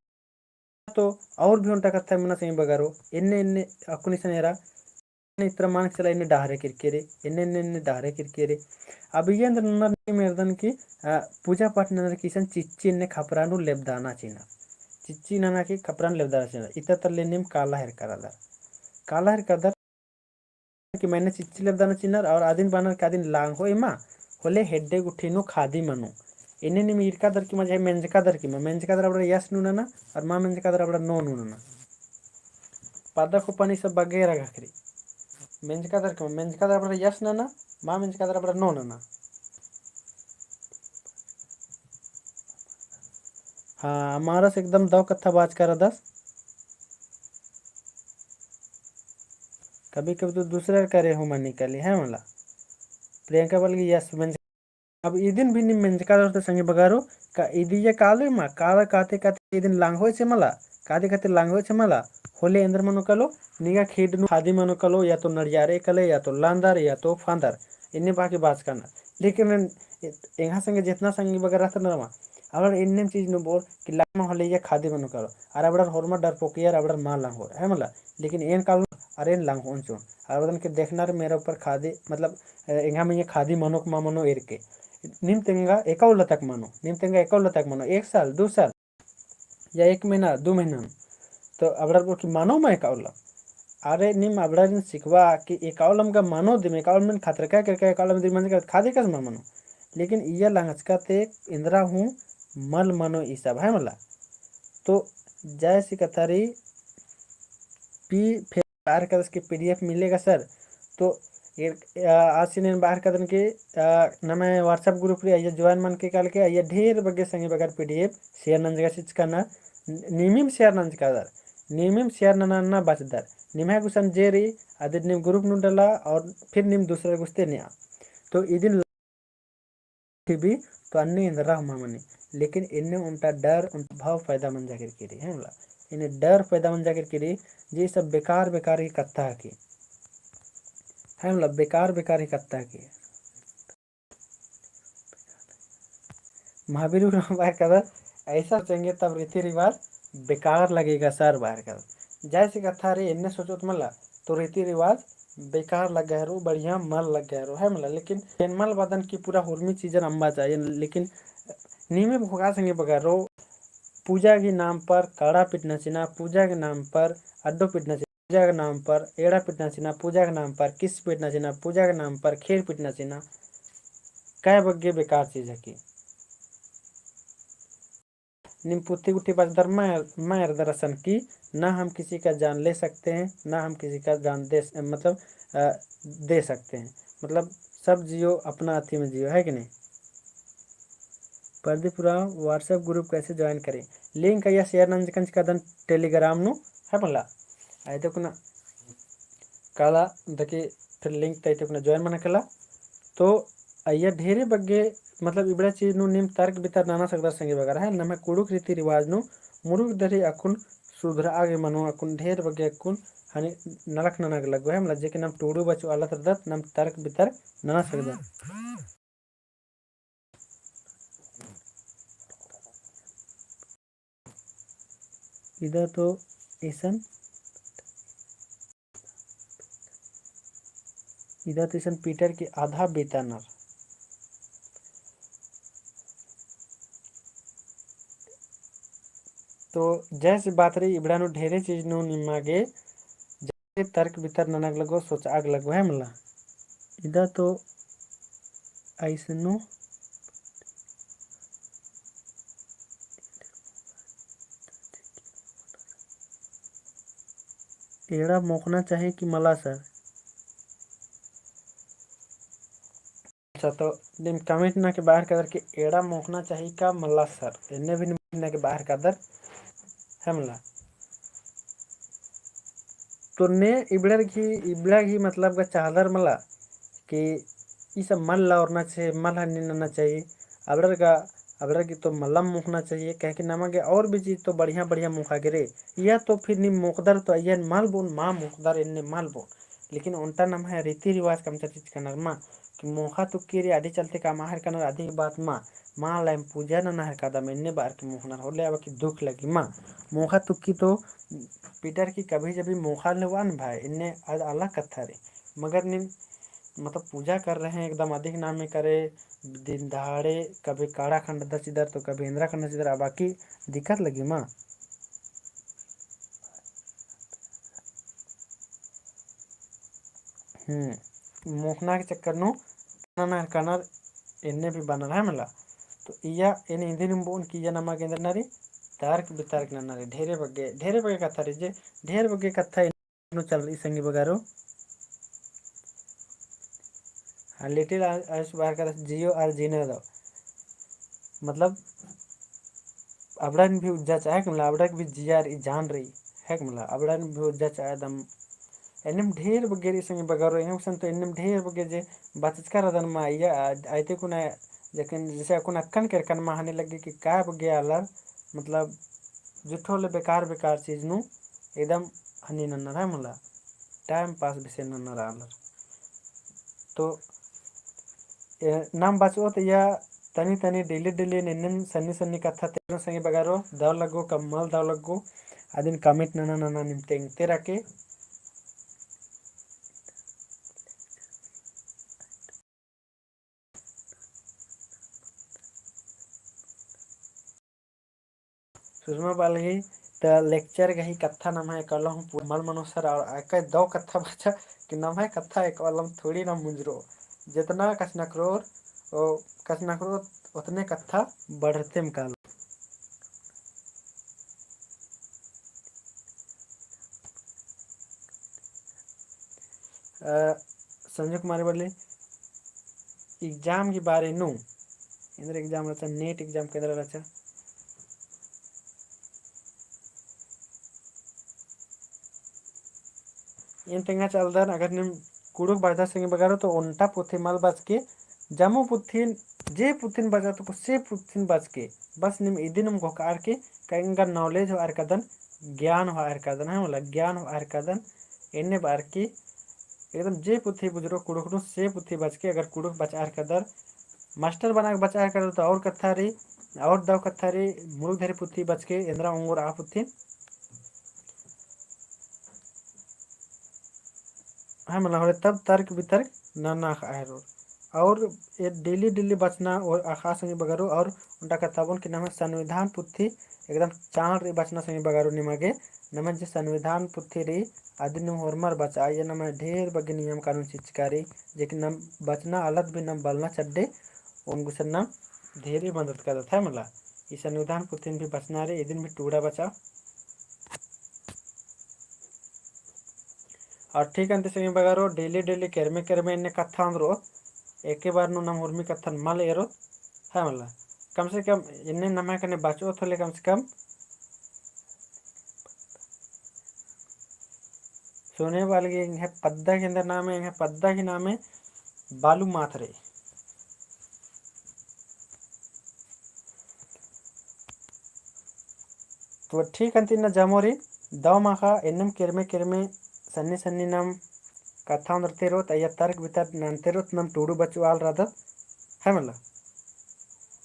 तो और भी ओन्टा कत्था मेना संगी बगरो, एन्ने एन्ने अक्कुन इसन एरा इतरा मानक चला एन्ने डहरे किरके रे, एन्ने, एन्ने, एन्ने डहरे किरके रे। अब इय्या एन्देर ननर नीम एरदन कि, अ, पूजा पाठ ननर की इसन चिच्ची एन्ने खपरा नू लेबदाना चिअना। चिच्ची नना की खपरा नू लेबदाना चिअना। इता तल्ले नीम काला हेरका रअदर। काला हेरका रअदर कि मइय्याँ चिच्ची लेबदाना चिअनर और अदिन बअनर कि अदिन लांघो एमा, होले हेड्डे गुट्ठी नू खादी मनो। एन्ने नीम ईरकादर कि मझे मेंजकादर कि मा, मेंजकादर अबड़ा यस नू नना, और मा मेंजकादर अबड़ा नो नू नना। पद्दा खोपा नू ई सब बग्गे एरा घाखरी। मेंजकादर कि मा, मेंजकादर अबड़ा यस नना, मा मेंजकादर अबड़ा नो नना। हाँ, अमारस एकदम दव कत्था बाचका रअदस। कभी कभी तो दूसरा करे हो मनी काली है मला। प्रियंका बलगी यस मेंज अब इदिन भी नीम मेंजकादर तो संगी बगरो, का इदिया काले मा, काला काते काते इदिन लांघोय से मला, काते काते लांघोय से मला, होले एन्देर मनो कालो, निंगा खेड्ड नू खादी मनो कालो, या तो नड़ियारे काले, या तो लांदर, या तो फांदर, एन्ने बाकी बाचका ना। लेकिन एंग्है संगे जेतना संगी बगर रहता ना मा, अबड़र एन्नेम चीज नू बोर कि लामा होले या खादी मनो कालो, अरा अबड़र होरमा डरपोकियर, अबड़र मा लांघोर, है मला, लेकिन एन कालो, अरा एन लांघोन चोन, अरा बअदन के देखना रे मेरा ऊपर खादी, मतलब, अ, एंग्है मइय्याँ खादी मनो का मा मनो एरके। नीम तेंगा एकाउल्ला तक मनो, नीम तेंगा एकाउल्ला तक मनो, एक साल, दू साल, या एक महीना, दू महीना नू। तो अबड़र बोर कि मनो मा एकाउल्ला। अरे नीम अबड़ारिन सिखबआ कि एकाउल्लम गा मनो दिम, एकाउल्लम खतरका केरका एकाउल्लम दिम मंजका खादी कस मा मनो। लेकिन इय्या लांघचका ते एन्देरा हूँ मल मनो ई सब है मला। तो जैसी कत्था रई पी फेर बाहर कदस के पीडीएफ मिलेगा सर। तो ये, आ, आसिन एन बाहर कदन के, आ, नम्है WhatsApp group रई, अइय्या join मन के काल के, अइय्या ढेर बग्गे संगी बगर पीडीएफ share नंजका चिचका ना, नीमिम share नंजकादर, नीमिम share नना ना बचदर, निम्है गुसन जे रई, अदिन नीम group नू डला और फिर नीम दूसरा गुस्ते नेआ। तो इदिन भी तो अन्ने एन्देरा हूँ मा मनी, लेकिन एन्ने ओन्टा डर, ओन्टा भव पैदा मंजा केरकी रई, है मला? एन्ने डर पैदा मंजा केरकी रई, जे ई सब बेकार, बेकार ही कत्था हकी, है मला? बेकार, बेकार ही कत्था हकी। महावीर उराँव बाहर कदर, ऐसा सोचेंगे तब रीति रिवाज बेकार लगेगा सर बाहर कदर। जैसे कत्था रई एन्ने सोचोत मला, तो रीति रिवाज बेकार लग्गा हेरो, बढ़िया मल लग्गा हेरो, है मला। लेकिन एन मल बअदन कि पूरा हुरमी चीजन अम्बा चाहिए, लेकिन नीमे भोगा संगे बगरो, पूजा के नाम पर काड़ा पिटना चिअना, पूजा के नाम पर अड्डो पिटना चिअना, पूजा के नाम पर एड़ा पिटना चिअना, पूजा के नाम पर किस पिटना चिअना, पूजा के नाम पर खीर पिटना चिअना, कै बग्गे बेकार चीज हकी। नीम पुथी गुट्ठी बाचदर मा, मा एरदर असन कि ना हम किसी का जान ले सकते हैं, ना हम किसी का जान दे स-, मतलब, अ, दे सकते हैं। मतलब, सब जियो, अपना अथी में जियो, है कि नहीं? प्रदीप उराँव, WhatsApp group कैसे join करें? link अइय्या share नंजकन चिकादन Telegram नू, है मला। अइते कुना काला दके फिर link ता अइते कुना join मना कला। तो अइय्या ढेरे बग्गे मतलब इबड़ा चीज नू नीम तर्क बितर्क नना सकदर संगी बगर, है। नम्है कुँड़ुख़ रीति रिवाज नू मुरुख धरी अक्कुन सुधरआ गे मनो, अक्कुन ढेर बग्गे अक्कुन हनी नलख नना गे लग्गो, है मला। जे कि नम टूड़ू बचो आलत रअदत, नम तर्क बितर्क नना सकदर। इदा तो इसन, इदा तो इसन पीटर की आधा बेतानर। तो जैसे बात रई, इबड़ा नू ढेरे चीज नू निम्मा गे तर्क बितर्क नना गे लग्गो, सोचआ गे लग्गो, है मला। इदा तो अइसनो एड़ा मोख़ना चाही कि मला सर? अच्छा, तो नीम comment नना के बअर कादर कि एड़ा मोख़ना चाही का मला सर, एन्ने भी नीम नना के बअर कादर, है मला। तो ने इबड़र गही, इबड़ा गही मतलब गा चाहदर मला कि ई सब मल लौरना चाही, मल हन्नी नना चाही। अबड़र गा, अबड़र गही तो मलम मोख़ना चाही, काहे कि नमा गे और भी चीज तो बढ़िया बढ़िया मोख़ा गे रई। इया तो फिर नीम मोख़दर तो इया मल बओन, मा मोख़दर एन्ने मल बओन। लेकिन ओन्टा नम्है रीति रिवाज कमचर चिच्चका नर मा कि मोख़ा तुक्की रई, अदी चलते कमआ हेलरकनर, अदी बात मा, मा लइम पूजा नना हेलरकादम, एन्ने बअर की मोख़नर होले अबकी दुख लगी मा। मोख़ा तुक्की तो पीटर की कभी जभी मोख़ा ले होआ न भाई, एन्ने अद अलग कत्था रई। मगर नीम मतलब पूजा कर रहे हैं, एकदम अधिक नामे करे, दिन दहाड़े कभी काड़ा खंडदर चिदर तो कभी एन्दरा खंडदर चिदर, अबकी दिक्कत लगी मा। हम्म, मोख़ना के चक्कर नू नना हेलरकनर एन्ने भी बअनर, है मला। तो इया एन इदिन बओन कि इया नमा गे एन्दर नना रई, तर्क बितर्क नना रई, ढेरे बग्गे, ढेरे बग्गे कत्था रई, जे ढेर बग्गे कत्था नू चल रई संगी बगरो। हाँ, लिटिल आयुष बअर कादस जियो आर जीने दो। मतलब, अबड़न भी उज्जा चाहे कि मला, अबड़क भी जिया रई, जान रई, है कि मला, अबड़न भी उज्जा चाहे दम। एन्नेम ढेर बग्गे रई संगी बगरो, एन्नेम सन तो एन्नेम ढेर बग्गे जे बचचका रअदन मा, इया आ-, आइते कुना, लेकिन जैसे अक्कुन अक्कन केरकन मा हने लग्गी कि का बग्गे आलर, मतलब, जुठो ले बेकार बेकार चीज नू एकदम हनी नन्नर है मला, time pass बेसे नन्नर आलर। तो ए, नाम बचओत या तनी तनी daily daily नेन्नेम सन्नी सन्नी कत्था तेरन संगी बगरो दव लग्गो, कम्मल दव लग्गो, अदिन comment नना नना निम्ते एंगते रअके। सुषमा बालगी, त lecture गही कत्था नम्है एकला हूँ पूरा मल मनो सर, और एका दव कत्था बचा कि नम्है कत्था एकला हूँ थोड़ी ना मुंजरो, जितना कछनखरोर, ओ, कछनखरोर उतने कत्था बढ़रतेम कालो। अ, संजू कुमारी बल्ली, exam की बारे नू, एन्दर exam रहचा, NEET exam का एन्दर रहचा। एन तेंगा चलदन, अगर नीम कुँड़ुख़ बचदर संगी बगरो, तो ओन्टा पुथी मल बचके, जम्मो पुथिन, जे पुथिन बचा तो से पुथिन बचके, बस नीम इदिन नीम घोखार के, का एंगा knowledge होअर कादन, ज्ञान होअर कादन, है मला, ज्ञान होअर कादन, एन्ने बअर की, एकदम जे पुथी बुझरो कुँड़ुख़ नू से पुथी बचके, अगर कुँड़ुख़ बचअर कादर, मास्टर बनाके बचअर कादर तो और कत्था रई, और दव कत्था रई, मुरुख धरी पुथी बचके, एन्दरा ओंगोर आ पुथिन। है मला होले तब तर्क बितर्क नना अख़आ हेलरोर। और ए daily daily बचना और अख़आ संगी बगरो और ओन्टा कत्था बओन कि नम्है संविधान पुथी एकदम चाड़ रई बचना संगी बगरो निमा गे। नम्है जे संविधान पुथी रई अदिन होरमर बचआ, या नम्है ढेर बग्गे नियम कानून चिच्चका रई, जे कि नम बचना आलत भी नम बलना चड्डे, ओन गुसन नम ढेर ही मदद करत है मला। ई संविधान पुथिन भी बचना रई, इदिन भी टूड़ा बचआ। और ठीक अन्ते संगी बगरो daily daily केरमे केरमे एन्ने कत्था ओन्दरोत, एके बार नू नम हुरमी कत्थन मल एरोत, है मला। कम से कम एन्ने नम्है कने बचओत होले कम से कम जोने बालगे एंग्है पद्दा के एन्देर नामे, एंग्है पद्दा के नामे बालू माथरे। तो ठीक अन्ती ना जमोरी दव माखा एन्नेम केरमे केरमे सन्नी सन्नी नाम कत्था ओन्दरते रओत, अइय्या तर्क बितर्क नन्ते रओत, नाम टूड़ू बचुआल रअदत, है मला।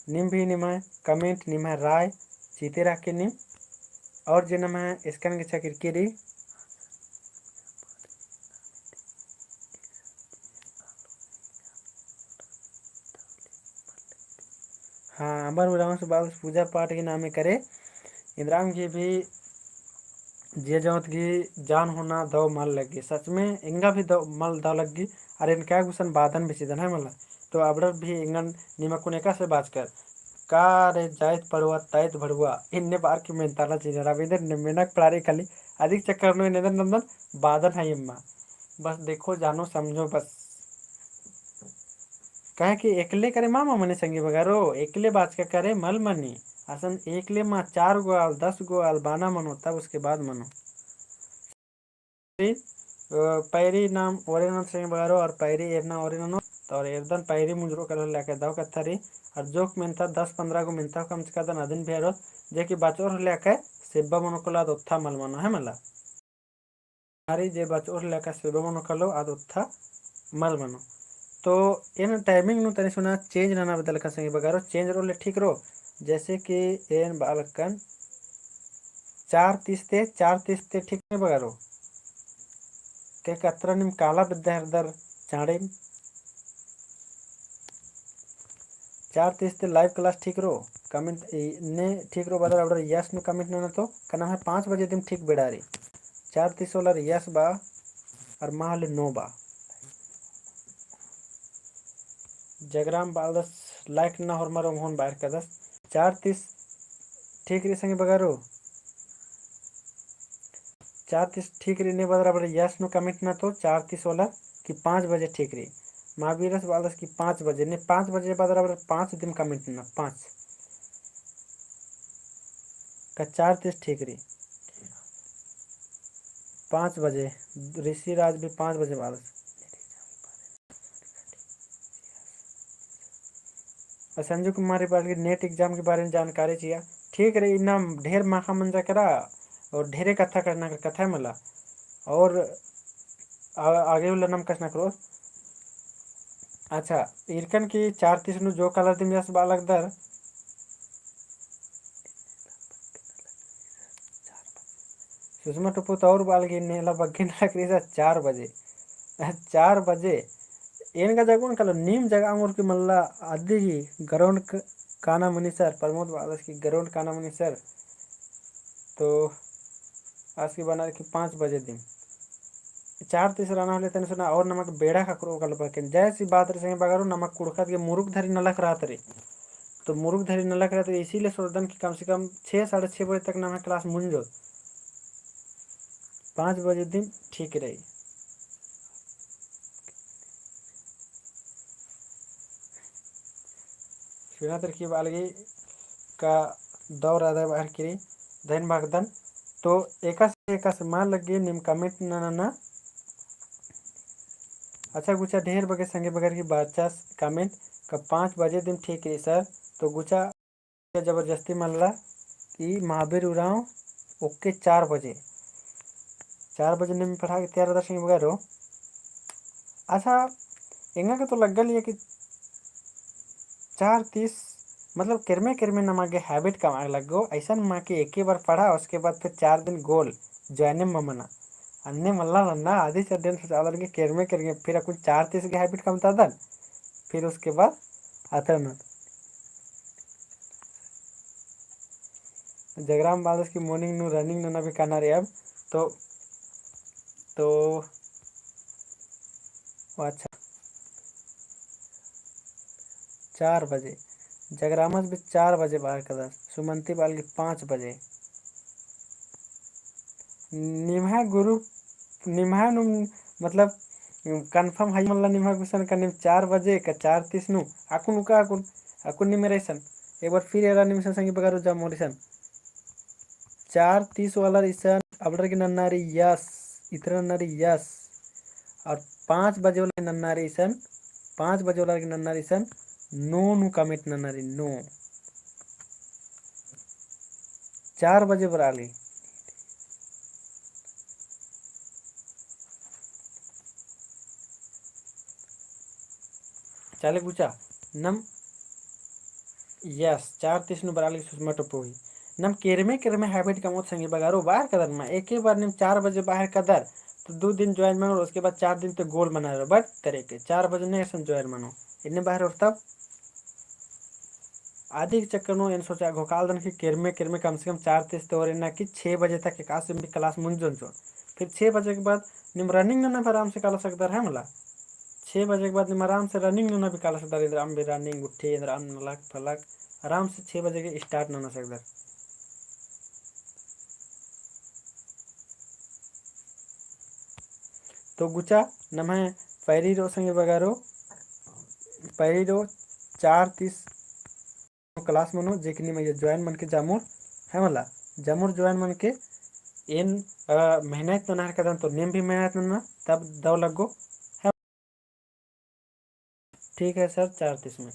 नीम भी निम्है comment, निम्है राय चिते रहके नीम। और जे नम्है एसकन गेच्छा किरकी रई। हाँ, अम्बर उराँवस बालस पूजा पाठ के नामे करे, इन्द्राम की भी जे जौत की जान होना दव मल लग्गी। सच में एंगा भी दव मल दव लग्गी। अरे एन का गुसन बादन बेचिदन है मला। तो अबड़र भी एंगन निमकुन एकासे बाचकर का रे जाइत पड़ुआ, ताइत भड़ुआ, एन्ने बार की मेन्ताला चिन्हरा, अब एन्देर मेनक पड़ारी खाली, अदिक चक्कर नू एन्ने नन्दन बादन है एम्मा। बस देखो, जानो, समझो बस। काहे कि एकले करे मा, मा मनी संगी बगरो, एकले बाचका करे मल मनी। असन एकले मा चार गो आल, दस गो आल बाना मनो, तब उसके बाद मनो। अ, पैरी नाम ओरे ननोत संगी बगरो, और पैरी एरना ओरे ननोत, और एरदन पैरी मुंजरो कल होले आके दव कत्था रई, और जोक मेन्ता दस पन्द्रह गो मेन्ता कम चिकादन अदिन भी एरोत, जे कि बचोर होले आके सेब्बा मनो कलो आद ओत्था मल मनो है मला। नारी जे बचोर होले आके सेब्बा मनो कलो आद ओत्था मल मनो। तो एन timing नू तनी सुना change नना बदल का संगी बगरो, change रओ ले ठीक रओ। जैसे कि एन बालकन चार तीस ते, चार तीस ते ठीक नहीं बगरो। के कतरा निम काला बिद्दा हेरदर चाँड़े। चार तीस ते live class ठीक रओ, comment ई ने ठीक रओ बदर अबड़र yes नू comment नना तो, का नम्है पाँच बजे दिम ठीक बेड़ा रई। चार तीस वाला yes बा, और मा होले no बा। जगराम बालदस like ना होरमर ओंगोन बाहर कदस। चार तीस ठीक रई संगी बगरो। चार तीस ठीक रई ने बदर अबड़र yes नू comment ना तो चार तीस वाला कि पाँच बजे ठीक रई। महावीरस बालदस कि पाँच बजे ने, पाँच बजे बदर अबड़र पाँच दिम comment ना, पाँच। का चार तीस ठीक रई। पाँच बजे, ऋषिराज भी पाँच बजे बालस। और संजू कुमार बालस कि net exam के बारे में जानकारी चिआ। ठीक रई, इन्ना ढेर माखा मंजा केरा और ढेरे कत्था करना कर कत्था मला। और आ-, आगे उल्ला नम कछनखरओ। अच्छा, इरकन कि चार तीस नू जो colour दिम yes बआ लगदर। सुषमा टुपु तौर बालगी नेला बग्गे नलख रई सा चार बजे। चार बजे। एन का जगउन कलो नीम जगआ मुर की मल्ला अदी की ground क-, काना मनी सर, प्रमोद बालस की ground काना मनी सर। तो आस की बअनर की पाँच बजे दिम। चार तीस रअना होले तनी सुना और नमक बेड़ा खकरो कल बकेन। जैसी बात रई संगे बगरो नमक कुड़खत के मुरुक धरी नलख रहत रई। तो मुरुक धरी नलख रहत रई, इसीलिए सोचदन कि कम से कम छः, साढ़े छः बजे तक नमक class मुंजो। पाँच बजे दिम ठीक रई। सुना तर की बालगी का दौर आदा बाहर किरी धन भागदन। तो एकासे, एकासे मा लग्गी नीम comment नना ना। अच्छा गुचा ढेर बग्गे संगे बगर की बाचास comment का पाँच बजे दिम ठीक रई सर। तो गुचा जबरदस्ती मल्ला कि महावीर उराँव ओक्के चार बजे, चार बजे नीम पढ़ा के तैयार रअदर संगे बगरो। अच्छा, एंगा के तो लग्गा लिया कि चार तीस, मतलब, केरमे केरमे नमा गे habit कमआ लग्गो, अइसन मा कि एके बार पढ़ा, उसके बाद फिर चार दिन गोल, join मा मना। अन्ने मल्ला नन्ना, आधी चड्डन से चालर के केरमे केरमे, फिर अक्कुन चार तीस गे habit कमतादन, फिर उसके बाद अतरनत। जगराम बालस की morning नू running नना भी काना रई अब। तो, तो, ओ अच्छा। चार बजे। जगरामस भी चार बजे बाहर कदस। सुमंती बालगी पाँच बजे। निम्हा group, निम्हा नू, मतलब, confirm हई मल्ला निम्हा गुसन का नीम चार बजे का चार तीस नू, अक्कुन उका अक्कुन, अक्कुन नीम रइसन, एक बार फिर एरा नीम सन संगी बगरो जा मोर इसन। चार तीस वाला रइसन, अबड़र गे नन्ना रई yes, इतरा नन्ना रई yes। और पाँच बजे वाला नन्ना रई इसन, पाँच बजे वाला नन्ना रई इसन, no नू comment नन्ना रई, no। चार बजे बरआ लगी। चाले गुचा, नम, yes, चार तीस नू बरआ लगी सुषमा टोप्पो ही। नम केरमे केरमे habit कमओत संगी बगारो, बाहर कदर मा, एके बार नीम चार बजे बाहर कदर, तो दो दिन join मनो, उसके बाद चार दिन ते goal बना रहो, but तरे के चार बजे नहीं असन join मनो, इन्ने बाहर और तब आदि के चक्कर नू एन सोचा घोखालदन कि केरमे केरमे कम से कम चार तीस ते और इन्ना कि छः बजे तक एकासे भी class मुंजोन चो। फिर छः बजे के बाद नीम running नना भी आराम से काला सकदर है मला। छः बजे के बाद नीम आराम से running नना भी काला सकदर, इन्द्राम भी running, गुट्ठी, इन्द्राम नलख फलख, आराम से छः बजे के start नना सकदर। तो गुचा नम्है पैरी रओ संगी बगारो, पैरी रओ चार तीस class मनो, जे कि निम अइय्या join मन के जामुर, है मला, जामुर join मन के एन, अ, मेहनत नना हर कदन तो नीम भी मेहनत नना, तब दव लग्गो, है। ठीक है sir, चार तीस में।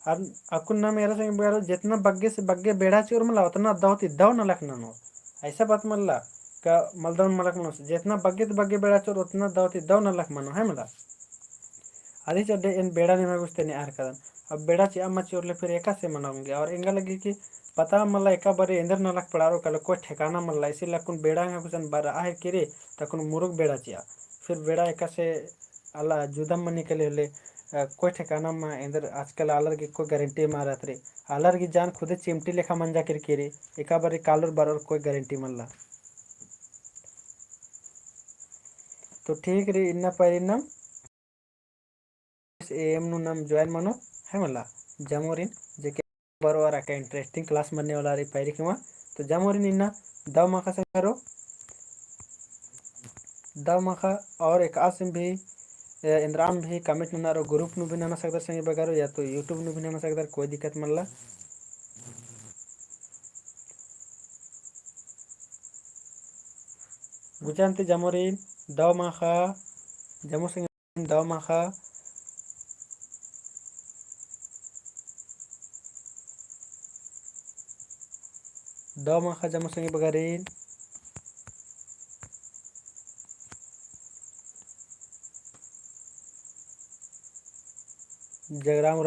अब अक्कुन नाम एरा संगी बगारो, जितना बग्गे से बग्गे बेड़ा चिओर मला, उतना दव ती दव नलख ननो। ऐसा बात मल्ला, का मलदवन मलख मनो, जितना बग्गे ती बग्गे बेड़ा चिओर, उतना दव ती दव नलख मनो, है मला। अदी चड्डे एन बेड़ा निम्है गुस्ते नेआर कदन। अब बेड़ा चिआ मल चिओर ले फिर एकासे मना ओंगे। और एंगा लग्गी कि पता मल्ला एका बारी एन्देर नलख पड़ारो कालो कोई ठिकाना मल्ला। इसीलिए अक्कुन बेड़ा एंगा गुसन बरआ हेलरकी रई, तो अक्कुन मुरुख बेड़ा चिआ। फिर बेड़ा एकासे अला जुदम मनी काली होले, अ, कोई ठिकाना मल एन्देर आजकल आलर गे कोई guarantee मल रहत रई। आलर गे जान खुदे चिमटी लेखा मंजा केरकी रई, एका बारी कालोर बरओर कोई guarantee मल्ला। तो ठीक रई, इन्ना पैरी नम A M नू नम join मनो है मला, जमोरिन, जे कि बरओर अक्का interesting class मन्ने वाला रई पैरी किमा। तो जमोरिन इन्ना दव माखा संगी बगारो, दव माखा। और एकासे भी, ए, एन्द्राम भी comment नना रओ, group नू भी नना सकदर संगी बगारो, या तो YouTube नू भी नना सकदर, कोई दिक्कत मल्ला। गुचा अन्ती जमोरिन दव माखा, जमो संगी दव माखा, दव माखा जमो संगी बगारिन। जगराम